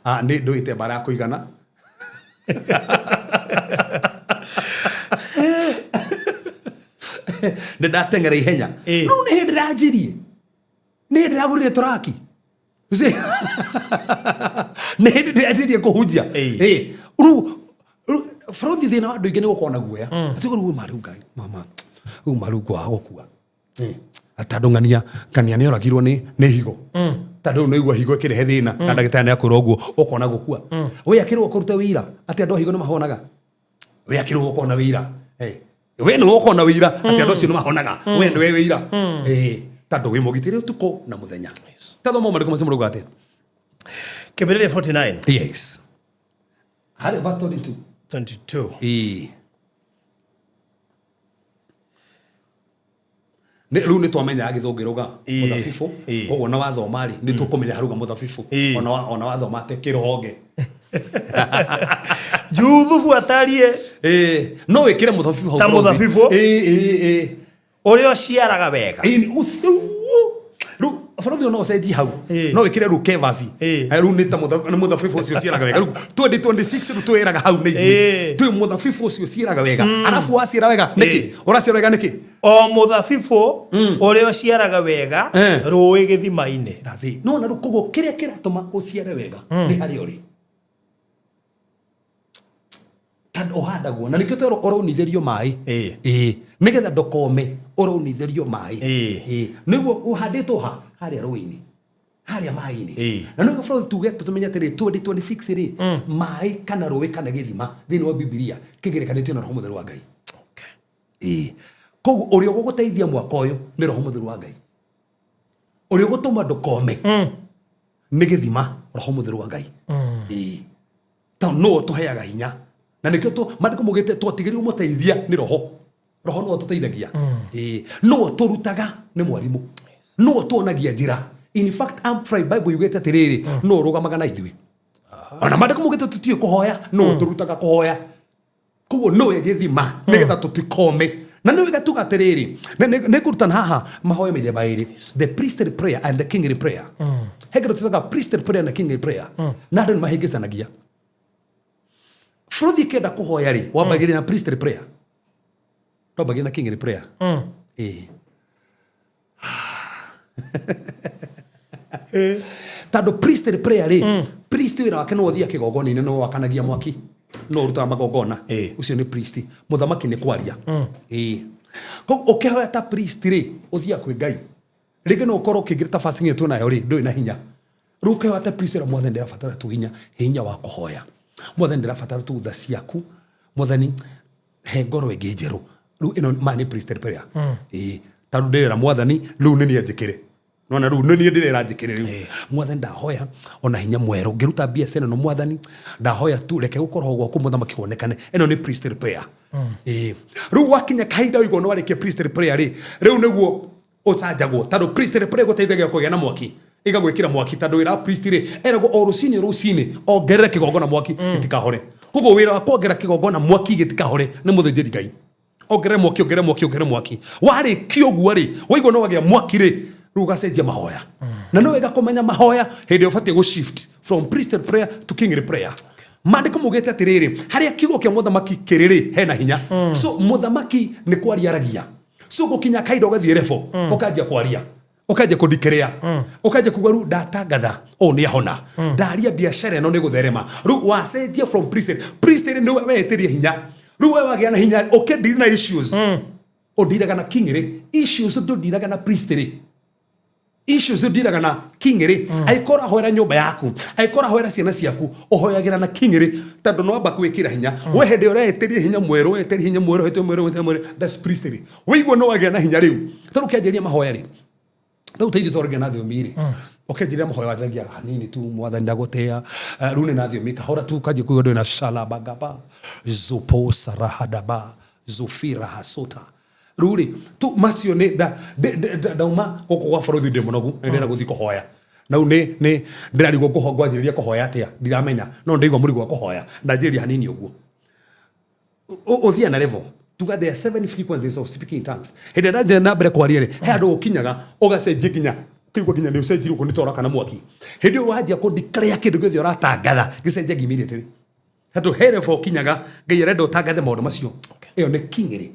Nĩ ndũĩte mbara ya kũigana. Nĩ ndateng'era ihenya. Rĩu nĩ hĩndĩ ndĩranjirie. Nĩ hĩndĩ ndĩragũrire tũraki. You see? Nĩ hĩndĩ ndĩranjirie kũhunjia. Rĩu bũrũri thĩna wa andũ aingĩ nĩ gũkorwo na guoya. Atĩ rĩu uma rĩu Ngai, mama, uma rĩu ngwaga gũkua. Tondũ ng'ania nĩ oragirwo nĩ higo. Tondũ rĩu nĩ ũigua higo ĩkĩrehe thĩna, na ndagĩtarĩ nĩ akwĩra ũguo, ũkona gũkua. We akĩrwo kũruta wĩira atĩ andũ a higo nĩ mahonaga. We akĩrwo ũkona wĩira. We nĩwe ũkona wĩira atĩ andũ acio nĩ mahonaga. We nĩwe wĩira. Tondũ wĩ mũgitĩre ũtukũ na mũthenya. Ta thoma maandĩko macio marauga atĩa? Kĩambĩrĩria 49. Yes. Harĩ verse 22. 22. Nĩ rĩu nĩ twamenya gĩthũngũ ĩrauga mũthabibũ. Koguo na wathoma rĩ, nĩ tũkũmenya harauga mũthabibũ. Ona wathoma atĩ kĩrũhonge. Juthubu atariĩ No wĩkĩre mũthabibũ hau Ta bũrũri. mũthabibũ. Ũrĩa ũciaraga wega. Ũcio. Rĩu bũrũri no ũcenjie hau. No wĩkĩre rĩu kevasi. Rĩu nĩ ta nĩ mũthabibũ ũcio ũciaraga wega. Rĩu 2026 rĩu twĩraga hau nĩ ithuĩ. Twĩ mũthabibũ ũcio ũciaraga wega. Arabu waciara wega nĩkĩ? Ũraciara wega nĩkĩ? O mũthabibũ ũrĩa ũciaraga wega rũĩ gĩthima-inĩ. That's it. No na rĩu koguo kĩrĩa kĩratũma ũciare wega nĩ harĩa ũrĩ. Tondũ ũhandagwo na nĩkĩo twerwo ũraunithĩrio maĩ. Nĩgetha ndũkome ũraunithĩrio maĩ. Nĩguo ũhandĩtwo ha? Harĩa rũĩ-inĩ. Harĩa maĩ-inĩ. Na nĩguo bũrũri tuge tũmenye atĩrĩ 2026 rĩ, maĩ kana rũĩ kana gĩthima thĩinĩ wa Bibilia kĩgerekanĩtio na Roho Mũtheru wa Ngai. Koguo ũrĩa ũgũgũteithia mwaka ũyũ nĩ Roho Mũtheru wa Ngai. Ũrĩa ũgũtũma ndũkome nĩ gĩthima Roho Mũtheru wa Ngai. Tondũ nĩwe ũtũheaga hinya. Na nĩkĩo maandĩko maugĩte twatigĩrĩirwo mũteithia nĩ Roho. Roho nĩwe ũtũteithagia. Nĩwe ũtũrutaga nĩ mwarimũ. Nĩwe ũtuonagia njĩra. In fact, Amplified Bible yugĩte atĩrĩrĩ, nĩwe ũrũgamaga na ithuĩ. Ona maandĩko maugĩte tũtiũĩ kũhoya, nĩwe ũtũrutaga kũhoya. Koguo nĩwe gĩthima nĩgetha tũtikome. Na nĩwe gatuga atĩrĩrĩ, nĩ ngũrutana haha mahoya mĩthemba ĩrĩ, the priestly prayer and the kingly prayer. He kĩndũ twĩtaga priestly prayer na kingly prayer. Na andũ nĩ mahĩngĩcanagia. Bũrũri ũkĩenda kũhoya rĩ, wambagĩrĩria na priestly prayer. Ndwambagĩrĩria na kingly prayer. Tondũ priestly prayer rĩ, priest wĩra wake no ũthiĩ kĩgongona-inĩ, no wakanagia mwaki, no ũrutaga magongona. Ũcio nĩ priest. Mũthamaki nĩ kwaria. Koguo ũkĩhoya ta priest rĩ, ũthiaga kwĩ Ngai. Rĩngĩ no ũkorwo ũkĩingĩra ta fasting ĩyo twĩnayo rĩ, ndũrĩ na hinya. Rĩu ũkĩhoya ta priest ũrĩa Mwathani ndĩrabatara tu hinya, hinya wa kũhoya. Mwathani ndĩrabatara tu tha ciaku. Mwathani, he ngoro ĩngĩ njerũ. Rĩu ĩno ma nĩ priestly prayer. Ĩĩ, tondũ ndĩrera Mwathani rĩu nĩ niĩ anjĩkĩre. Nona rĩu nĩ niĩ ndĩrera anjĩkĩre rĩu. Mwathani, ndahoya ona hinya mwerũ ngĩruta biacara ĩno. Mwathani, ndahoya tu reke gũkorwo gwaku, mũthamaki, wonekane. Ĩno nĩ priestly prayer. Ĩĩ, rĩu wakinya kahinda ũigua nĩ warĩkia priestly prayer rĩ, rĩu nĩguo ũcanjagwo, tondũ priestly prayer gũteithagia kũgĩa na mwaki, ĩgagwĩkĩra mwaki, tondũ wĩra wa priest rĩ, eragwo o rũcinĩ rũcinĩ ongerere kĩgongona mwaki gĩtikahore. Koguo wĩra wa kuongerera kĩgongona mwaki gĩtikahore nĩ mũthĩnjĩri Ngai. Ongerere mwaki, ongerere mwaki, ongerere mwaki. Warĩkia ũguo rĩ, waigua no wagĩa mwaki rĩ, rĩu ũgacenjia mahoya. Na no wega kũmenya mahoya hĩndĩ ĩrĩa ũbatiĩ gũ shift from priestly prayer to kingly prayer. Maandĩko maugĩte atĩrĩrĩ, harĩa kiugo kĩa mũthamaki kĩrĩ rĩ, hena hinya. So mũthamaki nĩ kwaria aragia. So gũkinya kahinda ũgathiĩ level, ũkanjia kwaria, ũkanjia kũndikĩrĩa, ũkanjia kuga rĩu ndatangatha ũũ nĩ ahona, ndaria biacara ĩno nĩ gũtherema. Rĩu wacenjia from priestly. Priestly nĩwe weĩtĩria hinya. Rĩu we wagĩa na hinya, ũkĩndiri na issues, ũndiraga na kingly issues, ndũndiraga na priestly issues, ũndiraga na kingly. Angĩkorwo ũrahoera nyũmba yaku, angĩkorwo ũrahoera ciana ciaku, ũhoyagĩra na kingly, tondũ no amba kwĩkĩra hinya we hĩndĩ ĩrĩa ũreĩtĩria hinya mwerũ, wetĩria hinya mwerũ, wetĩria mwerũ, wetĩria mwerũ. That's priestly. Wĩigua no wagĩa na hinya rĩu, tondũ ũkĩanjĩrĩria mahoya rĩ, rĩu teithio twaragia na thiomi rĩ, ũkĩanjĩrĩria mahoya wanjagia hanini tu, Mwathani ndagũtĩa. Rĩu nĩ na thiomi kahora tu, kanjia kuigua ndũrĩ na shalabagaba zupo sarahadaba zufira hasota. Rĩu rĩ tu macio nĩ ndauma gũkũ gwa bũrũri, ndĩ mũnogu na ndĩrenda gũthiĩ kũhoya. Na rĩu nĩ ndĩrarigwo ngwanjĩrĩria kũhoya atĩa, ndiramenya, no ndaigua mũrigo wa kũhoya, ndanjĩrĩria hanini ũguo. Ũthiĩ na level. Tuga there are seven frequencies of speaking in tongues. Hĩndĩ ĩrĩa ndathiĩ na mbere kwaria rĩ, he handũ ũkinyaga ũgacenjia, nginya ũkaigua nginya nĩ ũcenjirie ũguo nĩ tora kana mwaki. Hĩndĩ ĩyo wanjia kũ-declare kĩndũ gĩothe ũratangatha gĩcenjagia immediately, tondũ he level ũkinyaga Ngai arenda ũtangathe maũndũ macio. Ĩyo nĩ kingly.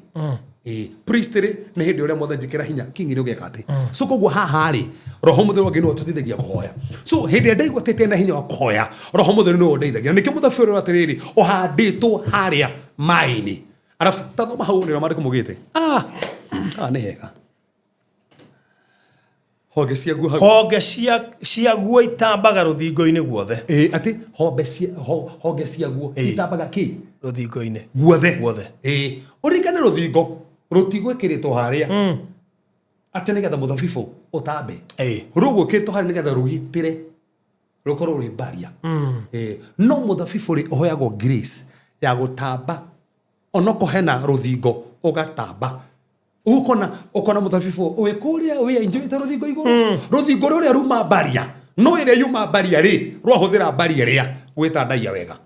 Ĩĩ, priestly nĩ hĩndĩ ũrĩa Mwathani njĩkĩra hinya, kingly ũgeka atĩ. So koguo haha rĩ, Roho Mũtheru wa Ngai nĩwe ũtũteithagia kũhoya. So hĩndĩ ĩrĩa ndaigua atĩ na hinya wa kũhoya, Roho Mũtheru nĩwe ũndeithagia. Na nĩkĩo mũthabibũ ũrĩa atĩrĩrĩ ũhandĩtwo harĩa maĩ-inĩ. Arabu tathoma hau nĩrĩo maandĩko maugĩte. Ah, ah, nĩ hega. Honge ciaguo hau. Honge ciaguo itambaga rũthingo-inĩ guothe. Ĩĩ, atĩ honge ciaguo itambaga kĩ? Rũthingo-inĩ. Guothe. Guothe. Ĩĩ, ũririkane rũthingo rũtigwĩkĩrĩtwo harĩa atĩ nĩgetha mũthabibũ ũtambe. Rũgwĩkĩrĩtwo harĩa nĩgetha rũgitĩre, rũkorwo rwĩ baria. Ĩĩ, no mũthabibũ rĩ, ũheagwo grace ya gũtamba onoko hena rũthingo, ũgatamba. Ũkona mũthabibũ wĩ kũrĩa wĩ enjoyĩte rũthingo igũrũ, rũthingo rũrĩa ruma baria, no ĩrĩa yuma baria rĩ, rwahũthĩra baria ĩrĩa gwĩtandaia wega.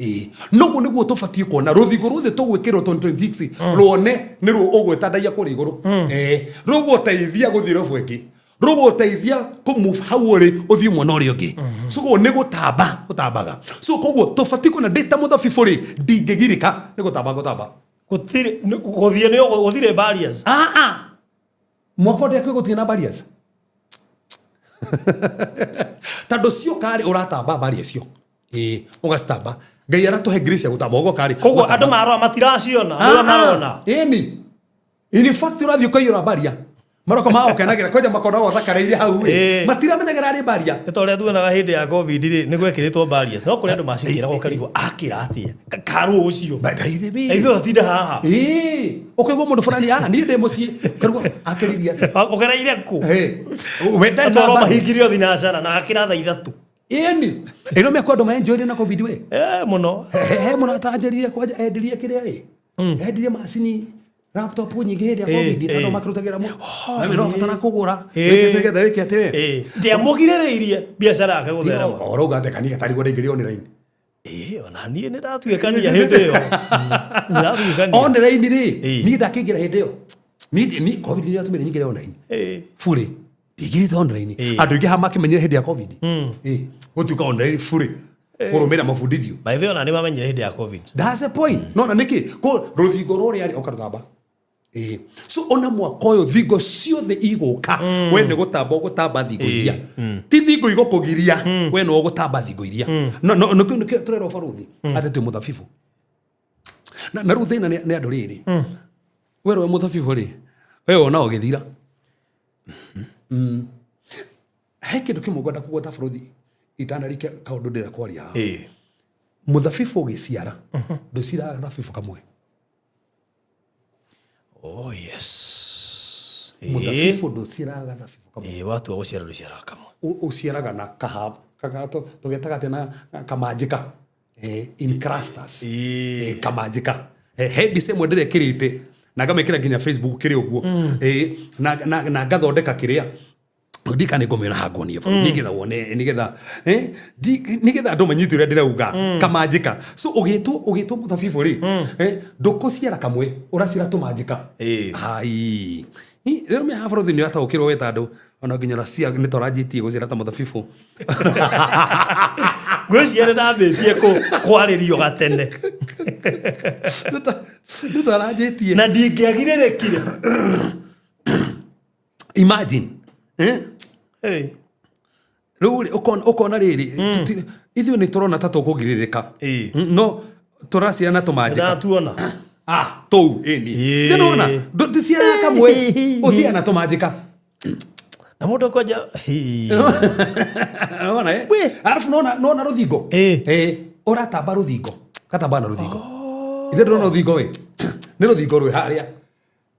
Ĩĩ, noguo nĩguo tũbatiĩ kuona rũthingo ruothe tũgwĩkĩrwo 2026, ruone nĩ ruo ũgwĩtandaia kũrĩa igũrũ. Ĩĩ, rũgũteithia gũthiĩ robo ĩngĩ, rũgũteithia kũ move hau ũrĩ ũthiĩ mwena ũrĩa ũngĩ. So koguo nĩ gũtamba gũtambaga. So koguo tũbatiĩ kuona ndĩ ta mũthabibũ rĩ, ndingĩgirĩka nĩ gũtamba gũtamba. Gũtirĩ gũthiĩ nĩ gũtirĩ barriers. Ah, ah. Mwaka ũrĩa kwĩ gũtirĩ na barriers, tondũ cioka rĩ, ũratamba barriers cio. Ĩĩ, ũgacitamba. Ngai aratũhe grace ya gũtamba ũgoka rĩ. Koguo andũ marora matiraciona, nĩwe marona. Ĩni, in fact ũrathiĩ ũkaiyũra baria, maroka magokenagĩra kwanja, makona ũthakareire hau ĩ. Matiramenyagĩra arĩ baria. Nĩ ta ũrĩa tuonaga hĩndĩ ya COVID rĩ, nĩ gwekĩrĩtwo barriers, no kũrĩ andũ macikĩraga ũkarigwo akĩra atĩa karũ ũcio. Na ithuĩ tũtinde haha. Ĩĩ, ũkaigua mũndũ fulani, ah, niĩ ndĩ mũciĩ, ũkarigwo akĩririe atĩa. Ũgereire kũ? Ĩ, we ndarĩ na Atwarwo barrier. mahingire thinacara na akĩra thaa 3. Ĩni, ĩno mĩaka andũ maenjoyire na COVID we. Eh, mũno. He mũrata anjĩrire kwanja endirie kĩrĩa ĩ, endirie macini laptop nyingĩ hĩndĩ ya COVID, tondũ makĩrutagĩra mũ na no batara kũgũra wĩke nĩgetha wĩke atĩ we. Ndiamũgirĩrĩirie biacara yake gũtherema. Ũrauga atĩ kanitha tarigwo ndaingĩrire online. Ĩĩ, ona niĩ nĩ ndatuĩkania hĩndĩ ĩyo. Ndĩratuĩkania. Online rĩ, niĩ ndakĩingĩra hĩndĩ ĩyo. Niĩ COVID nĩ yatũmire nyingĩre online burĩ, ndingĩrĩte online. Andũ aingĩ haha makĩmenyire hĩndĩ ya COVID. Ĩĩ, gũtuĩka online burĩ, kũrũmĩrĩra mabundithio. By the way, ona nĩ mamenyire hĩndĩ ya COVID. That's the point. Nona nĩkĩ ko rũthingo rũrĩa rĩ ũkarũtamba. Ĩĩ, so ona mwaka ũyũ thingo ciothe igũka, we nĩ gũtamba ũgũtamba thingo iria, ti thingo igũkũgiria, we nĩ ũgũtamba thingo iria. No no nĩkĩo tũrerwo barũthi atĩ twĩ mũthabibũ. Na rĩu thĩna nĩ andũ rĩrĩ, werwo wĩ mũthabibũ rĩ, we wona ũgĩthira. He kĩndũ kĩmwe ngwenda kũgweta bũrũthi itanarike kaũndũ ndĩrenda kwaria haha. Mũthabibũ ũgĩciara ndũciraga thabibũ kamwe. Oh yes. Mũthabibũ ndũciraga thabibũ kamwe. Ĩĩ, watua gũciara ndũciaraga kamwe. Ũciaraga na kaha tũgetaga atĩ na kamanjĩka, in clusters. Kamanjĩka. He mbica ĩmwe ndĩrekĩrĩte na ngamĩkĩra nginya Facebook kĩrĩ ũguo. Na ngathondeka kĩrĩa ndika nĩ ngũmĩona hangonie bũrũri nĩgetha wone, nĩgetha nĩgetha andũ manyite ũrĩa ndĩrauga kamanjĩka. So ũgĩtwo mũthabibũ rĩ, ndũkũciara kamwe, ũraciara tũmanjĩka. Hai. Rĩu mĩ haha bũrũri nĩ ũrataũkĩrwo we tandũ ona nginya racia nĩ tũranjĩtie gũciara ta mũthabibũ. Ngwĩciria nĩ ndambĩtie kwarĩrio gatene. Nĩ tũranjĩtie. Na ndingĩagirĩrĩkire. Imagine. Hey. Rĩu rĩ, ũkona rĩrĩ, ithuĩ nĩ tũrona ta tũkũgirĩrĩka. No tũraciara na tũmanjĩka. Ndatuona. Ah, tũu ĩni. Ndĩrona, ndũciaraga kamwe, ũciara na tũmanjĩka. Na mũndũ akwanja. Nona, eh? Alafu nona rũthingo. Ũratamba rũthingo. Gatamba na rũthingo. Ithe ndũrona rũthingo we. Nĩ rũthingo rwĩ harĩa.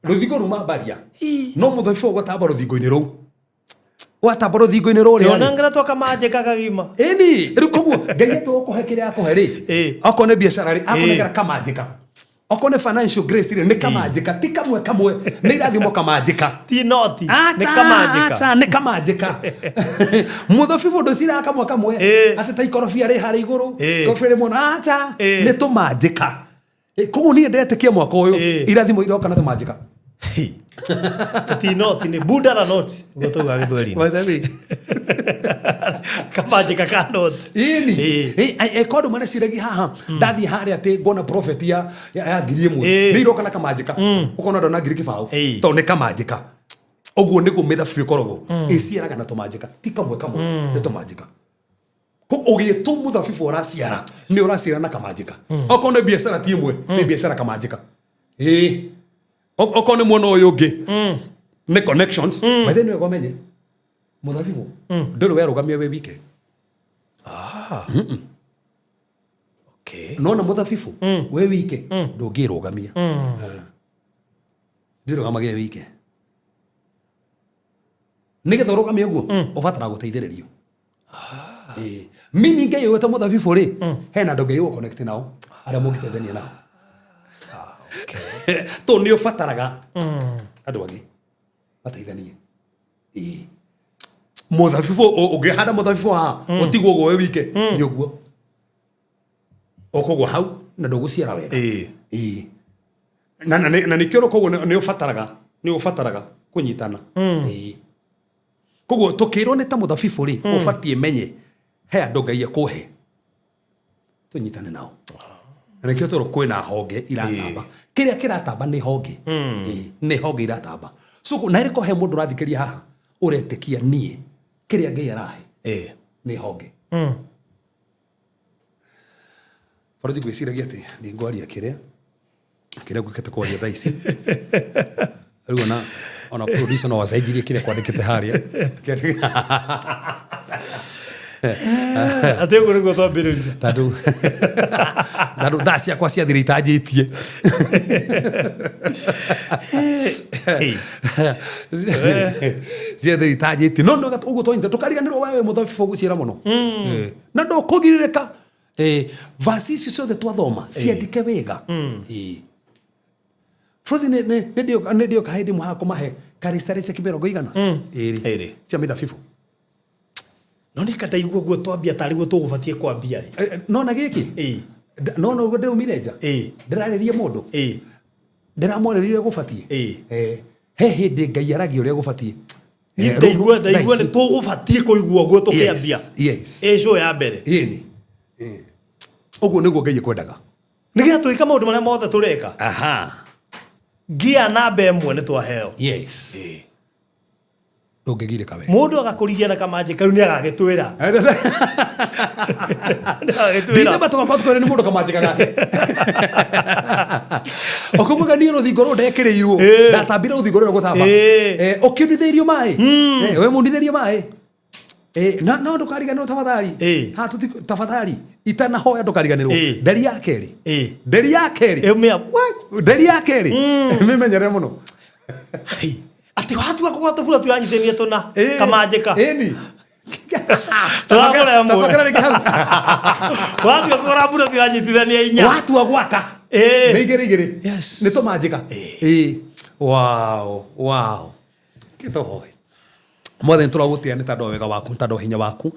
Rũthingo ruma mbaria. No mũthabibũ ũgatamba rũthingo-inĩ rũu. Watamba rũthingo-inĩ rũrĩa. Ndĩrona ngira twakamanjĩka kagima. Ĩni, rĩu koguo Ngai etũgũkũhe kĩrĩa akũhe rĩ. Okorwo nĩ biacara rĩ, akũnengera kamanjĩka. Okorwo nĩ financial grace rĩ, nĩ kamanjĩka, ti kamwe kamwe, nĩ irathimo kamanjĩka. Ti noti, nĩ kamanjĩka. Acha, nĩ kamanjĩka. Mũthabibũ ndũciraga kamwe kamwe. Atĩ ta ikorobia rĩ harĩa igũrũ, ikorobia rĩ mwena, acha, nĩ tũmanjĩka. Koguo niĩ ndetĩkia mwaka ũyũ, irathimo iroka na tũmanjĩka. Ti noti, nĩ bunda na noti. Ũguo taugaga Gĩthweri-inĩ. By the way. Kamanjĩka ka noti. Ĩni. Ko andũ mareciragia haha, ndathiĩ harĩa atĩ ngona prophet ya 1000. Nĩ iroka na kamanjĩka. Ũkona ndona ngiri kĩbaũ. Tondũ nĩ kamanjĩka. Ũguo nĩguo mĩthabibũ ĩkoragwo. Ĩciaraga na tũmanjĩka. Ti kamwe kamwe, nĩ tũmanjĩka. Ũgĩtwo mũthabibũ ũraciara, nĩ ũraciara na kamanjĩka. Okorwo nĩ biacara ti ĩmwe, nĩ biacara kamanjĩka. Okorwo nĩ mwena ũyũ ũngĩ, nĩ connections. By the way, nĩ wega ũmenye, mũthabibũ ndũrĩ werũgamia wĩ wike. Nona mũthabibũ wĩ wike ndũngĩrũgamia. Ndĩrũgamagia wĩ wike. Nĩgetha ũrũgamie ũguo, ũbataraga gũteithĩrĩrio. Meaning Ngai ũgwĩta mũthabibũ rĩ, hena andũ Ngai ũgũ-connect nao, arĩa mũngĩteithania nao. Tondũ nĩ ũbataraga andũ angĩ mateithanie. Mũthabibũ, ũngĩhanda mũthabibũ haha, ũtigwo ũguo wĩ wike, nĩ ũguo. Ũkũgwa hau na ndũgũciara wega. Na nĩkĩo koguo nĩ ũbataraga kũnyitana. Koguo tũkĩrwo nĩ ta mũthabibũ rĩ, ũbatiĩ menye he andũ Ngai ekũhe tũnyitane nao. Na nĩkĩo tũrũ kwĩna honge iratamba. Kĩrĩa kĩratamba nĩ honge. Nĩ honge iratamba. So na ĩrĩko he mũndũ ũrathikĩria haha ũretĩkia niĩ kĩrĩa Ngai arahe nĩ honge. Borithi ngwĩciragia atĩ nĩ ngwaria kĩrĩa ngwĩkĩte kwaria thaa ici. Rĩu ona producer no acenjirie kĩrĩa kwandĩkĩte harĩa. Atĩ ũguo nĩguo twambĩrĩria. Tondũ thaa ciakwa ciathire itanjĩtie. Ciathire itanjĩtie. No nĩ ũguo twanyita ndũkariganĩrwo wewe mũthabibũ gũciara mũno. Na ndũkũgirĩrĩka. Verse icio ciothe twathoma ciandĩke wega. Bũrũri nĩ ndĩoka hĩndĩ ĩmwe haha kũmahe karĩcarĩca mĩrongo igana ĩrĩ cia mĩthabibũ. No nĩ kata igua guo twambia tarĩ guo tũgũbatiĩ kwambia. Nona gĩkĩ? Nona ũguo ndĩraumire nja? Ndĩrarĩria mũndũ? Ndĩramwarĩria ũrĩa gũbatiĩ? He hĩndĩ Ngai aragia ũrĩa gũbatiĩ. Ndaigua nĩ tũgũbatiĩ kũigua ũguo tũkĩambia. Ĩcũ ya mbere. Ĩni. Ũguo nĩguo Ngai ekwendaga. Nĩgetha twĩke maũndũ marĩa mothe tũreka. Ngia namba ĩmwe nĩ twaheo. Ndũngĩgirĩka we. Mũndũ agakũrigia na kamanjĩ kau nĩ agagĩtwĩra. Ndingĩamba tũgamba tũkwĩre nĩ mũndũ kamanjĩ gake. Ũkaugaga niĩ rũthingo rũrũ ndekĩrĩirwo. Ndatambire rũthingo rũrũ gũtamba. Ũkĩunithĩirio maĩ. We mũnithĩirio maĩ. Na no ndũkariganĩrwo tafadhali. Ĩ. Ha tafadhali itanahoya ndũkariganĩrwo. Ĩ. Nderi ya kerĩ. Ĩ. Nderi ya kerĩ. Ĩmĩa Nderi ya kerĩ. Mĩmenyerere mũno. Atĩ watua kũgũra tũbura tũranyitithania tũna Ĩ. kamanjĩka. Ĩni. Tũragũra ĩmwe. Tacokera rĩngĩ hau. Watua kũgũra mbura tũranyitithania inya. Watua gwaka. Ĩ. Nĩ igĩrĩ igĩrĩ. Yes. Nĩ tũmanjĩka. Ĩ. Wow. Wow. Kĩtũhoe. Mwathani tũragũtĩa nĩ tondũ wa wega waku, nĩ tondũ wa hinya waku,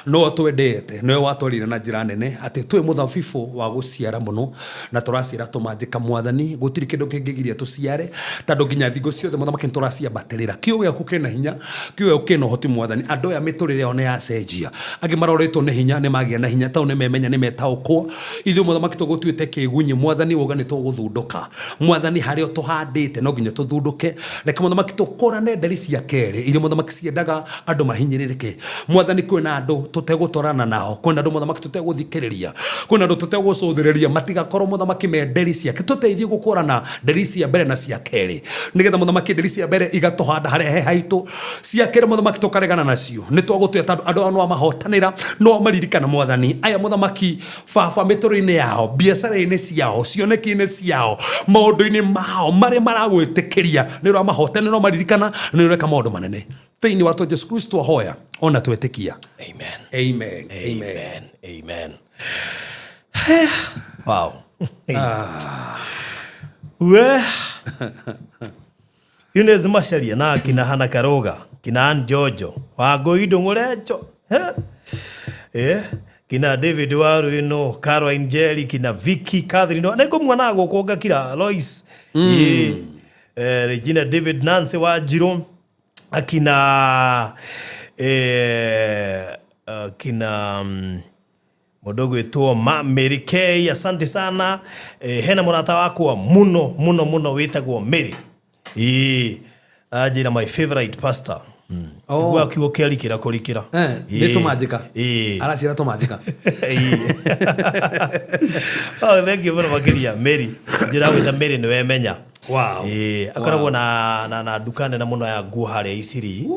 no twendete nĩwe watwarire na njĩra nene atĩ twĩ mũthabibũ wa gũciara mũno na tũraciara tũmanjĩka mwathani, gũtirĩ kĩndũ kĩngĩgiria tũciare tondũ nginya thingo ciothe mũthamaki nĩ tũraciambatĩrĩra. Kiugo gĩaku kĩna hinya, kiugo gĩaku kĩna ũhoti mwathani. Andũ aya mĩtũrĩre yao nĩ yacenjia, angĩ marorĩtwo nĩ hinya nĩ magĩa na hinya tondũ nĩ memenya nĩ metaũkwo. Ithuĩ mũthamaki tũgũtuĩte kĩgunyi mwathani, wauga nĩ tũgũthundũka mwathani, harĩa tũhandĩte no nginya tũthundũke. Reke mũthamaki tũkũrane nderi cia kerĩ iria mũthamaki ciendaga andũ mahinyĩrĩrĩke mwathani. Kwĩna andũ tũtegũtwarana nao, kwĩna andũ mũthamaki tũtegũthikĩrĩria, kwĩna andũ tũtegũcũthĩrĩria, matigakorwo mũthamaki me nderi ciake. Tũteithie gũkũrana nderi cia mbere na cia kerĩ, nĩgetha mũthamaki nderi cia mbere igatũhanda harĩa he haitũ, cia kerĩ mũthamaki tũkaregana nacio. Nĩ twagũtĩa tondũ andũ aya no amahotanĩra, no amaririkana mwathani. Aya mũthamaki baba mĩtũrĩre-inĩ yao, biacara-inĩ ciao, cioneki-inĩ ciao, maũndũ-inĩ mao marĩa maragwĩtĩkĩria, nĩ ũramahotanĩra, no maririkana, nĩ ũreka maũndũ manene thĩinĩ wa Jesu Kristo ahoya ona twetĩkia. Amen. Amen. Amen. Amen. Amen. Wow. We. Inez Macharia na kina Hana Karoga, kina Ann Jojo, Wangũi Ndũng'ũrenjo. Eh? Kina David Waruino, Caroline Njeri, kina Vicky Catherine. Na ngũmuona gũkũ ngakira Lois. Eh, Regina David, Nancy Wanjirũ, akina akina mũndũ ũgwĩtwo ma Mary K, asante sana. Hena mũrata wakwa mũno mũno mũno wĩtagwo Mary. Ĩĩ, anjĩra my favorite pastor. Oh. Igua kiugo kĩarikĩra kũrikĩra. Nĩ tũmanjĩka. Ĩĩ. Araciara tũmanjĩka. Oh, thank you mũno makĩria Mary. Njĩra gwĩta Mary nĩ wemenya. Wow. Ĩĩ, akoragwo na nduka nene mũno ya nguo harĩa Isiri.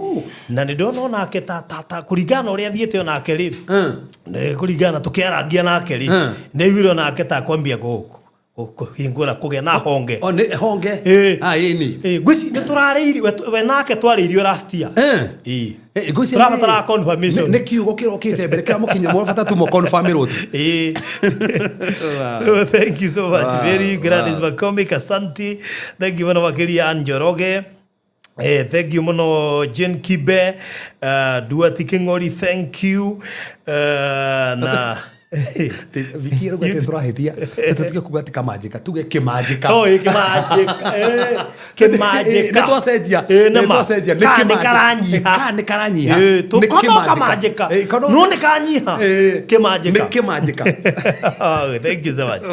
Na nĩ ndona onake ta kũringana na ũrĩa athiĩte onake rĩ. Nĩ kũringana tũkĩarangia nake rĩ. Nĩ aiguire onake ta kwambia kũhingũra kũgĩa na honge. O nĩ honge. Ĩĩ. Ah, ĩni. Ĩĩ, ngwĩci nĩ tũrarĩirio we nake twarĩirio last year. Ĩĩ. Ngwĩciria Tũrabatara confirmation. Nĩ kiugo kĩrokĩte mbere kĩramũkinya mũrabata tu mũconfirmĩrwo tu. Ĩĩ. So thank you so much. Wow, Very Gladys wow. McCormick, asante. Thank you mũno makĩria Ann Njoroge. Thank you mũno Jane Kibe, Duati King'ori, thank you. Na Viki arauga atĩ tũrahĩtia tũtige kuga atĩ kamanjĩka, tuge kĩmanjĩka. Oh, ĩ, kĩmanjĩka. Kĩmanjĩka. Nĩ twacenjia. Ĩ, nĩ Nĩ ma. twacenjia. Nĩ Ka nĩ kĩmanjĩka. karanyiha. Ka nĩ karanyiha. Ĩ, Nĩ tũkono kĩmanjĩka. kamanjĩka. Ĩ, kono- No nĩ kanyiha. Ĩ, Kĩmanjĩka. Nĩ kĩmanjĩka. Oh, thank you so much.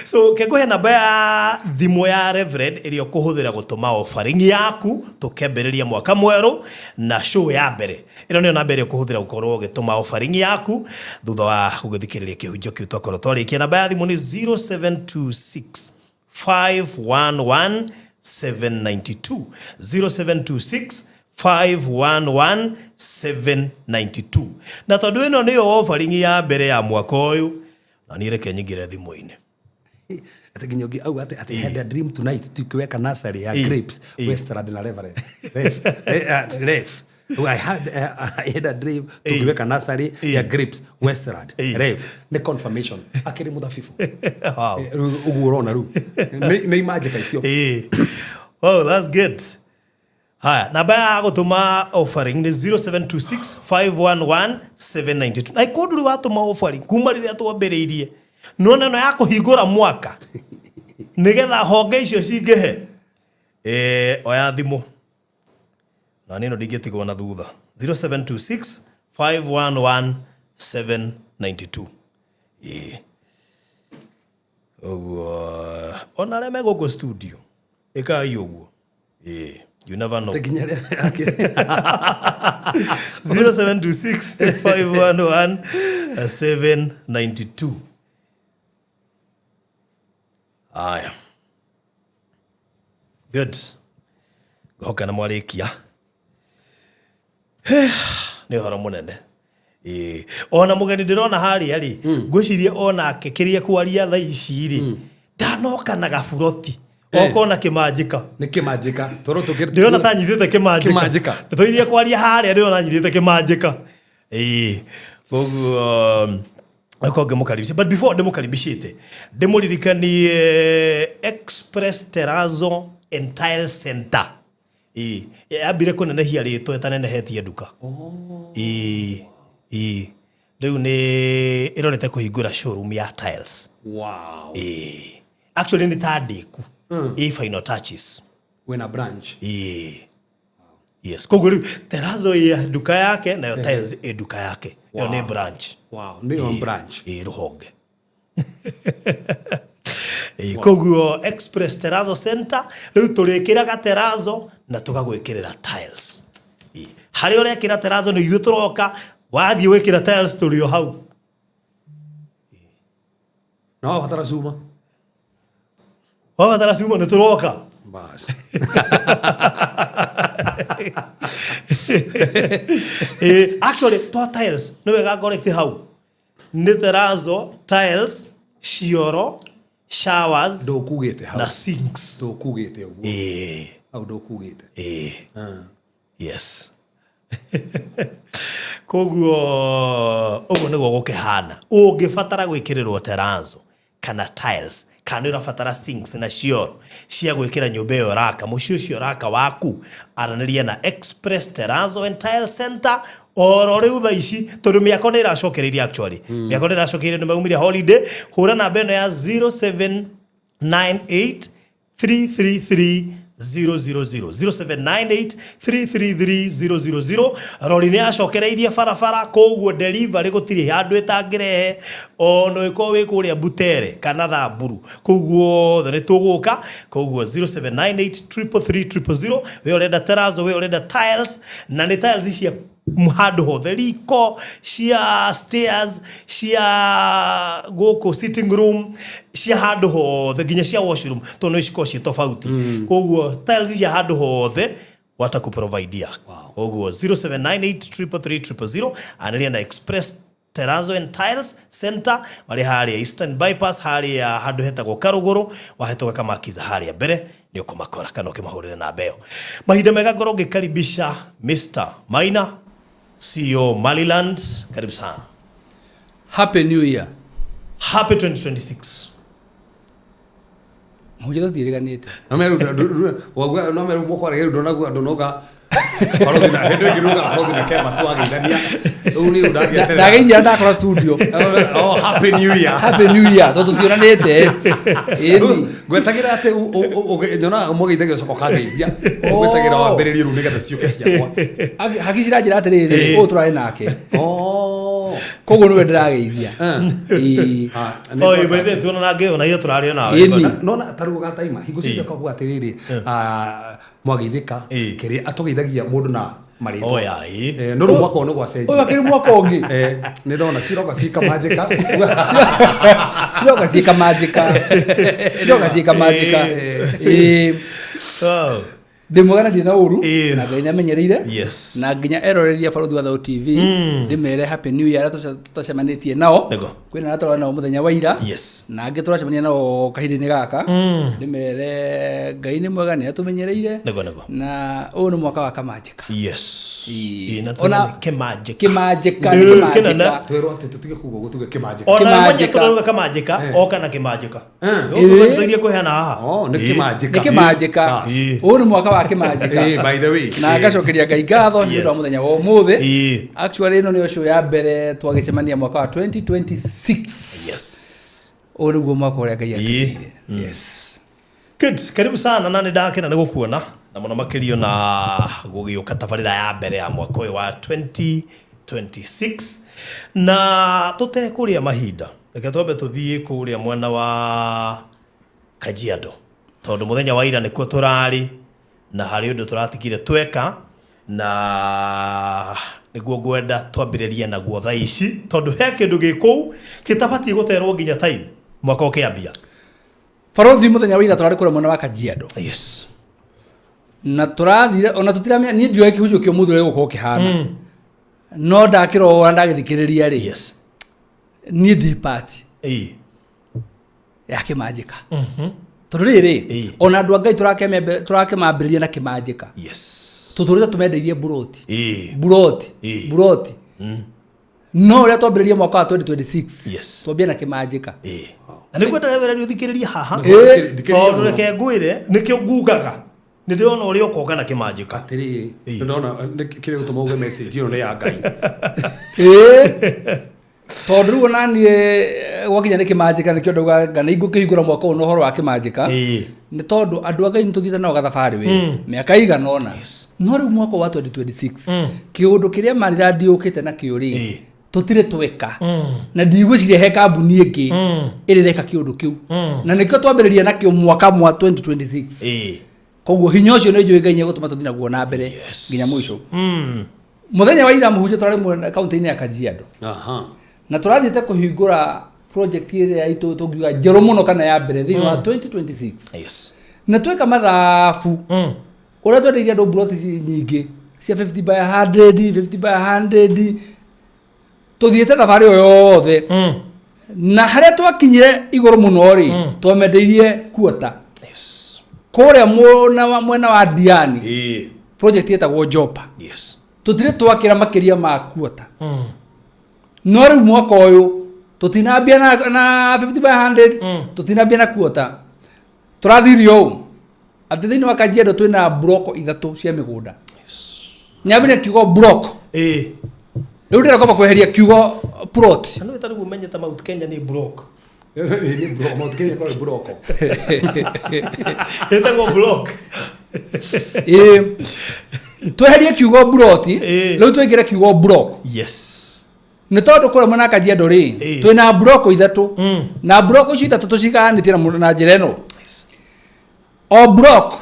So kengũhe namba ya thimũ ya Reverend ĩrĩa ũkũhũthĩra gũtũma offering yaku tũkĩambĩrĩria mwaka mwerũ na show ya mbere. Ĩno nĩyo namba ĩrĩa ũkũhũthĩra gũkorwo ũgĩtũma offering yaku thutha wa gũgĩthikĩrĩria kĩhunjio kĩu twakorwo twarĩkia. Namba ya thimũ nĩ 0726 511 792, 0726 511 792. Na tondũ ĩno nĩyo offering ya mbere ya mwaka ũyũ, na niĩ reke nyingĩre thimũ-inĩ. Atĩ nginya ũngĩ auga atĩ I had a dream tonight tukiweka nursery ya grapes Westland na Reverend. Ref. Ref. I had a dream tukiweka nursery ya grapes Westland. Ref. Nĩ confirmation. Akĩrĩ mũthabibũ. Wow. Rĩu ũguo ũrona rĩu. Nĩ imanjĩka icio. Ĩĩ. Oh, that's good. Haya, namba ya gũtũma offering nĩ 0726 511 792. Na ĩkũndũ rĩu watũma offering kuma rĩrĩa twambĩrĩirie nona ĩno ya kũhingũra mwaka nĩgetha honge icio cingĩhe. Oya thimũ na niĩ no ndingĩtigwo na thutha. 0726 511 792. Ĩĩ. Ũguo ona arĩa me gũkũ studio ĩkai ũguo. Ĩĩ, you never know. Nginya rĩrĩa 0726 511 792. Aya. Good. Ngohoka na mwarĩkia. Nĩ ũhoro mũnene. Ĩĩ. Ona mũgeni ndĩrona harĩa rĩ, ngwĩciria onake kĩrĩa kwaria thaa ici rĩ, ndanoka na gaburoti. Okona kĩmanjĩka. Nĩ kĩmanjĩka. Toro tũkĩ Ndĩrona ta nyitĩte kĩmanjĩka. Kĩmanjĩka. Tũirie kwaria harĩa ndĩrona nyitĩte kĩmanjĩka. Ĩĩ. Koguo ko ngĩmũkaribisha, but before ndĩmũkaribishĩte, ndĩmũririkanie Express Terrazzo and Tile Center. Ĩĩ, yambire kũnenehia rĩtwa ĩtanenehetie nduka. Ĩĩ, ĩĩ. Rĩu nĩ ĩrorete kũhingũra showroom ya tiles. Wow. Ĩĩ. Actually nĩ ta ndĩku. Ĩ final touches. Wĩna branch. Ĩĩ. Yes. Koguo rĩu terrazzo ĩ nduka yake nayo tiles ĩ nduka yake. Ĩyo nĩ branch. Wow. Nĩ yo branch. Ĩ rũhonge. Ĩĩ, koguo Express Terrazzo Center rĩu tũrĩkĩraga terrazzo na tũgagwĩkĩrĩra tiles. Ĩĩ, harĩa ũrekĩra terrazzo nĩ ithuĩ tũroka, wathiĩ gwĩkĩra tiles tũrĩ o hau. Na wabatara cuma. Wabatara cuma nĩ tũroka. Bas. Ĩĩ, actually to tiles nĩ wega ngorete hau. Nĩ terrazzo, tiles, cioro, showers Ndũkugĩte hau. na sinks. Ndũkugĩte ũguo. Ĩĩ, Hau ndũkugĩte. ĩĩ. Ah. Yes. Koguo ũguo nĩguo gũkĩhana. Ũngĩbatara gwĩkĩrĩrwo terrazzo kana tiles kana nĩ ũrabatara sinks na cioro cia gwĩkĩra nyũmba ĩyo ũraka, mũciĩ ũcio ũraka waku, aranĩria na Express Terrazzo and Tile Center oro rĩu thaa ici, tondũ mĩako nĩ ĩracokereirie actually. Mĩako nĩ ĩracokereirie, nĩ maumire holiday. Hũra namba ĩno ya 0798 333 000 0798 333 000. Rori nĩ yacokereirie barabara, koguo delivery gũtirĩ handũ ĩtangĩrehe, ona ũngĩkorwo wĩ kũrĩa Butere kana Thamburu, kũu guothe nĩ tũgũka. Koguo 0798 333 000, we ũrenda terrazzo, we ũrenda tiles, na nĩ tiles cia handũ hothe, riko, cia stairs, cia gũkũ sitting room, cia handũ hothe, nginya cia washroom, tondũ no cikorwo ciĩ tofauti. Koguo tiles cia handũ hothe watakuprovidea. Koguo 0798 333 000, anĩrĩria na Express Terrazzo and Tiles Center, marĩ harĩa Eastern Bypass, harĩa handũ hetagwo Karũgũrũ, wahĩtũka Kamakiza harĩa mbere nĩ ũkũmakora, kana ũkĩmahũrĩre namba ĩyo. Mahinda mega ngorwo ngĩkaribisha Mr. Maina, CEO Maliland, karibu sana. Happy New Year. Happy 2026. Mũhunjia tũtiĩrĩganĩte. No meru no meru mwaka rĩu ndonagua ndonoga barothi na hĩndĩ ĩngĩ ndonoga barothi na kemas wageithania rĩu nĩ ũndangĩeterera. Ndageithia ndakora studio. Oh, happy new year. Happy New Year tondũ tũtionanĩte. Ĩni. Ngwetagĩra atĩ nyonaga mũgeithagia ũcoka ũkangeithia. Ngwetagĩra wambĩrĩrie rĩu nĩgetha ciũke ciakwa. Haki ciranjĩra atĩrĩrĩ, ũyũ tũrarĩ nake. Oh. Koguo nĩwe ndĩrageithia. Ĩĩ. Ah, nĩ Oi, twaka- by the way, tuona nangĩ ona iyo tũrarĩ nawe. Ĩni. Nona taruo gataima hingo ciothe kaguo atĩrĩrĩ, mwageithĩka Ĩĩ. kĩrĩa atũgeithagia mũndũ na marĩtwa. Oh, ya, ĩĩ. No rĩu mwaka ũyũ nĩ gwacenjia. Ũyũ akĩrĩ mwaka ũngĩ. Nĩ ndona ciroka cikamanjĩka. Ciroka ciĩkamanjĩka. Ciroka ciĩkamanjĩka. Ĩĩ. Oh. Ndĩ mwega na ndirĩ na ũru. Ĩĩ. Na Ngai nĩamenyereire. Yes. Na nginya eroreria Barothi wa Thayũ TV ndĩmere Happy New Year arĩa tũtacemanĩtie nao. Nĩguo. Kwĩna arĩa tũrarĩ nao mũthenya wa ira. Yes. Na angĩ tũracemania nao kahinda-inĩ gaka. Ndĩmere Ngai nĩ mwega nĩ atũmenyereire. Nĩguo, nĩguo. Na ũyũ nĩ mwaka wa kamanjĩka. Yes. Ĩĩ. Ĩĩ, na Ona- tũrona kĩmanjĩka. Kĩmanjĩka, nĩ Ĩĩ, kĩmanjĩka. kĩnene. Twerwo atĩ tũtige kuga ũguo tuge kĩmanjĩka. Ona mwenye Kĩmanjĩka. tũrauga kamanjĩka, oka na kĩmanjĩka. Ĩĩ. Tũirie kũheana haha. Oh, nĩ kĩmanjĩka. Nĩ kĩmanjĩka. Bas. Ĩĩ. Ũyũ nĩ mwaka wa kĩmanjĩka. Ĩĩ, by the way. Na ngacokeria Ngai ngatho nĩ ũndũ wa Yes. mũthenya wa ũmũthĩ. Ĩĩ. Actually ĩno nĩyo show ya mbere twagĩcemania mwaka wa 2026. Yes. Ũyũ nĩguo mwaka ũrĩa Ngai Ĩĩ. atũigĩire. Yes. Good. Karibu sana na nĩ ndakena nĩ gũkuona na mũno makĩria na gũgĩũka tabarĩra ya mbere ya mwaka ũyũ wa 2026, na tũtekũrĩa mahinda reke twambe tũthiĩ kũrĩa mwena wa Kajiado, tondũ mũthenya wa ira nĩkuo tũrarĩ na harĩ ũndũ tũratigire tweka, na nĩguo ngwenda twambĩrĩrie naguo thaa ici, tondũ he kĩndũ gĩ kũu gĩtabatiĩ gũterwo nginya time mwaka ũkĩambia. Barothi mũthenya wa ira tũrarĩ kũrĩa mwena wa Kajiado. Yes. Na tũrathire ona tũtiramenya, niĩ ndioĩ kĩhunjio kĩa ũmũthĩ ũrĩa gĩgũkorwo kĩhana. No ndakĩrora ndagĩthikĩrĩria rĩ, niĩ ndĩ pati ya kĩmanjĩka, tondũ rĩrĩ, ona andũ a Ngai tũrakĩmambĩrĩria na kĩmanjĩka. Tũtũrĩte tũmendeirie mburoti, mburoti, mburoti, no ũrĩa twambĩrĩria mwaka wa 2026, twambie na kĩmanjĩka. Na nä ngwenda reverend ũthikĩrĩrie haha, Thikĩrĩria tondũ mũno. reke ngwĩre nĩkĩo ngugaga nĩ ndĩrona ũrĩa ũkonga na kĩmanjĩka. Atĩrĩrĩ, ndona kĩrĩa gũtũma uge message ĩno nĩ ya Ngai. Ĩĩ. Tondũ rĩu ona niĩ gwakinya nĩ kĩmanjĩka, nĩkĩo ndauga nga nĩ ingũkĩhingũra mwaka ũyũ na ũhoro wa kĩmanjĩka, nĩ tondũ andũ a Ngai nĩ tũthiĩte nao gathabarĩ we mĩaka igana ũna. No rĩu mwaka wa 2026, kĩũndũ kĩrĩa Maryland yũkĩte nakĩo rĩ, tũtirĩ tweka, na ndigwĩciria he kambuni ĩngĩ ĩrĩ reka kĩũndũ kĩu, na nĩkĩo twambĩrĩria nakĩo mwaka mwa 2026. Koguo hinya ũcio nĩ njũĩ Ngai nĩegũtũma tũthiĩ naguo na mbere nginya mũico. Mũthenya wa ira, mũhunjia, tũrarĩ kaunti-inĩ ya Kajiado, na tũrathiĩte kũhingũra project ĩrĩa itũ tũngiuga njerũ mũno kana ya mbere thĩinĩ wa 2026. Na tweka mathabu ũrĩa twendeirie andũ mburoti nyingĩ cia 50 by 100, 50 by 100, tũthiĩte thabarĩ ĩyo yothe, na harĩa twakinyire igũrũ mũno rĩ, twamendeirie kuota kũrĩa mwena wa Diani, project ĩtagwo Jopa. Tũtirĩ twakĩra makĩria ma kuota, no rĩu mwaka ũyũ tũtinambia na 50 by 100, tũtinambia na kuota. Tũrathirie ũũ atĩ thĩinĩ wa Kajiado twĩna mburoko ithatũ cia mĩgũnda. Nyambĩrĩria kiugo block. Rĩu ndĩrenda kweheria kiugo plot. Na nĩ tarĩu ũmenyete Mount Kenya nĩ block. Nĩ block, Mount Kenya ĩkoragwo ĩ block. Ĩtagwo block. Ĩĩ, tweherie kiugo plot, rĩu twĩkĩre kiugo block, nĩ tondũ kũrĩa mwena wa Kajiado rĩ, twĩna mburoko ithatũ, na mburoko icio ithatũ tũcigayanĩtie na njĩra ĩno: o block,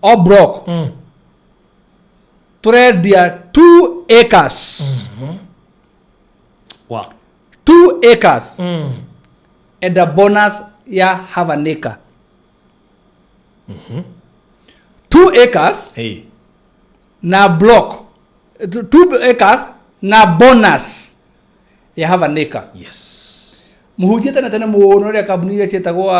o block tũrendia 2 acres, 2 acres and a bonus ya half an acre. 2 acres na block, 2 acres na bonus ya half an acre. Mũhunjia, tene tene mũno rĩrĩa kambuni iria ciĩtagwo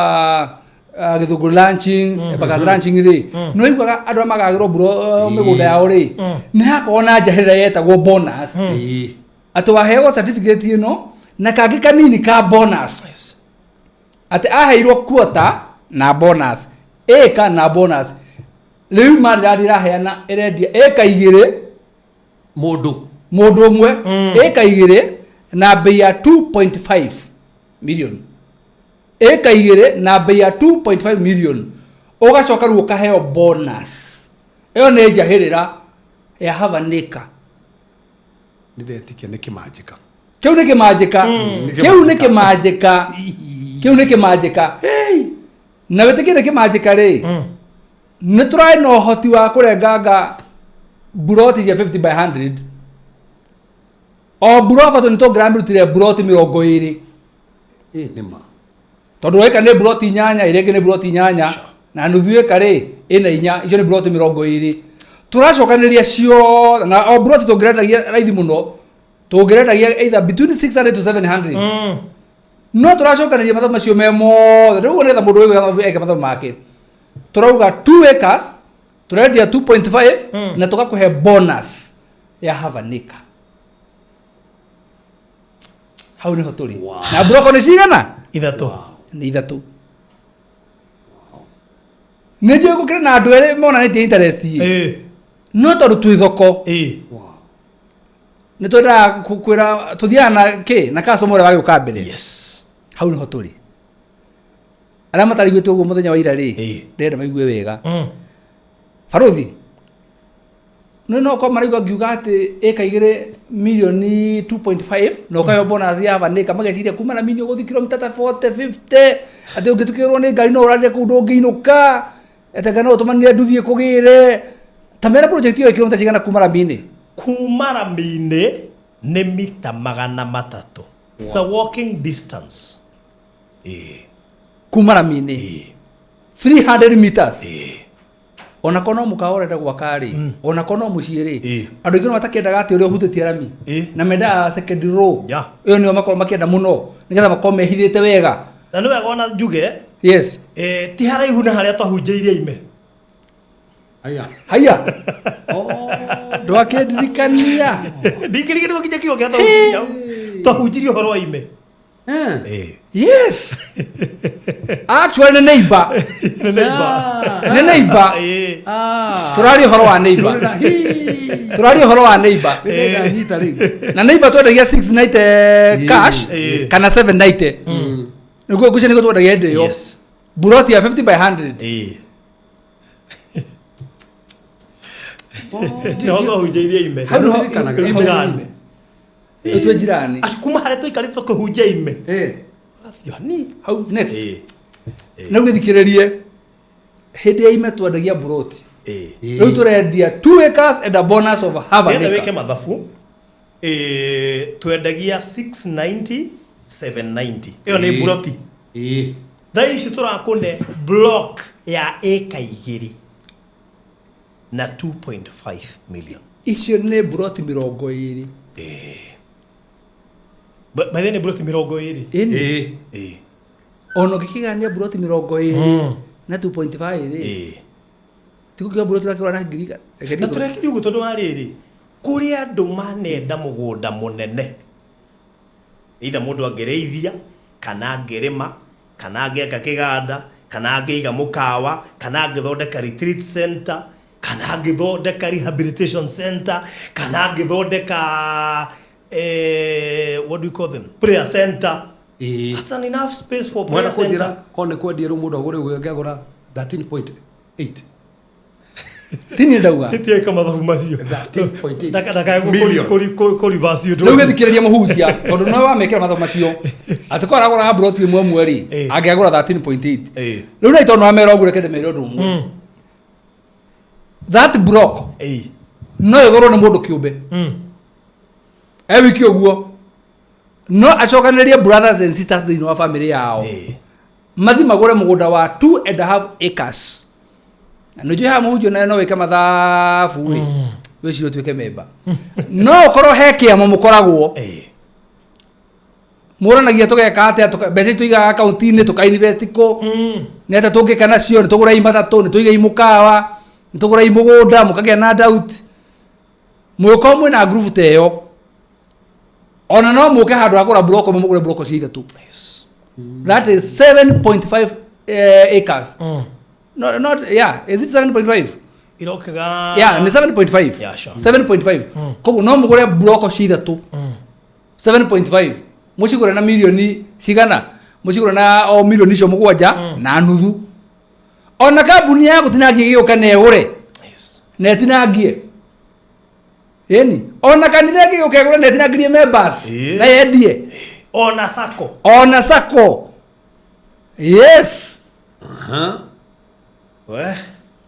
Gĩthũngũ Ranching, Embakasi Ranching rĩ, nĩ waiguaga andũ arĩa magagĩrwo mburo mĩgũnda yao rĩ, nĩ hakoragwo na njahĩrĩra yetagwo bonus, atĩ waheagwo certificate ĩno na kangĩ kanini ka bonus, atĩ aheirwo quarter na bonus, ĩka na bonus. Rĩu Maryland ĩraheana, ĩrendia ĩka 2 Mũndũ. Mũndũ ũmwe, ĩka 2 na bei ya 2.5 million, ĩka 2 na bei ya 2.5 million, ũgacoka rĩu ũkaheo bonus ĩyo nĩ njahĩrĩra ya half an acre. Nĩ ndetĩkia nĩ kĩmanjĩka. Kĩu nĩ kĩmanjĩka. Kĩu nĩ kĩmanjĩka. Kĩu nĩ kĩmanjĩka. Na wĩtĩkie nĩ kĩmanjĩka rĩ, nĩ tũrarĩ na ũhoti wa kũrenganga mburoti cia 50 by 100. O mburoko tũ nĩ tũngĩramĩrutire mburoti 20. Ĩ nĩ ma. Tondũ ĩka nĩ mburoti 8, ĩrĩa ĩngĩ nĩ mburoti 8 na nuthu ĩka rĩ ĩna 4, icio nĩ mburoti 20 tũracokanĩrĩria ciothe. Na o mburoti tũngĩrendagia raithi mũno, tũngĩrendagia either between 600 to 700, no tũracokanĩria mathabu macio me mothe rĩu nĩgetha mũndũ ũyũ eke mathabu make. Tũrauga 2 acres tũrendia 2.5 na tũgakũhe bonus ya half an acre. Hau nĩho tũrĩ. Na mburoko nĩ cigana? 3. Nĩ 3. Nĩ njũĩ gũkĩrĩ na andũ erĩ monanĩtie interest ĩ, no tondũ twĩ thoko, nĩ twendaga kwĩra tũthiaga na kĩ na customer ũrĩa wagĩũka mbere. Hau nĩho tũrĩ. Arĩa matariguĩte ũguo mũthenya wa ira rĩ, ndĩrenda maigue wega. Baruthi no no korwo maraigua ngiuga atĩ ĩka 2 milioni 2.5 na ũkaheo bonus ya vanĩka, mageciria kuma na mini ũgũthiĩ kilomita ta 40 50, atĩ ũngĩtukĩrwo nĩ ngari no ũrarire kũu, ndũngĩinũka, atĩ no ũtũmanire nduthi ĩkũgĩre. Ta mera project ĩyo ĩ kilomita cigana kuma rami-inĩ? Kuma rami-inĩ nĩ mita 300. It's a walking distance. Kuma rami-inĩ 300 meters. Ona korwo no mũkawa ũrenda gwaka rĩ, ona korwo no mũciĩ rĩ, Ĩĩ. andũ aingĩ no matakĩendaga atĩ ũrĩa ũhutĩtie rami Ĩĩ. na mendaga second row. Yeah. Ĩyo nĩyo makorwo makĩenda mũno nĩgetha makorwo mehithĩte wega. Na nĩ wega ona njuge, Yes. ti haraihu na harĩa twahunjĩirie ime. Aya. Haya, ndwakĩndirikania. Ndingĩriganĩrwo nginya kiugo kĩrĩa twahunjirie hau. Twahunjirie ũhoro wa ime. Ĩĩ. Yes, actually nĩ neighbor. Nĩ neighbor. Nĩ neighbor. Ĩĩ. Tũraria ũhoro wa neighbor, tũraria ũhoro wa neighbor. Ndanyita rĩu. Na neighbor twendagia 690 cash Ĩĩ. kana 790, nĩguo ngwĩciria nĩguo twendagia hĩndĩ ĩyo. Buroti ya 50 by 100. Ĩĩ. Nĩho twahunjĩirie ime. Hau nĩho- Ndirikanaga. hau nĩho Njirani. ime. Twĩ njirani. Aci kuma harĩa tũikarĩte tũkĩhunjia ime. Yani. Hau next. Ĩĩ. Na rĩu gĩthikĩrĩrie, hĩndĩ ya ime twendagia buroti. Ĩĩ. Rĩu tũrendia 2 acres and a bonus of half an Ndĩrenda wĩke acre. mathabu. Twendagia 690 790. Ĩyo nĩ buroti. Ĩĩ. Thaa ici tũrakũne block ya ĩka 2 na 2.5 million. Icio nĩ buroti 20. By the way, nĩ buroti 20. Ĩni. Ĩĩ. Ĩĩ. Ona ũngĩkĩgania buroti 20 na 2.5 rĩ, Ĩĩ. tigũkiuga buroti ũrakĩgũra na ngiri reke Na ndigũre. tũrekire ũguo tondũ wa rĩrĩ, kũrĩ andũ manenda mũgũnda mũnene, either mũndũ angĩrĩithia kana angĩrĩma kana angĩaka kĩganda kana angĩiga mũkawa kana angĩthondeka retreat center kana angĩthondeka rehabilitation center kana angĩthondeka what do we call them, prayer center. Ĩĩ. That's an enough space for Mwena prayer kũnjĩra center. korwo nĩ kwendia rĩu mũndũ agũre ũguo angĩagũra 13.8. Ti niĩ ndauga. Titieka mathabu macio. 13.8 Ndakae Million. kũrivaci ũndũ Rĩu ũcio. gĩthikĩrĩria mũhunjia tondũ no wamekĩra mathabu macio atĩ korwo aragũraga buroti ĩmwe ĩmwe rĩ, Ĩĩ. angĩagũra 13.8. Ĩĩ. Rĩu na tondũ wamera ũguo, reke ndĩmere ũndũ ũmwe. That block Ĩĩ. no ĩgũrwo nĩ mũndũ kĩũmbe e wiki ũguo, no acokanĩrĩrie brothers and sisters thĩinĩ wa family yao, Ĩĩ. mathi magũre mũgũnda wa 2.5 acres. Na nĩ njũĩ haha mũhunjia nawe no wĩke mathabu rĩ, wĩcirie ũtuĩke memba, no ũkorwo he kĩama mũkoragwo Ĩĩ. mũranagia tũgeka atĩa, mbeca ici tũigaga akaunti-inĩ tũkainvest kũ, nĩ atĩa tũngĩka nacio, nĩ tũgũrei matatũ, nĩ tũigei mũkawa, nĩ tũgũrei mũgũnda, mũkagĩa na doubt. Mũgĩkorwo mwĩna ngurubu ta ĩyo, ona no mũke handũ ha kũgũra block ĩmwe mũgũre block cia ithatũ. That is 7.5 acres. No, not, yeah, is it 7.5? Irokaga. Yeah, nĩ 7.5. Yeah, sure. 7.5. Koguo no mũgũre block cia ithatũ 7.5, mũcigũre na mirioni cigana, mũcigũre na o mirioni icio 7.5. Ona kambuni ya gũtinangia ĩgĩũka na ĩgũre na ĩtinangie, ĩni, ona kanitha ĩgĩũka ĩgũre na ĩtinangirie members Ĩĩ. na yendie. Ona sako. Ona sako, yes. We.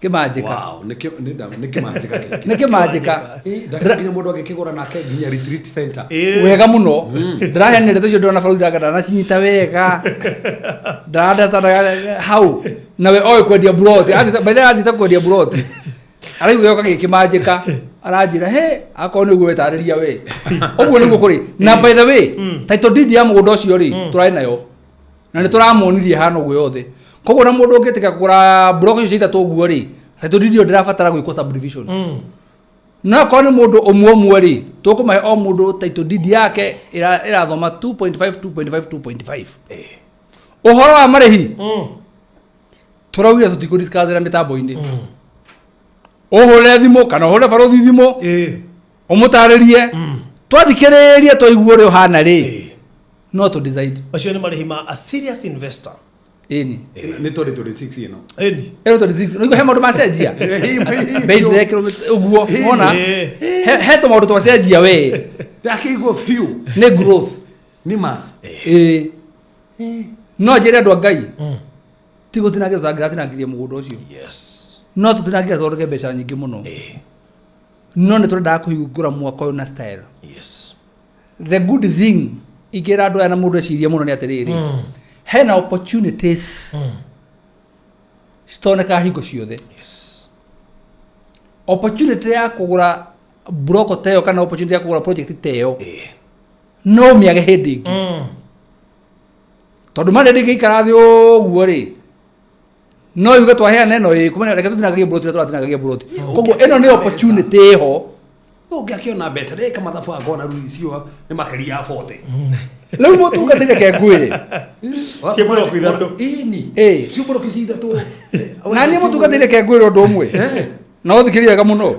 Kĩmanjĩka. Wow, nĩ kĩmanjĩka gĩkĩ. Nĩ kĩmanjĩka. Ĩĩ, ndakĩra nginya mũndũ angĩkĩgũra nake nginya retreat center. Wega mũno ndĩraheanire ndeto icio, ndĩrona barũthi ndanga ndanacinyita wega, ndarandacandaga hau nawe oĩ kwendia buroti. By the way, athiĩte kwendia buroti, araigua gĩoka gĩkĩmanjĩka, aranjĩra he akorwo nĩ ũguo wetarĩria we ũguo nĩguo kũrĩ. Na by the way, title deed ya mũgũnda ũcio rĩ, tũrarĩ nayo na nĩ tũramuonirie hana ũguo yothe. Koguo na mũndũ ũngĩtĩka kũgũra block icio cia ithatũ ũguo rĩ, title deed ĩyo ndĩrabatara gwĩkwo subdivision. No akorwo nĩ mũndũ ũmwe ũmwe rĩ, tũkũmahe o mũndũ title deed yake ĩrathoma 2.5 2.5 2.5. Ũhoro wa marĩhi tũraugire tũtikũdiscussĩra mĩtambo-inĩ. Ũhũre thimũ kana ũhũre barũthi thimũ, ũmũtarĩrie, twathikĩrĩria twaigua ũrĩa ũhana rĩ, no tũ decide. Macio nĩ marĩhi ma a serious investor. Ĩni. Nĩ 2026 ĩno. Ĩni. Ĩno 26 nĩguo he maũndũ macenjia, bei ndĩrekĩrwo ũguo ona he tũmaũndũ twacenjia we. Ndakĩigua biũ. Nĩ growth. Nĩ ma. Ĩĩ, no njĩre andũ a Ngai ti gũtinangia tũtangĩratinangirie mũgũnda ũcio. No tũtinangira tũthondeke mbeca nyingĩ mũno, no nĩ tũrendaga kũhingũra mwaka ũyũ na style. The good thing ingĩra andũ aya na mũndũ ecirie mũno nĩ atĩrĩrĩ, hena opportunities citonekaga hingo ciothe. Opportunity ya kũgũra broko ta ĩyo kana opportunity ya kũgũra project ta ĩyo no mĩage hĩndĩ ĩngĩ, tondũ marĩa ndĩngĩikara thĩ ũguo rĩ, no yuge twaheana ĩno ĩ kumenya reke tũtinangagie mburoti ũrĩa tũratinangagia mburoti. Koguo ĩno nĩ opportunity ĩho. Ũngĩakĩona mbeca rĩka mathabu angona rĩu icio nĩ makĩria ya 40. Rĩu mũtungatĩri, reke ngwĩre. Cia mburoko ithatũ. Ĩni. Ĩ. Cio mburoko ici ithatũ. Na niĩ, mũtungatĩri, reke ngwĩre ũndũ ũmwe na ũthikĩrie wega mũno.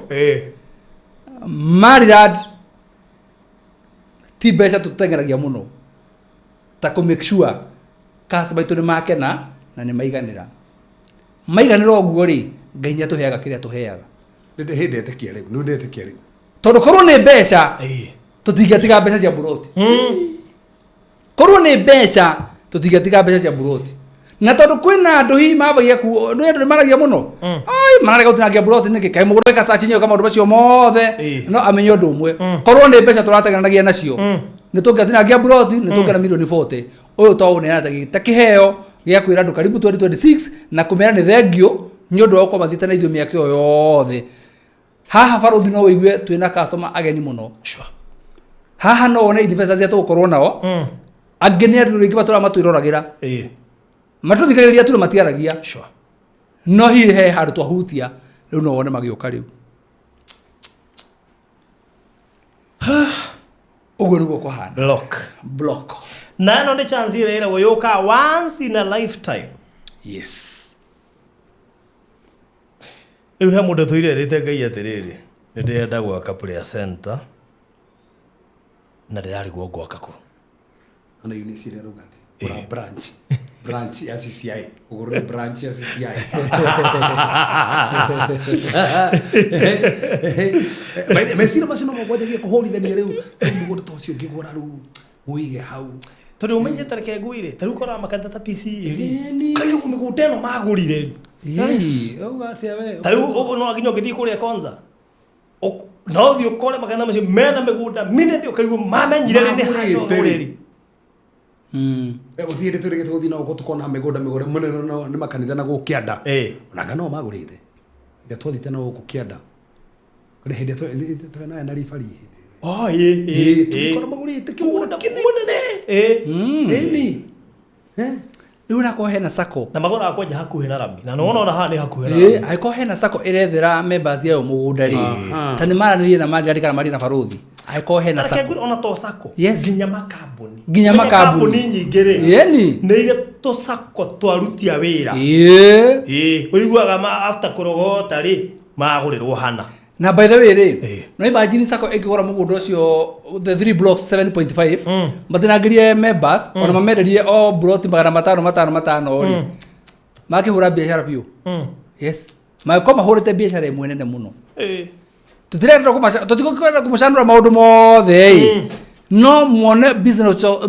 Maryland ti mbeca tũteng'eragia mũno ta kũ make sure customer aitũ nĩ makena na nĩ maiganĩra. Maiganĩra ũguo rĩ, Ngai nĩ atũheaga kĩrĩa tũheaga. Nĩ hĩndĩ etĩkia rĩu, nĩ ndetĩkia rĩu. Tondũ korwo nĩ mbeca, tũtingĩatiga mbeca cia mburoti. Korwo nĩ mbeca, tũtingĩatiga mbeca cia mburoti. Na tondũ kwĩna andũ hihi mambagia ku nĩ andũ nĩ maragia mũno, ai, mararega gũtinangia mburoti nĩkĩ, kaĩ mũgũnda gacacinye ka maũndũ macio mothe. No amenye ũndũ ũmwe, korwo nĩ mbeca tũrateng'eranagia nacio, nĩ tũngĩatinangia mburoti, nĩ tũngĩona milioni 40. Ũyũ to ũneana ta kĩheo gĩa kwĩra andũ karibu 2026 na kũmera nĩ thengio nĩ ũndũ wa gũkorwo mathiĩte na ithuĩ mĩaka ĩyo yothe. Haha barothi no wĩigue twĩna customer ageni mũno. Haha no wone investors arĩa tũgũkorwo nao. Angĩ nĩ andũ rĩngĩ matũraga matwĩroragĩra, matũthikagĩrĩria tu na matiaragia. No hihi he handũ twahutia rĩu, no wone magĩũka rĩu. Ũguo nĩguo kũhana. Block. Block. Na ĩno nĩ chance ĩrĩa ĩragwo yũkaga once in a lifetime. Yes. Rĩu he mũndũ tũire ĩrĩte Ngai atĩrĩrĩ, nĩ ndĩrenda gwaka prayer center na ndĩrarigwo ngwaka kũ. Ona Eunice ĩrĩa arauga atĩ gũra branch ya CCI, ũgũrĩre branch ya CCI. By the- meciria macio no mũgwanjagia kũhũrithania rĩu. Rĩu mũgũnda ta ũcio ũngĩgũra rĩu ũige hau. Tondũ ũmenyete, reke ngwĩre, ta rĩu ũkoraga makanitha ta PCEA rĩ, kaĩ ũguo mĩgũnda ĩno magũrire rĩ? Ĩĩ, auga atĩa we? Ta rĩu ũguo no nginya ũngĩthiĩ kũrĩa Konza, no ũthiĩ ũkore makanitha macio mena mĩgũnda mĩnene, ũkaigua mamenyire rĩ nĩ handũ Magũrĩte rĩ. rĩ. Gũthiĩ hĩndĩ tũrĩgĩte gũthiĩ na gũkũ tũkona mĩgũnda mĩgũre mũnene no nĩ makanitha na gũkũ kĩanda. Onanga no magũrĩte hĩndĩ ĩrĩa twathiĩte na gũkũ kĩanda, kũrĩ hĩndĩ ĩrĩa twĩ na ribari. Oh, ĩ ĩ ĩ. Tũgĩkora magũrĩte kĩmũgũnda Mũnene ĩ. Ĩni. Rĩu nakorwo hena sacco. Na magũraga kwanja hakuhĩ na rami, na nĩwona ona haha nĩ hakuhĩ na rami. Angĩkorwo hena sacco ĩrethera members yayo mũgũnda rĩ, ta nĩ maranĩrie na mandĩrĩ kana marie na barothi, angĩkorwo hena Tareke sacco. ngwĩre, ona to sacco, nginya makambuni. Nginya Menya makambuni. Kambuni nyingĩ rĩ, nĩ irĩ tũsacco twaruti a wĩra. Ĩ, ũiguaga ma after kũrogota rĩ, magũrĩrwo hana. Na by the way rĩ, no imagine sacco ĩngĩgũra mũgũnda ũcio, the three blocks 7.5, matinangĩrie members, ona mamenderie o bloti 500 5 5 rĩ, makĩhũra biacara biũ. Yes, magĩkorwo mahũrĩte biacara ĩmwe nene mũno. Tũtirenda tũtikwenda kũmũcanũra maũndũ mothe ĩ, no muone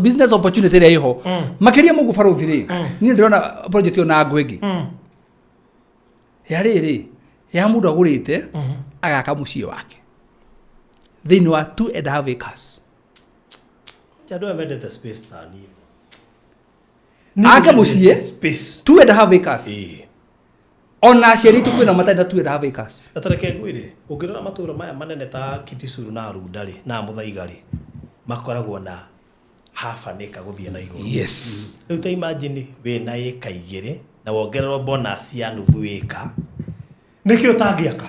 business opportunity ĩrĩa ĩho makĩria mũguo. Barothi rĩ, niĩ ndĩrona project ĩyo na ngũ ĩngĩ ya rĩrĩ ya mũndũ agũrĩte agaka mũciĩ wake thĩinĩ wa 2.5 acres. Andũ aya mendete space ta niĩ. Ake mũciĩ. Space. 2.5 acres. Ona aciari aitũ kwĩna matarĩ na 2.5 acres. Na tareke ngwĩre, ũngĩrora matũũra maya manene ta Kitisuru na Runda rĩ, na Mũthaiga rĩ, makoragwo na half an acre gũthiĩ na igũrũ. Rĩu ta imagine wĩna ĩka 2 na wongererwo bonus ya nuthu ĩka, nĩkĩ ũtangĩaka?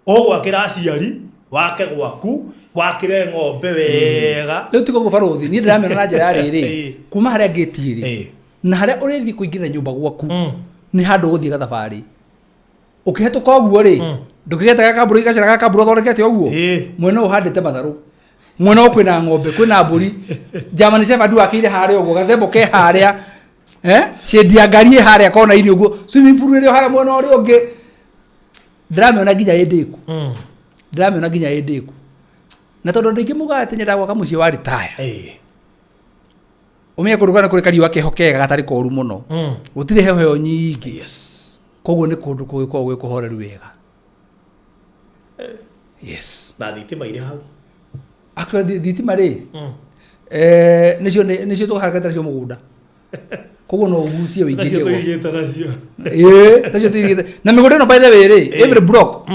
Ũgwakĩra aciari, wake gwaku, wakĩre ng'ombe wega. Rĩu tiga ũguo barothi, niĩ ndĩramĩona na njĩra ya rĩrĩ, kuma harĩa ngĩti rĩ na harĩa ũrĩthiĩ kũingĩra nyũmba gwaku nĩ handũ ũgũthiĩ gathabarĩ ũkĩhetũka ũguo rĩ, ndũkĩgeta gakambũri gacĩra gakambũri ũthondekete ũguo. Mwena ũyũ ũhandĩte matharũ, mwena ũyũ kwĩna ng'ombe, kwĩna mbũri, German Shepherd wakĩire harĩa ũguo, gazebo ke harĩa, shade ya ngari ĩ harĩa kona-inĩ ũguo, swimming pool ĩrĩ o harĩa mwena ũrĩa ũngĩ. Ndĩramĩona nginya ĩ ndĩku, ndĩramĩona nginya ĩ ndĩku. Na tondũ andũ aingĩ mugaga atĩ nyendaga gwaka mũciĩ wa retire, ũmenye kũndũ kũrĩa kũrĩ kariũa keho kega gatarĩ koru mũno, gũtirĩ heho ĩyo nyingĩ. Koguo nĩ kũndũ kũgĩkoragwo gwĩ kũhoreru wega. Yes. Na thitima irĩ hau. Actually thitima rĩ, nĩcio tũharakĩte nacio mũgũnda, koguo no ũgucie Nacio ũingĩrie gwaku. tũigĩte nacio. Ĩĩ, tacio tũigĩte na mĩgũnda ĩno. By the way rĩ, every block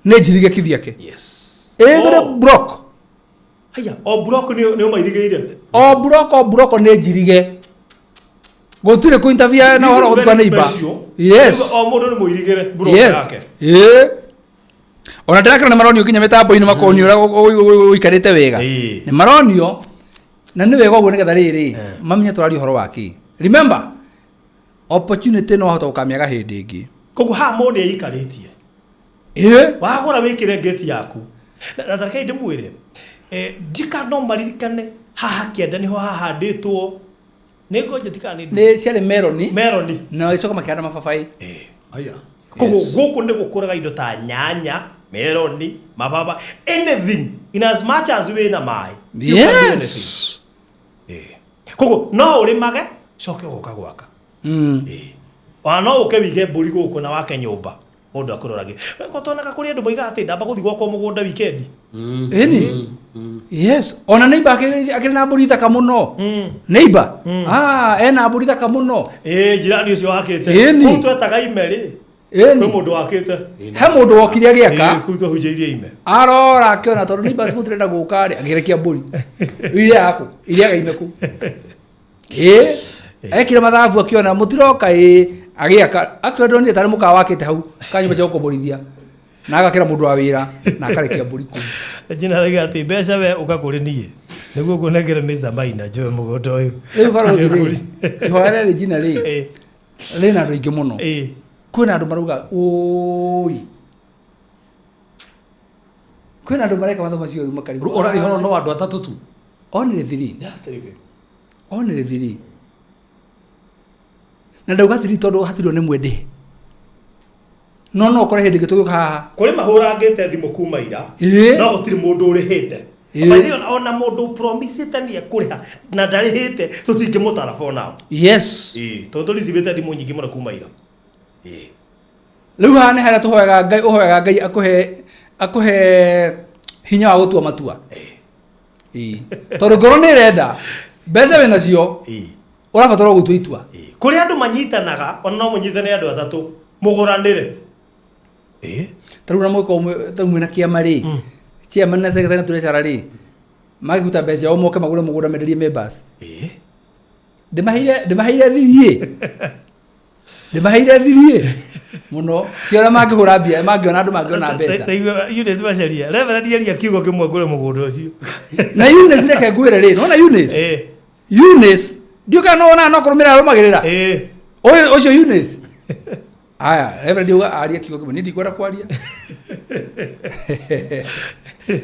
Nĩ njirige kivyake. Yes. Every Oh. block. Haya, o block nĩ ũmairigĩire. O block o block nĩ njirige. Gũtirĩ kũ interfere na This ũhoro is gũtukwa very neighbor. special. Yes. O mũndũ nĩ mũirigĩre block Yes. yake. Ĩĩ. Ona ndĩrakena nĩ maronio nginya mĩtambo-inĩ makonio ũrĩa ũikarĩte wega. Ĩĩ. Nĩ maronio na nĩ wega ũguo nĩgetha rĩrĩ mamenye tũraria ũhoro wa kĩ. Remember, opportunity no wahota gũkamĩaga hĩndĩ ĩngĩ. Koguo haha mũndũ nĩ eikarĩtie. Ĩĩ. Wagũra wĩkĩre ngĩti yaku. Na ta rekei ndĩmwĩre. Ndika no maririkane haha kĩanda nĩho hahandĩtwo. Nĩ ngojeti kana nĩ Nĩ ciarĩ meroni meroni. na magĩcoka makĩhanda mababaĩ. Aya. Koguo gũkũ nĩ gũkũraga indo ta nyanya, meroni, mababa, anything in as much as wĩna maĩ. You can do anything. Yes. Koguo no ũrĩmage coke ũgoka gwaka. Ona no ũke wige mbũri gũkũ na wake nyũmba mũndũ akũrorage. Ko tonaga kũrĩ andũ moigaga atĩ ndamba gũthiĩ gwakwa mũgũnda wikendi. Ĩni. Yes. Ona neighbor akĩrĩ na mbũri thaka mũno. Neighbor. Ah, ena mbũri thaka mũno. Ĩĩ jirani ũcio wakĩte. Ĩni. Kũu twetaga ime rĩ. Kwĩ Ĩni. mũndũ wakĩte. He mũndũ wokire agĩaka. Ĩĩ, kũu twahunjĩirie ime. Arora akĩona tondũ neighbors mũtirenda gũka rĩ agĩrekia mbũri. Iria yaku, iriaga ime kũu. Ĩĩ. Ekire mathabu akĩona mũtiroka ĩĩ agĩaka. Actually ndonire tarĩ mũkawa wakĩte hau kanyũmba cia gũkomborithia. Na agakĩra mũndũ wa wĩra na akarekia mbũri kũu. Jina rauga atĩ mbeca we ũka kũrĩ niĩ. Nĩguo ngũnengere Mr. Maina njoe mũgũnda ũyũ. Rĩu barũthi rĩ, ihoya rĩrĩ jina rĩ, Ĩĩ, rĩna andũ aingĩ mũno. ĩĩ. Kwĩna andũ marauga ũi. Kwĩna andũ mareka matho macio rĩu makarigwo. Ũraria ũhoro no andũ atatũ tu. Only three. Just three people. Only three. Na ndauga three tondũ hatirĩ nĩ mwende. No no ũkore hĩndĩ ĩngĩ tũgĩũka haha. Kũrĩ mahũrangĩte thimũ kuma ira. Ĩĩ. No gũtirĩ mũndũ ũrĩhĩte. Ĩĩ. By the way, ona mũndũ promisĩte nĩ ekũrĩha na ndarĩhĩte tũtingĩmũtara for now. Yes. Ĩĩ, tondũ tũricibĩte thimũ nyingĩ mũno kuma ira. Ĩĩ. Rĩu haha nĩ harĩa tũhoyaga Ngai, ũhoyaga Ngai akũhe hinya wa gũtua matua. Ĩĩ. Tondũ ngoro nĩ ĩrenda mbeca wĩ nacio Ĩĩ. ũrabatara o gũtua itua. Ĩĩ. Kũrĩ andũ manyitanaga ona no mũnyitane andũ atatũ mũgũranĩre. Ĩĩ. Ta rĩu na mũgĩkorwo ta rĩu mwĩna kĩama rĩ, chairman na secretary na treasurer rĩ, magĩruta mbeca yao moke magũre mũgũnda menderie members. Ĩĩ. Ndĩmaheire thiĩ. Ndĩmaheire thiĩ mũno. Cio arĩa mangĩhũra mbia, mangĩona andũ mangĩona mbeca. Ta igua Eunice Macharia. Reverend aria kiugo kĩmwe ngũre mũgũnda ũcio. Na Eunice reke ngwĩre rĩ, nĩwona Eunice? Ĩĩ. Eunice, ndiũĩ kana nĩwona no kũrũmĩrĩra arũmagĩrĩra. Ĩĩ. Ũyũ ũcio Eunice. Aya, Reverend auga arie kiugo kĩmwe, niĩ ndikwenda kwaria.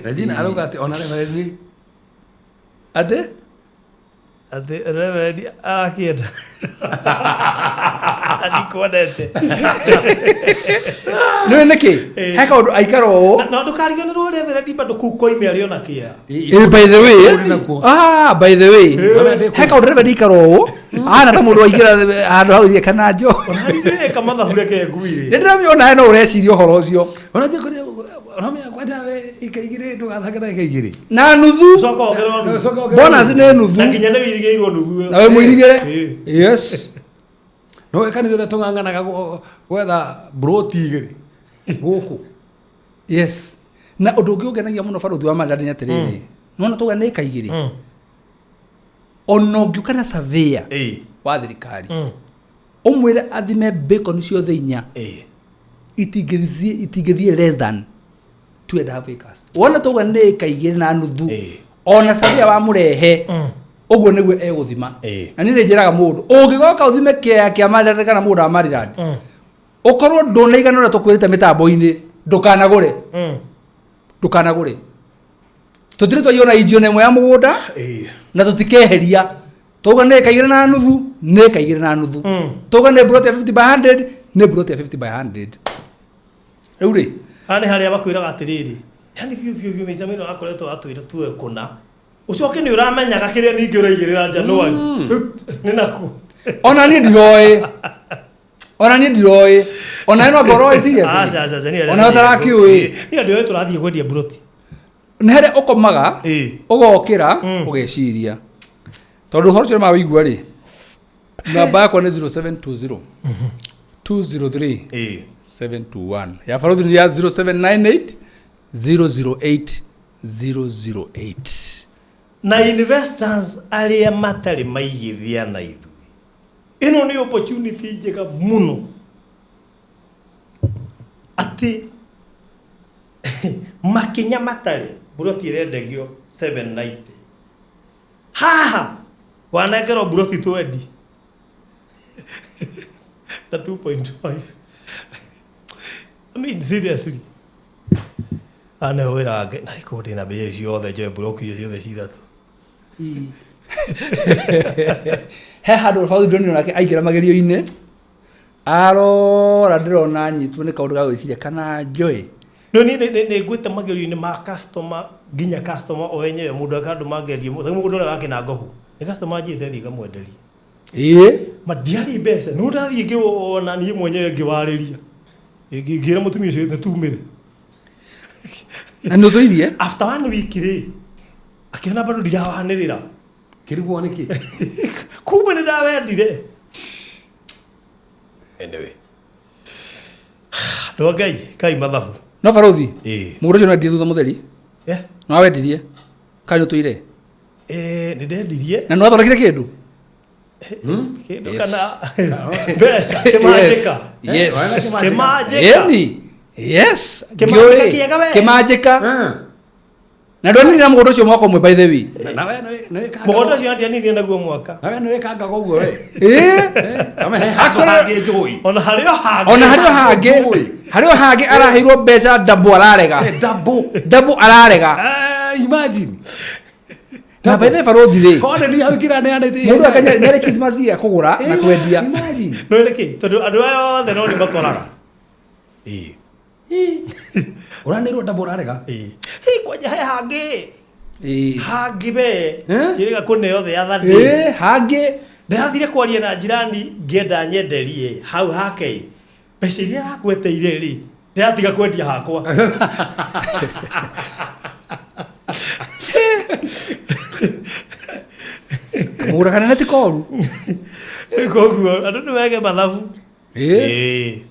Regina arauga atĩ ona Reverend Atĩ? Atĩ Reverend arakĩenda. Ndikwendete. Nĩũĩ nĩkĩ? Ĩĩ. He kaũndũ aikara ũũ. Na ndũkariganĩrwo Reverend bado kũu koime arĩ ona kĩa. Ĩĩ, by the way, Kũu nakuo. ah, by the way, Reverend he kaũndũ Reverend aikara ũũ, ahana ta mũndũ waingĩra handũ hau irie kana njo. Ona ndirĩka mathabu reke ngui Nĩ ndĩramĩona no ũreciria ũhoro ũcio. Ona thiĩ kũrĩa ũramenya kwanja we ika igĩrĩ ndũgathake na ika igĩrĩ. Na nuthu, Coka wongererwo nuthu. Ũcoke wongererwo bonus nuthu. nĩ nuthu. Na nginya nĩ wĩirigĩirwo nuthu ĩyo. Na wĩ mũirigĩre. Ĩĩ. Yes. No kanitha ũrĩa tũng'ang'anaga gwetha mburoti igĩrĩ gũkũ. Yes. Na ũndũ ũngĩ ũngenagia mũno barũthi wa Mandanda nĩ atĩrĩrĩ, nĩwona twauga nĩ ĩka igĩrĩ. Ona ũngĩũka na surveyor Ĩĩ. wa thirikari, ũmwĩre athime bacon ciothe inya, Ĩĩ. itingĩthiĩ less than 2.5 acres. Wona twauga nĩ ĩka igĩrĩ na nuthu, Ĩĩ. ona surveyor wamũrehe, ũguo nĩguo egũthima. Ĩĩ. Na niĩ nĩ njĩraga mũndũ, ũngĩgoka ũthime kĩaya kĩa Maryland kana mũgũnda wa Maryland, ũkorwo ndũnaigana ũrĩa tũkwĩrĩte mĩtambo-inĩ, ndũkanagũre. Ndũkanagũre. Tũtirĩ twaiywo inji ona ĩmwe ya mũgũnda, Ĩĩ. na tũtikeheria. Twauga nĩ ĩka igĩrĩ na nuthu, nĩ ĩka igĩrĩ na nuthu. Twauga nĩ mburoti ya 50 by 100, nĩ mburoti ya 50 by 100. Rĩu rĩ, Haha nĩ harĩa makwĩraga atĩrĩrĩ, yani biũ biũ biũ mĩca mĩno akoretwo atwĩra tuoe kũna. Ũcoke nĩ ũramenyaga kĩrĩa ningĩ ũraigĩrĩra January. Rĩu nĩ naku. ona niĩ ndiroĩ. Ona niĩ ndiroĩ. Ona no ngoroĩ seriously. Aca, aca, aca, niĩ arĩa Ona ũtarakĩũĩ. Niĩ andũ othe tũrathiĩ kwendia mburoti. Nĩ harĩa ũkomaga, Ĩĩ. ũgokĩra, ũgeciria. Tondũ ũhoro ũcio nĩmawĩigua rĩ, namba yakwa nĩ 0720 203 Ĩĩ. 721. Ya barothi nĩ ya 0798 008 008. Na investors arĩa matarĩ maigithia na ithuĩ, ĩno nĩ opportunity njega mũno atĩ makinya matarĩ mburoti ĩrendagio 790, haha wanengerwo mburoti 20 na 2.5. I mean, seriously, ane wĩra wa Ngai na ĩkorwo ndĩna mbeca ciothe njoe mburoti icio ciothe cithatũ. He handũ barothi ndonire nake aingĩra magerio-inĩ, arora ndĩrona nyitwo nĩ kaũndũ ga gwĩciria kana njoe. No niĩ nĩ ngwĩte magerio-inĩ ma customer, nginya customer o wenyewe mũndũ aka andũ mangerie mũgũnda ũrĩa wa Kĩnangobu nĩ customer anjĩte thiĩ ngamwenderie. Ma ndiarĩ mbeca, no ndathiĩ ngĩwona niĩ mwenyewe ngĩwarĩria, ngĩra mũtumia ũcio nĩtumĩre. Na nĩ ũtũirie. After one week rĩ, akĩona bado ndirawanĩrĩra. Kĩrigwo nĩkĩ? Kumbe nĩ ndawendire. Anyway, andũ a Ngai kai mathabu. No barothi, Ĩĩ. mũgũnda ũcio nĩwendirie thutha mũtheri? Yeah. Nĩ wawendirie kana nĩ ũtũire? Nĩ ndendirie. Na nĩ wathondekire kĩndũ? Kĩndũ Yes. kana mbeca kĩmanjĩka? Yes. Kĩmanjĩka. Ĩni, yes. Kĩmanjĩka Ngĩũĩ. kĩega we. Kĩmanjĩka. Na ndwanirie na mũgũnda ũcio mwaka ũmwe, by the way. Nawe nĩ Mũgũnda ũcio ndianirie naguo mwaka. Nawe nĩ wĩkangaga ũguo we. Ĩĩ. Handũ hangĩ njũĩ. Ona harĩ o hangĩ. Ona harĩ o hangĩ. Njũĩ. Harĩ o hangĩ araheirwo mbeca ndambo ararega. Double. Ndambo ararega. Imagine. Na by the way, barothi rĩ, Kone ni hau kira neanĩte. mũndũ akanya nĩ Christmas ya kũgũra na kwendia. Imagine. No nĩkĩ? Tondũ andũ aya othe no nĩ makoraga. Ĩĩ. Ũranĩrwo double ũrarega. Ĩĩ. Hĩ, kwanja he hangĩ. Ĩĩ. Hangĩ we. Eh? Kĩrĩga kũneo the other day. Ĩĩ, hangĩ. Ndĩrathire kwaria na jirani ngĩenda nyenderie hau hake mbeca iria arakweteire rĩ, ndĩratiga kwendia hakwa. Kamũgũnda kanene ti koru. Koguo andũ nĩ wege mathabu. Ĩĩ. Ĩĩ,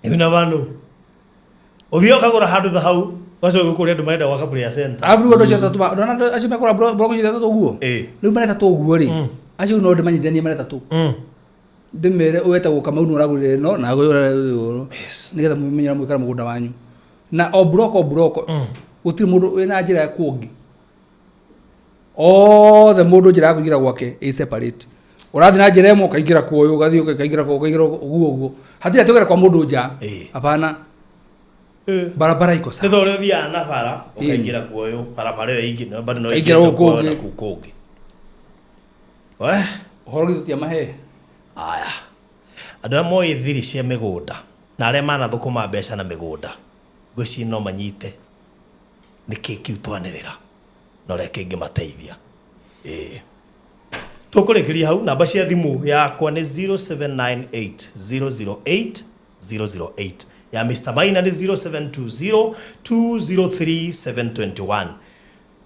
you never know, ũthiĩ ũkagũra handũ ta hau, ũgacoka kũrĩa andũ marenda gwaka prayer center. Arabu rĩu andũ acio atatũ ndona andũ acio mekũra block icio ithatũ ũguo. Ĩĩ. Rĩu marĩ atatũ ũguo rĩ, acio no ndĩmanyitithanie marĩ atatũ. Ndĩmere ũyũ etagwo Kamau nĩ ũragũrire ĩno na ũyũ ũragũrire nĩgetha mũmenye ũrĩa mwĩkara mũgũnda wanyu. Na o block o block gũtirĩ mũndũ wĩna njĩra ya kũngĩ. Othe mũndũ njĩra ya kũingĩra gwake ĩ separate. Ũrathiĩ na njĩra ĩmwe ũkaingĩra kwa ũyũ, ũgathiĩ ũkaingĩra kwa ũkaingĩra ũguo ũguo. Hatirĩ atĩ ũgere kwa mũndũ nja. Ĩĩ. Hapana. Barabara iko Nĩ sawa. ta ũrĩa ũthiaga na bara ũkaingĩra kuoyũ barabara ĩyo ĩngĩ no bado no Ũkaingĩra ĩingĩrĩte gũkũ kuoyũ na ũngĩ. kũu kũngĩ. Weh. Ũhoro githĩ ti amahe. Aya, andũ arĩa moĩ thiri cia mĩgũnda na arĩa manathũkũma mbeca na mĩgũnda, ngwĩciria no manyite nĩkĩ kĩu twanĩrĩra na ũrĩa kĩngĩmateithia. Ĩĩ, tũkũrĩkĩria hau. Namba cia thimũ yakwa nĩ 0798 008 008, ya Mr. Maina nĩ 0720 203 721.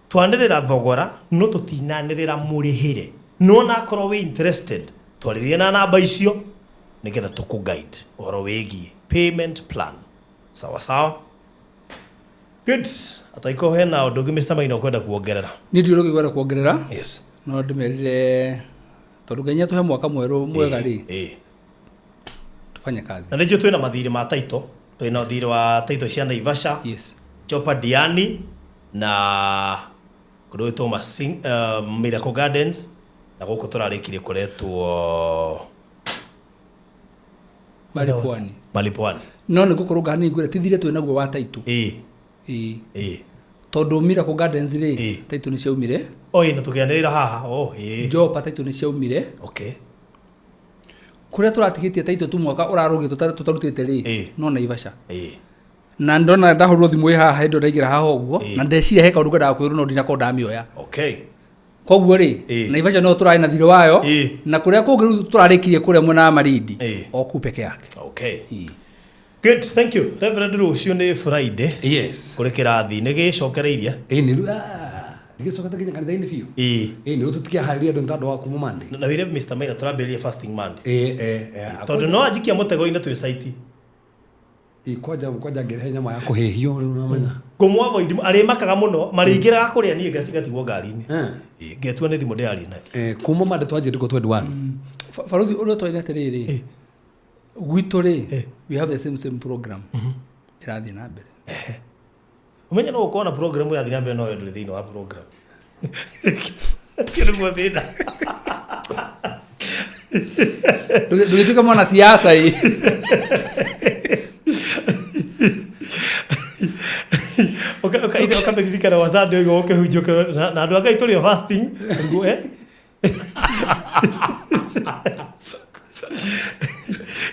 Twanĩrĩra thogora no tũtinanĩrĩra mũrĩhĩre, no nakorwo wĩ interested twarĩrie na namba icio nĩgetha tũkũ guide ũhoro wĩgiĩ payment plan. Sawa sawa, good. Ataiko hena ũndũ ũngĩ Mr. Maina ũkwenda kuongerera? Niĩ ndirĩ ũndũ ngwenda kuongerera. No ndĩmerire tondũ Ngai nĩatũhe mwaka mwerũ mwega rĩ, tufanye kazi. Na nĩnjũĩ twĩna mathirĩ ma taito, twĩna thirĩ wa taito cia Naivasha, Chopa Diani na kũndũ gwĩtwo Miracle Gardens, na gũkũ tũrarĩkirie kũretwo Maripwani. Malipwani. No nĩ ngũkũrũnga hanini ngwĩre ti thirĩ twĩ naguo wa taito. Ĩĩ. Tondũ Miracle Gardens rĩ, taito nĩ ciaumire. Oi, na tũkĩanĩrĩra haha, oh ĩĩ. Jopa taito nĩ ciaumire. Kũrĩa tũratigĩtie taito tu mwaka ũrarũgĩte tũtarutĩte rĩ, no Naivasha. Na ndona ndahũrwo thimũ ĩ haha hĩndĩ ĩyo ndaingĩra haha ũguo, na ndeciria he kaũndũ ngwendaga kwĩrwo no ndinakorwo ndamĩoya. Koguo rĩ, Naivasha no tũrarĩ na thirĩ wayo, na kũrĩa kũngĩ rĩu tũrarĩkirie kũrĩa mwena wa Malindi, o kũu peke yake. Okay. Good, thank you. Reverend, rũciũ nĩ Friday. Yes. Kũrĩ kĩrathi nĩ gĩcokereirie. Ĩĩ nĩ. Ndigĩcoka nginya kanitha-inĩ biũ. Ĩĩ. Ĩĩ, nĩ tũtikĩharĩria andũ nĩ tondũ wa kuma Monday. Na wĩre Mr. Maina tũrambĩrĩria fasting Monday. Ĩĩ, ĩĩ, ĩĩ. Tondũ no anjikia mũtego-inĩ twĩ site. Ĩĩ, kwanja kwanja ngĩrehe nyama ya kũhĩhio rĩu nĩwamenya. Ngũmũ-avoid arĩmakaga mũno marĩingĩraga kũrĩa niĩ ngatigwo ngari-inĩ. Eh. Ĩĩ, ngetua nĩ thimũ ndĩraria nayo. Eh, kuma Monday twanjia ndiko 21. Baruthi ũrĩa twaire atĩrĩrĩ, gwitũ rĩ, we have the same same program ĩrathiĩ na mbere. Ũmenye no gũkorwo na program ĩrathiĩ na mbere no we ndũrĩ thĩinĩ wa program. Ũcio nĩguo thĩna. Ndũgĩtuĩke mwana siasa ĩ. Ũkamĩririkana wa Sunday ũguo ũkĩhunjia ũkĩona- na andũ a Ngai tũrĩ o fasting ũguo eh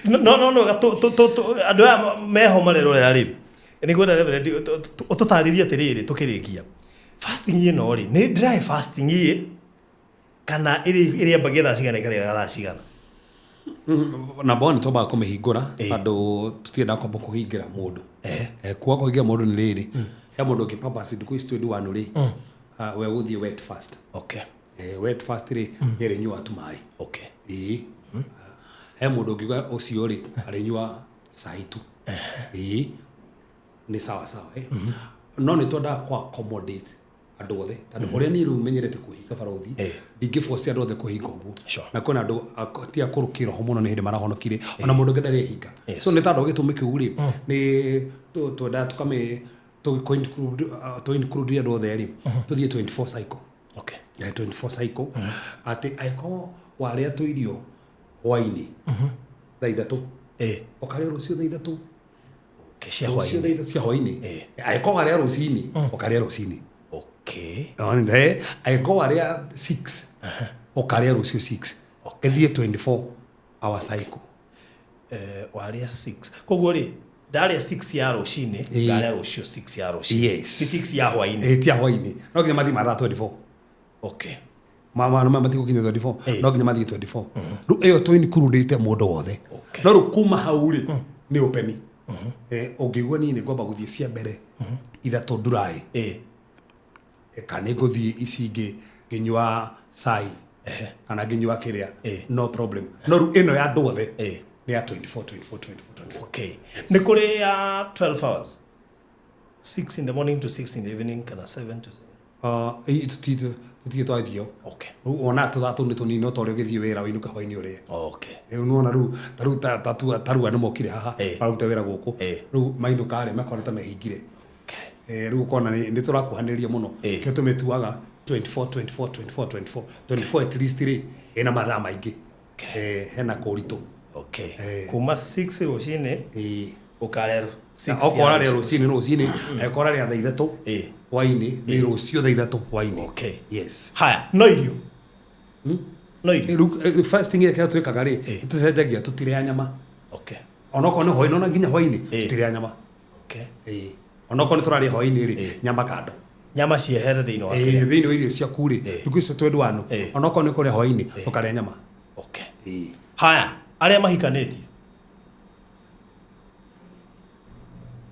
no no no andũ aya meho marerorera rĩ nĩ ngwenda Reverend ũtũtarĩrie atĩrĩrĩ tũkĩrĩkia fasting ĩno rĩ nĩ dry fasting ĩ kana ĩrĩambagia thaa cigana ĩkarĩga thaa cigana? Number one, twambaga kũmĩhingũra Ĩĩ. tondũ tũtiendaga kwamba kũhingĩra mũndũ. Eh, kuga kũhingĩra mũndũ nĩ rĩrĩ, he mũndũ ũngĩ purpose ndukũ ici 21 rĩ, ah, we gũthiĩ wet fast. Okay. Eh, wet fast rĩ, nĩ arĩnyua tu maĩ. Okay. Ĩĩ. He mũndũ ũngiuga ũcio rĩ, arĩnyua cai tu. Ĩĩ. Nĩ sawa sawa eh. No nĩ twendaga kũ accommodate andũ othe tondũ ũrĩa niĩ rĩu menyerete kũhinga barothi, ndingĩ force andũ othe kũhinga ũguo. Sure. Na kwĩna andũ ti akũrũ kĩroho mũno nĩ hĩndĩ marahonokire, ona mũndũ ũngĩ ndarĩ ehinga. Yes. So nĩ tondũ gĩtũmi kĩu rĩ, nĩ twendaga tũkamĩ tũ include andũ othe rĩ, tũthiĩ 24 cycle. Okay. Eh, 24 cycle atĩ angĩkorwo warĩa tũirio hwainĩ thaa 3, ũkarĩa rũciũ thaa 3. Okay, cia Rũciũ hwainĩ. thaa 3 cia hwainĩ. Angĩkorwo warĩa rũcinĩ, ũkarĩa rũcinĩ. Okay. Nonde, angĩkorwo warĩa 6, ũkarĩa rũciũ 6. Ĩthiĩ 24 hour cycle. Eh, warĩa 6 koguo rĩ ndarĩa 6 ya rũcinĩ, Ĩĩ. ndarĩa rũciũ 6 ya rũcinĩ. Yes. Ti 6 ya hwainĩ. Ĩĩ, ti ya hwainĩ, no nginya mathiĩ mathaa 24. Okay. Mama no matigũkinya 24, Ĩĩ. no nginya mathiĩ 24. Rĩu ĩyo tũ include mũndũ wothe. Okay. No rĩu kuma hau rĩ, nĩ open. Eh, ũngĩigua niĩ nĩ ngwamba gũthiĩ cia mbere 3 nduraĩ, Ĩĩ. kana nĩ ngũthiĩ ici ingĩ ngĩnyua cai kana ngĩnyua kĩrĩa, Ĩĩ. no problem. No rĩu ĩno ya andũ othe Ĩĩ. nĩ ya 24 24 24 24. Okay. Nĩ kũrĩ ya 12 hours, 6 in the morning to 6 in the evening kana 7 to 7? Ah, tũtirĩ twathio. Okay. Rĩu ona tũthaa tũu nĩ tũnini, no ta ũrĩa ũgĩthiĩ wĩra wĩinũke hwainĩ ũrĩe. Okay. Rĩu nĩwona rĩu ta rĩu ta rĩu andũ mokire haha Ĩĩ. maruta wĩra gũkũ, Ĩĩ. rĩu mainũka rĩ makona ta mehingire. Okay. Eh, rĩu ũkona nĩ tũrakuhanĩrĩria mũno. Ĩĩ. Kĩo tũmĩtuaga 24 24 24 24 24 at least rĩ ĩna mathaa maingĩ. Eh, hena kũritũ. Okay. Ĩĩ. Kuma 6 rũcinĩ Ĩĩ. ũkarĩa 6 Okorwo ũrarĩa rũcinĩ rũcinĩ, angĩkorwo ũrarĩa thaa 3 Ĩĩ. hwainĩ nĩ rũciũ thaa 3 hwainĩ. Okay. Yes. Haya, no irio. No irio. Rĩu fasting ĩrĩa kĩrĩa twĩkaga rĩ, Ĩĩ. tũcenjagia tũtirĩa nyama. Okay. Onokorwo nĩ hwainĩ, ona nginya hwainĩ Ĩĩ. tũtirĩa nyama. Okay. Ĩĩ. Onokorwo nĩ tũrarĩa hwainĩ rĩ, Ĩĩ. nyama kando. Nyama ciehere thĩinĩ wa Ĩĩ, kĩrĩa. thĩinĩ wa irio ciaku rĩ, Ĩĩ. thikũ icio 21, Ĩĩ. onokorwo nĩ kũrĩa hwainĩ ũkarĩa nyama. Okay. Ĩĩ. Haya, arĩa mahikanĩtie.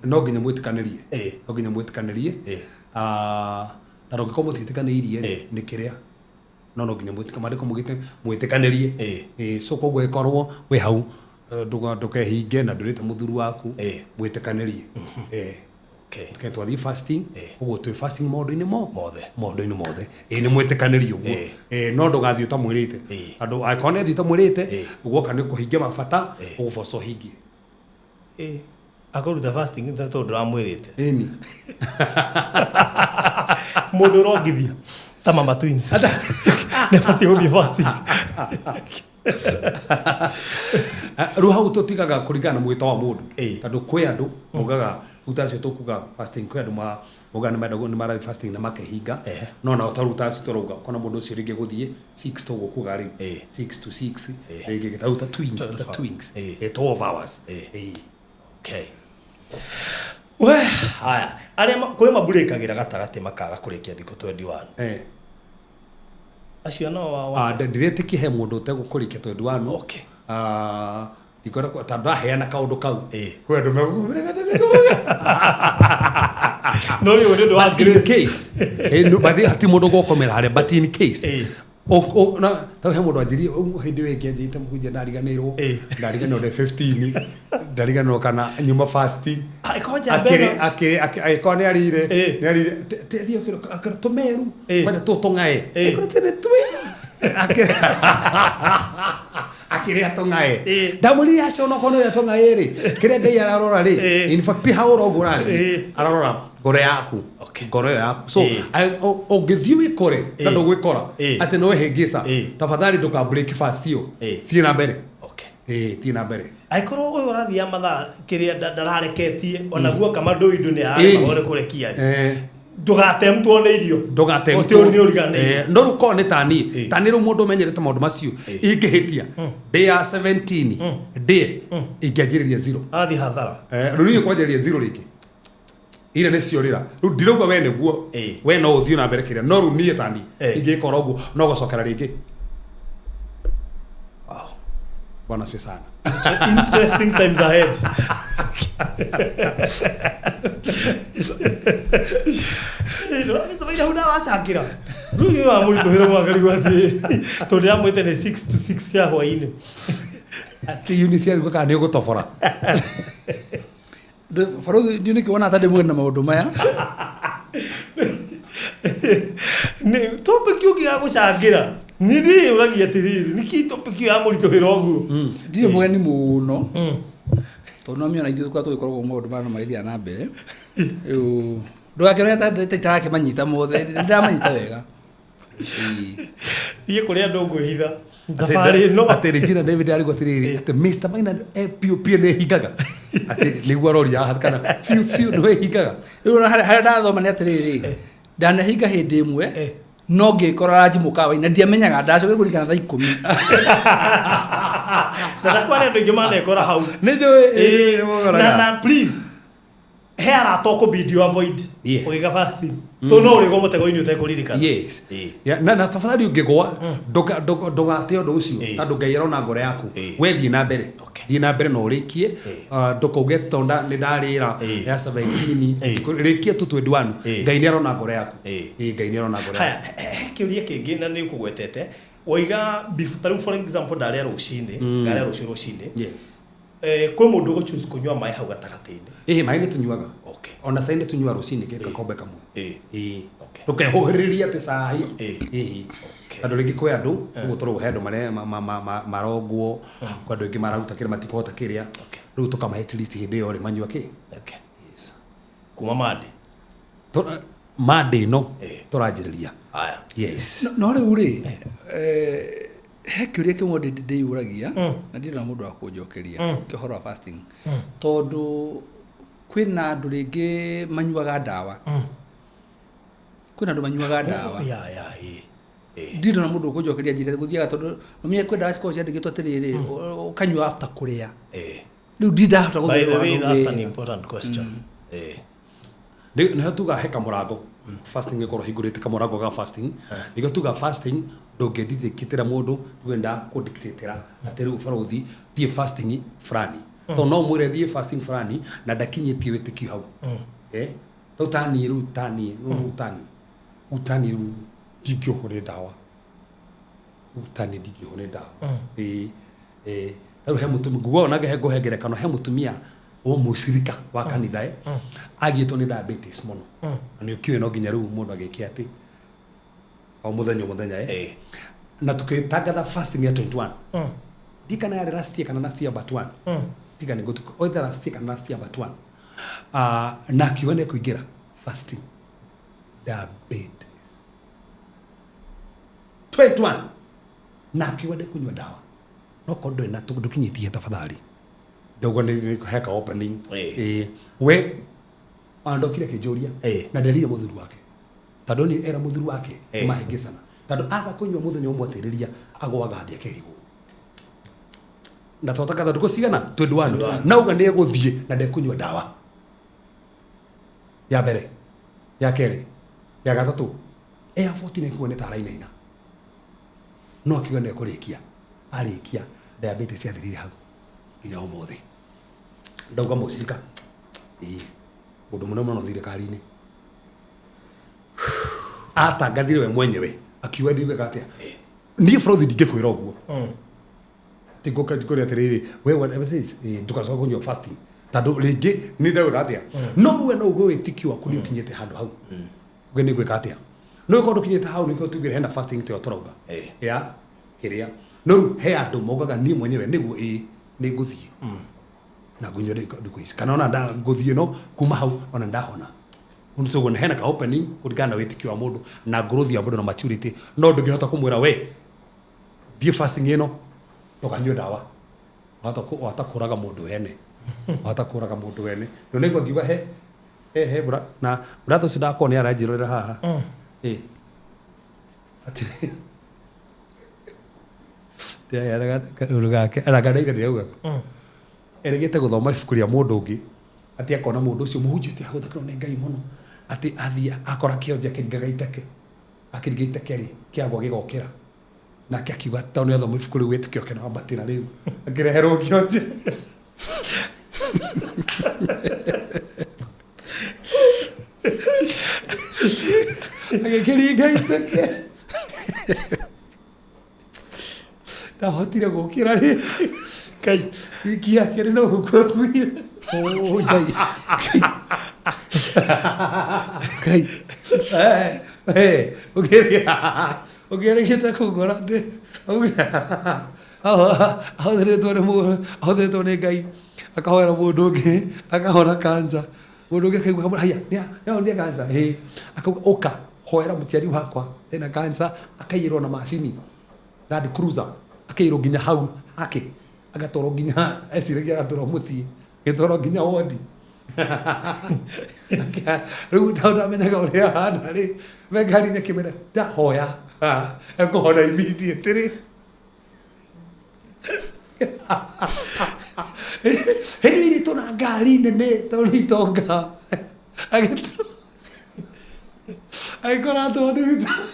No nginya mwĩtĩkanĩrie. Ĩĩ. No nginya mwĩtĩkanĩrie. Ĩĩ. Ah, tondũ ũngĩkorwo mũtiĩtĩkanĩirie rĩ, Ĩĩ. nĩ kĩrĩa no nginya maandĩko mugĩte mwĩtĩkanĩrie. Ĩĩ. Ĩĩ, so koguo ĩkorwo wĩ hau, ndũkehinge na ndũrĩte mũthuri waku, Ĩĩ. mwĩtĩkanĩrie. Ĩĩ. Okay. Ke twathiĩ fasting, Ĩĩ. ũguo twĩ fasting maũndũ-inĩ Mothe. maũndũ-inĩ mothe. Ĩĩ, nĩ mwĩtĩkanĩrie ũguo. Ĩĩ. Ĩĩ, no ndũgathiĩ ũtamwĩrĩte. Ĩĩ. Tondũ angĩkorwo nĩ athiĩ ũtamwĩrĩte, Ĩĩ. guoka nĩ kũhingia mabata, Ĩĩ. ũgũboco ũhingie. Ĩĩ. Akũruta fasting tondũ ndũramwĩrĩte. Ĩni. Mũndũ ũrongithia ta Mama Twins. Nĩ abatiĩ gũthiĩ fasting. Rĩu hau tũtigaga kũringana na mwĩto wa mũndũ. Ĩĩ. Tondũ kwĩ andũ maugaga rĩu ta acio tũkuga fasting, kwĩ andũ maugaga nĩ marathiĩ fasting na makehinga. Ehe. No nao ta rĩu ta acio tũrauga ũkona mũndũ ũcio rĩngĩ gũthiĩ 6 toguo kuga rĩu. Ĩĩ. 6 to 6 rĩngĩ ta rĩu ta twins, 12 ta hours. twins. Ĩĩ. Ĩĩ, 12 hours. Ĩĩ. Ĩĩ. Okay. We, haya, arĩa kwĩ maburĩkagĩra gatagatĩ makaga kũrĩkia thikũ 21. Eh. Acio no wa Ah, ndiretĩkia he mũndũ ũtegũkũrĩkia 21. Okay. Ah, ndikwenda tondũ ndaheana kaũndũ kau. Ĩĩ. Kwĩ andũ megũkũmĩra gatagatĩ. No rĩu nĩ ũndũ wa But in grace. case no, but hati mũndũ gũkomera harĩa, but in case na ta he mũndũ anjirie hĩndĩ ĩyo ĩngĩ anjĩte mũhunjia ndariganĩirwo, ndariganĩrwo ndĩ 15, ndariganĩrwo kana nyuma fasting. Angĩkorwo njamba ĩno- Akĩrĩ agĩkorwo nĩ arire, nĩ arire terio kĩro tũmeru kwanja tũtũng'ae ĩkorwo tĩrĩ twĩna akĩrĩa tũng'ae. Ndamwĩrire aca onokorwo nĩ ũrĩa tũng'ae rĩ, kĩrĩa Ngai ararora rĩ, in fact hau ũroguo ũrathiĩ, ararora ngoro yaku, ngoro ĩyo yaku. So ũngĩthiĩ wĩkore na ndũgwĩkora atĩ nĩ wehĩngĩca, tafadhali ndũka break fast ĩyo, thiĩ na mbere. Thiĩ na mbere. Angĩkorwo ũyũ ũrathiaga mathaa kĩrĩa ndarareketie onaguo kama ndũindu nĩ araremagwo nĩ kũrekia rĩ, ndũgatemtwo nĩ irio. Ndũgatemtwo. Ũtĩ nĩ ũriganĩirwo. No rĩu korwo nĩ tani tani rĩu mũndũ ũmenyerete maũndũ macio, ingĩhĩtia ndĩ ya 17 ndĩe ingĩanjĩrĩria zero. Athiĩ hathara. Rĩu niĩ kwanjĩrĩria zero rĩngĩ ira nĩ ciorĩra rĩu ndirauga we nĩguo we no ũthiĩ na mbere kĩrĩa, no rĩu niĩ tani ingĩkora ũguo no gũcokera rĩngĩ. Bwana asifiwe sana. Interesting times ahead. Sabaida hau ndawacangĩra rĩu nĩ wamũritũhĩra mwaka rĩu atĩ tondũ ndĩramwĩte nĩ 6 to 6 ya hwaĩ-inĩ. Atĩ Eunice arigwo kana nĩ ũgũtobora. Barothi ndiũ nĩkĩ wona ta ndĩ na maũndũ maya. Nĩ topic ũngĩ ya gũcangĩra nĩ ndĩyũragia atĩrĩrĩ, nĩkĩ topic ĩyo yamũritũhĩra ũguo? Ndirĩ mũgeni mũno tondũ no mĩona ithuĩ tũkoragwo tũgĩkoragwo maũndũ maya no magĩthiaga na mbere. Rĩu ndũgakĩone ta itarakĩmanyita mothe, nĩndĩramanyita wega. Thiĩ kũrĩ andũ ngwĩhitha thabarĩ ĩno. Atĩ Regina David arigwo atĩrĩrĩ, atĩ Mr. Maina piũ piũ nĩ hingaga, atĩ nĩguo aroria haha kana biũ biũ nĩ hingaga. Rĩu ona harĩa ndathoma nĩ atĩrĩrĩ, ndanahinga hĩndĩ ĩmwe no ngĩkora ranji mũkawa-inĩ na ndiamenyaga, ndacokire kũringana thaa 10. Na ndakwa nĩ andũ aingĩ manekora hau. Nĩ njũĩ. Na please he arata ũkũbidi avoid ũgĩka fasting tondũ no ũrĩgwo mũtego-inĩ ũtekũririkana. Yes. Yeah, na tafadhali ũngĩgwa ndũgate ũndũ ũcio, tondũ Ngai arona ngoro yaku. We thiĩ na mbere, thiĩ na mbere na ũrĩkie. Ndũkauge tondũ nĩ ndarĩra ya 17, rĩkia tu 21. Ngai nĩ arona ngoro yaku. Ngai nĩ arona ngoro yaku. Haya, he kĩũria kĩngĩ na nĩ ũkũgwetete waiga ta rĩu for example ndarĩa rũcinĩ, ngarĩa rũciũ rũcinĩ. Kwĩ mũndũ ũgũ choose kũnyua maĩ hau gatagatĩ-inĩ? Ĩhĩ, maĩ nĩ tũnyuaga. Ona cai nĩ tũnyuaga rũcinĩ gakombe kamwe. Ndũkehũhĩrĩrie atĩ cai. Ĩhĩ, tondũ rĩngĩ kwĩ andũ ũguo tũrauga he andũ marongwo, kwĩ andũ aingĩ mararuta kĩrĩa matikũhota kĩrĩa, rĩu tũkamahe at least hĩndĩ ĩyo rĩ manyua kĩ. Yes. Kuma Monday. Monday ĩno tũranjĩrĩria. Haya. Yes. No rĩu rĩ, he kĩũria kĩmwe ndĩyũragia na ndirĩ na mũndũ wa kũnjokeria kĩa ũhoro wa fasting, tondũ kwĩna andũ rĩngĩ manyuaga ndawa, kwĩna andũ manyuaga ndawa. Ndirĩ na mũndũ ũkũnjokeria njĩra gũthiaga, tondũ ũmenye kwĩ ndawa cikoragwo ciandĩkĩtwo atĩrĩrĩ, ũkanyua after kũrĩa. Rĩu ndirĩ ndahota By the way, gũthondeka that's an wega. important question. Nĩho tuga he kamũrango fasting ĩkorwo hingũrĩte kamũrango ga fasting, nĩkĩo tuga fasting ndũngĩndictatĩra mũndũ tuge ndakũdictatĩra atĩ rĩu barothi thiĩ fasting fulani, tondũ no mwĩre thiĩ fasting fulani na ndakinyĩtie wĩtĩkio hau. Rĩu taniĩ rĩu taniĩ rĩu taniĩ rĩu taniĩ rĩu ndingĩohwo nĩ ndawa, rĩu taniĩ ndingĩohwo nĩ ndawa. Rĩu he mũtumia nguga ona he ngũhe ngerekano, he mũtumia wa mũcirika wa kanitha agĩtwo nĩ diabetes mũno, na nĩ ũkĩũĩ no nginya rĩu mũndũ agĩke atĩ o mũthenya o mũthenya. Na tũkĩtangatha fasting ya 21, ndikana yarĩ last year kana last year but one, tiga nĩ ngũtuka either last year kana last year but one. Na akiuga nĩ ekũingĩra fasting diabetes 21, na akiuga ndekũnyua ndawa, no korwo ndũrĩ na ndũkinyĩtie tafadhali ndauga nĩ heka opening. We ona ndokire akĩnjũria na nderire mũthuri wake, tondũ nĩ era mũthuri wake nĩmahĩngĩcana, tondũ aga kũnyua mũthenya ũmwe atĩrĩria agwaga thĩ akerigwo na twataka ndukũ cigana 21, nauga nĩ egũthiĩ na ndekũnyua ndawa ya mbere, ya kerĩ, ya gatatũ, ya 14 akiuga nĩ ta arainaina, no akiuga nĩ ekũrĩkia, arĩkia diabetes yathirire hau nginya ũmũthĩ. Ndauga mũcirika ĩĩ mũndũ mũnene mũno thirikari-inĩ. Atangathire we mwenyewe akiuga ndiugaga atia niĩ bũrũthi ndingĩkwĩra ũguo tingũka njikũria atĩrĩrĩ we whatever it is ndũgacoka kũnyua fasting tondũ rĩngĩ nĩ ndauga atĩa no rĩu we no uge wĩtĩkio waku nĩ ũkinyĩte handũ hau uge nĩ ngwĩka atĩa no ũkorwo ndũkinyĩte hau nĩkĩo tugire hena fasting ta ĩyo tũrauga ya kĩrĩa no rĩu he andũ maugaga niĩ mwenyewe nĩguo ĩĩ nĩ ngũthiĩ na ngũnyua ndukũ ici kana ona ngũthiĩ no kuma hau ona ndahona ũndũ tũguo hena ka opening kũringana na wĩtĩkio wa mũndũ na growth ya mũndũ na maturity no ndũngĩhota kũmwĩra we thiĩ fasting ĩno ndũkanyue ndawa wahota kũraga mũndũ wene wahota kũraga mũndũ wene ndũnaigua ngiuga he he he bra na brother ũcio ndakorwo nĩ aranjĩrorera haha ĩ atĩrĩ kaũndũ gake aranganĩire ndĩraugaga erĩgĩte gũthoma ibuku rĩa mũndũ ũngĩ atĩ akona mũndũ ũcio mũhunjĩte ahũthagĩrwo nĩ Ngai mũno atĩ athiĩ akora kĩonje akĩringaga iteke akĩringa iteke rĩ kĩagwa gĩgokĩra nake akiuga tondũ nĩ athoma ibuku rĩu wĩtĩkio wake nĩwambatĩra rĩu akĩreherwo kĩonje agĩkĩringa iteke ndahotire gũkĩra rĩngĩ Ngai wiki yake rĩ no gũkua akuire Oh, Ngai. Ngai. Ũngĩrĩkĩte kũngora atĩ ahũthĩrĩtwo nĩ Ngai akahoera mũndũ ũngĩ akahona kansa mũndũ ũngĩ akaigua haya nĩahonire kansa ĩ akauga ũka hoera mũciari wakwa ena kansa akaiyĩrwo na macini Land Cruiser akaiyĩrwo nginya hau hake agatwarwo nginya eciragia agatwarwo mũciĩ agĩtwarwo nginya wodi rĩu tondũ ndamenyaga ũrĩa ahana rĩ me ngari-inĩ akĩmwĩra ndahoya ekũhona immediately hĩndĩ ĩyo irĩtwo na ngari nene tondũ nĩ itonga agĩkora atwarwo thibitarĩ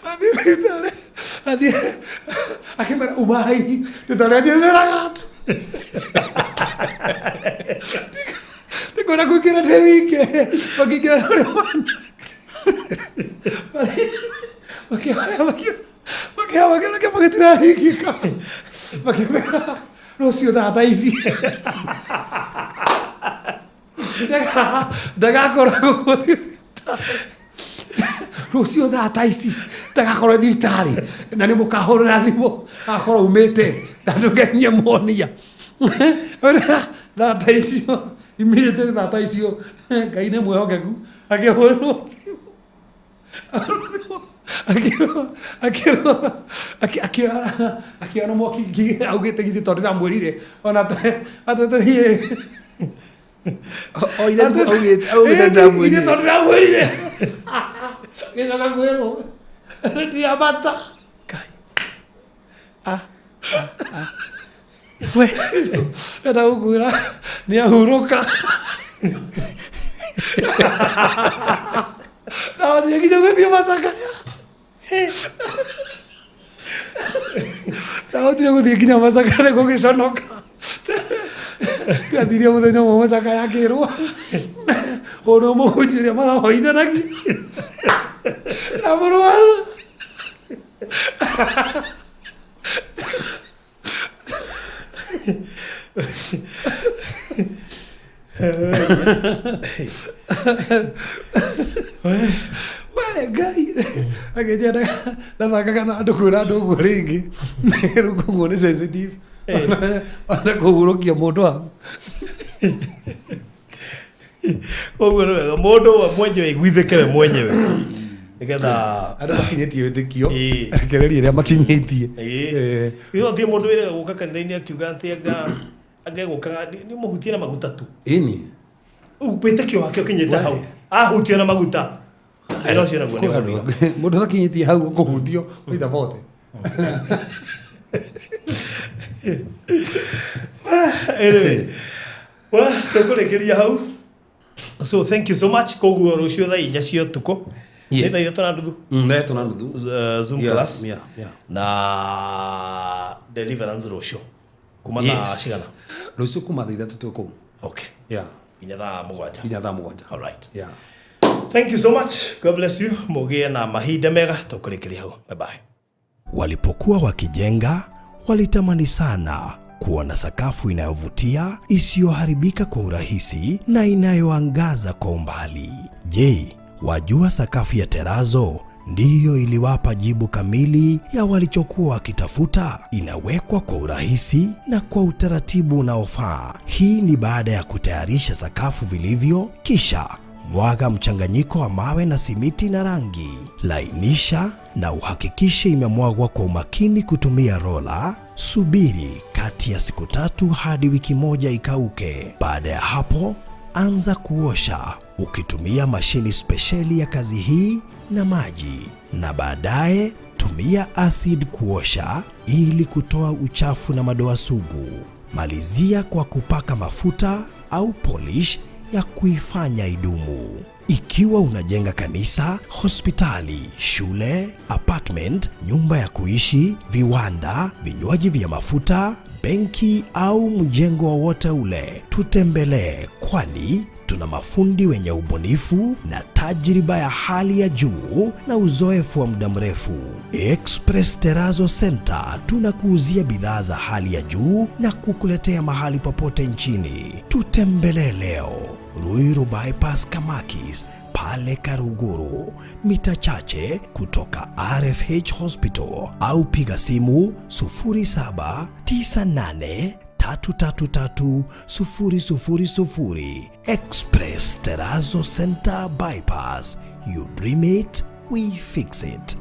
athiĩ thibitarĩ athiĩ akĩmera umai thibitarĩ Jesũ eraga andũ ndikwenda kũingĩra ndĩ wike makĩingĩra na ũrĩa wana makĩoya makĩona kĩama gĩtiraringĩka makĩmera rũciũ thaa ta ici ndagakorwo gũkũ thibitarĩ rũciũ thaa ta ici ndagakorwo thibitarĩ na nĩ mũkahũrĩra thimũ agakorwo umĩte tondũ ngenyie muonia thaa ta icio immediately thaa ta icio Ngai nĩ mwĩhokeku akĩhũrĩrwo thimũ akĩrwo akĩona mwaki augĩte githĩ tondũ ndĩramwĩrire ona atethiĩ Oire augĩte augĩte ndamwĩrire. Ithe tondũ ndĩramwĩrire gĩcoka kwĩrwo ndiambata Ngai. Ah, ah, ah. We. enda gũkwĩra nĩ ahurũka ndahotire nginya gũthiĩ macakaya ndahotire gũthiĩ nginya macakaya nĩ gũgĩconoka athirie mũthenya ũmwe macakaya akĩrwo ũyũ nĩ mũhunjia ũrĩa marahoithanagia na mũrwaru We Ngai akĩnjia ndathakaga na andũ kwĩra andũ ũguo rĩngĩ rĩu koguo nĩ sensitive wahota kũhurũkia mũndũ hau Koguo nĩ wega mũndũ we mwenyewe aiguithĩke we mwenyewe nĩgetha andũ makinyĩtie wĩtĩkio Ĩĩ. rekereria ĩrĩa makinyĩtie Ĩĩ. Ĩyo thiĩ mũndũ wĩrĩga gũka kanitha-inĩ akiuga atĩ anga anga egũkaga nĩ mũhutie na maguta tu ĩni Rĩu wĩtĩkio wake ũkinyĩte We. hau ahutio na maguta thĩna ũcio naguo nĩ ũgũthira mũndũ ũtakinyĩtie hau kũhutio maita bote Anyway, well, tũkũrĩkĩria hau so thank you so much koguo rũciũ thaa inya cia ũtukũ Yeah. nĩ thaa ithatũ na nuthu thaa ithatũ na nuthu Zoom Yeah, class yeah, yeah. na deliverance rũciũ kuma thaa Yes. cigana rũciũ kuma thaa ithatũ twĩ kũu okay Yeah. nginya thaa mũgwanja nginya thaa mũgwanja All right. Yeah. Thank you so much. God bless you. Mũgĩe na mahinda mega. Tũkũrĩkĩria hau. Bye bye. Walipokuwa wakijenga, walitamani sana kuona sakafu inayovutia, isiyoharibika kwa urahisi na inayoangaza kwa umbali. Je, wajua sakafu ya terazo ndiyo iliwapa jibu kamili ya walichokuwa wakitafuta? Inawekwa kwa urahisi na kwa utaratibu unaofaa. Hii ni baada ya kutayarisha sakafu vilivyo, kisha mwaga mchanganyiko wa mawe na simiti na rangi. Lainisha na uhakikishe imemwagwa kwa umakini kutumia rola. Subiri kati ya siku 3 hadi wiki 1 ikauke. Baada ya hapo, anza kuosha ukitumia mashini spesheli ya kazi hii na maji, na baadaye tumia acid kuosha ili kutoa uchafu na madoa sugu. Malizia kwa kupaka mafuta au polish ya kuifanya idumu. Ikiwa unajenga kanisa, hospitali, shule, apartment, nyumba ya kuishi, viwanda, vinywaji vya mafuta, benki au mjengo wowote ule, tutembelee, kwani tuna mafundi wenye ubunifu na tajriba ya hali ya juu na uzoefu wa muda mrefu. Express Terrazzo Center tunakuuzia bidhaa za hali ya juu na kukuletea mahali popote nchini. Tutembelee leo Ruiru Bypass Kamakis pale Karuguru, mita chache kutoka RFH Hospital, au piga simu 0798 333 000. Express Terrazzo Center Bypass. You dream it, we fix it.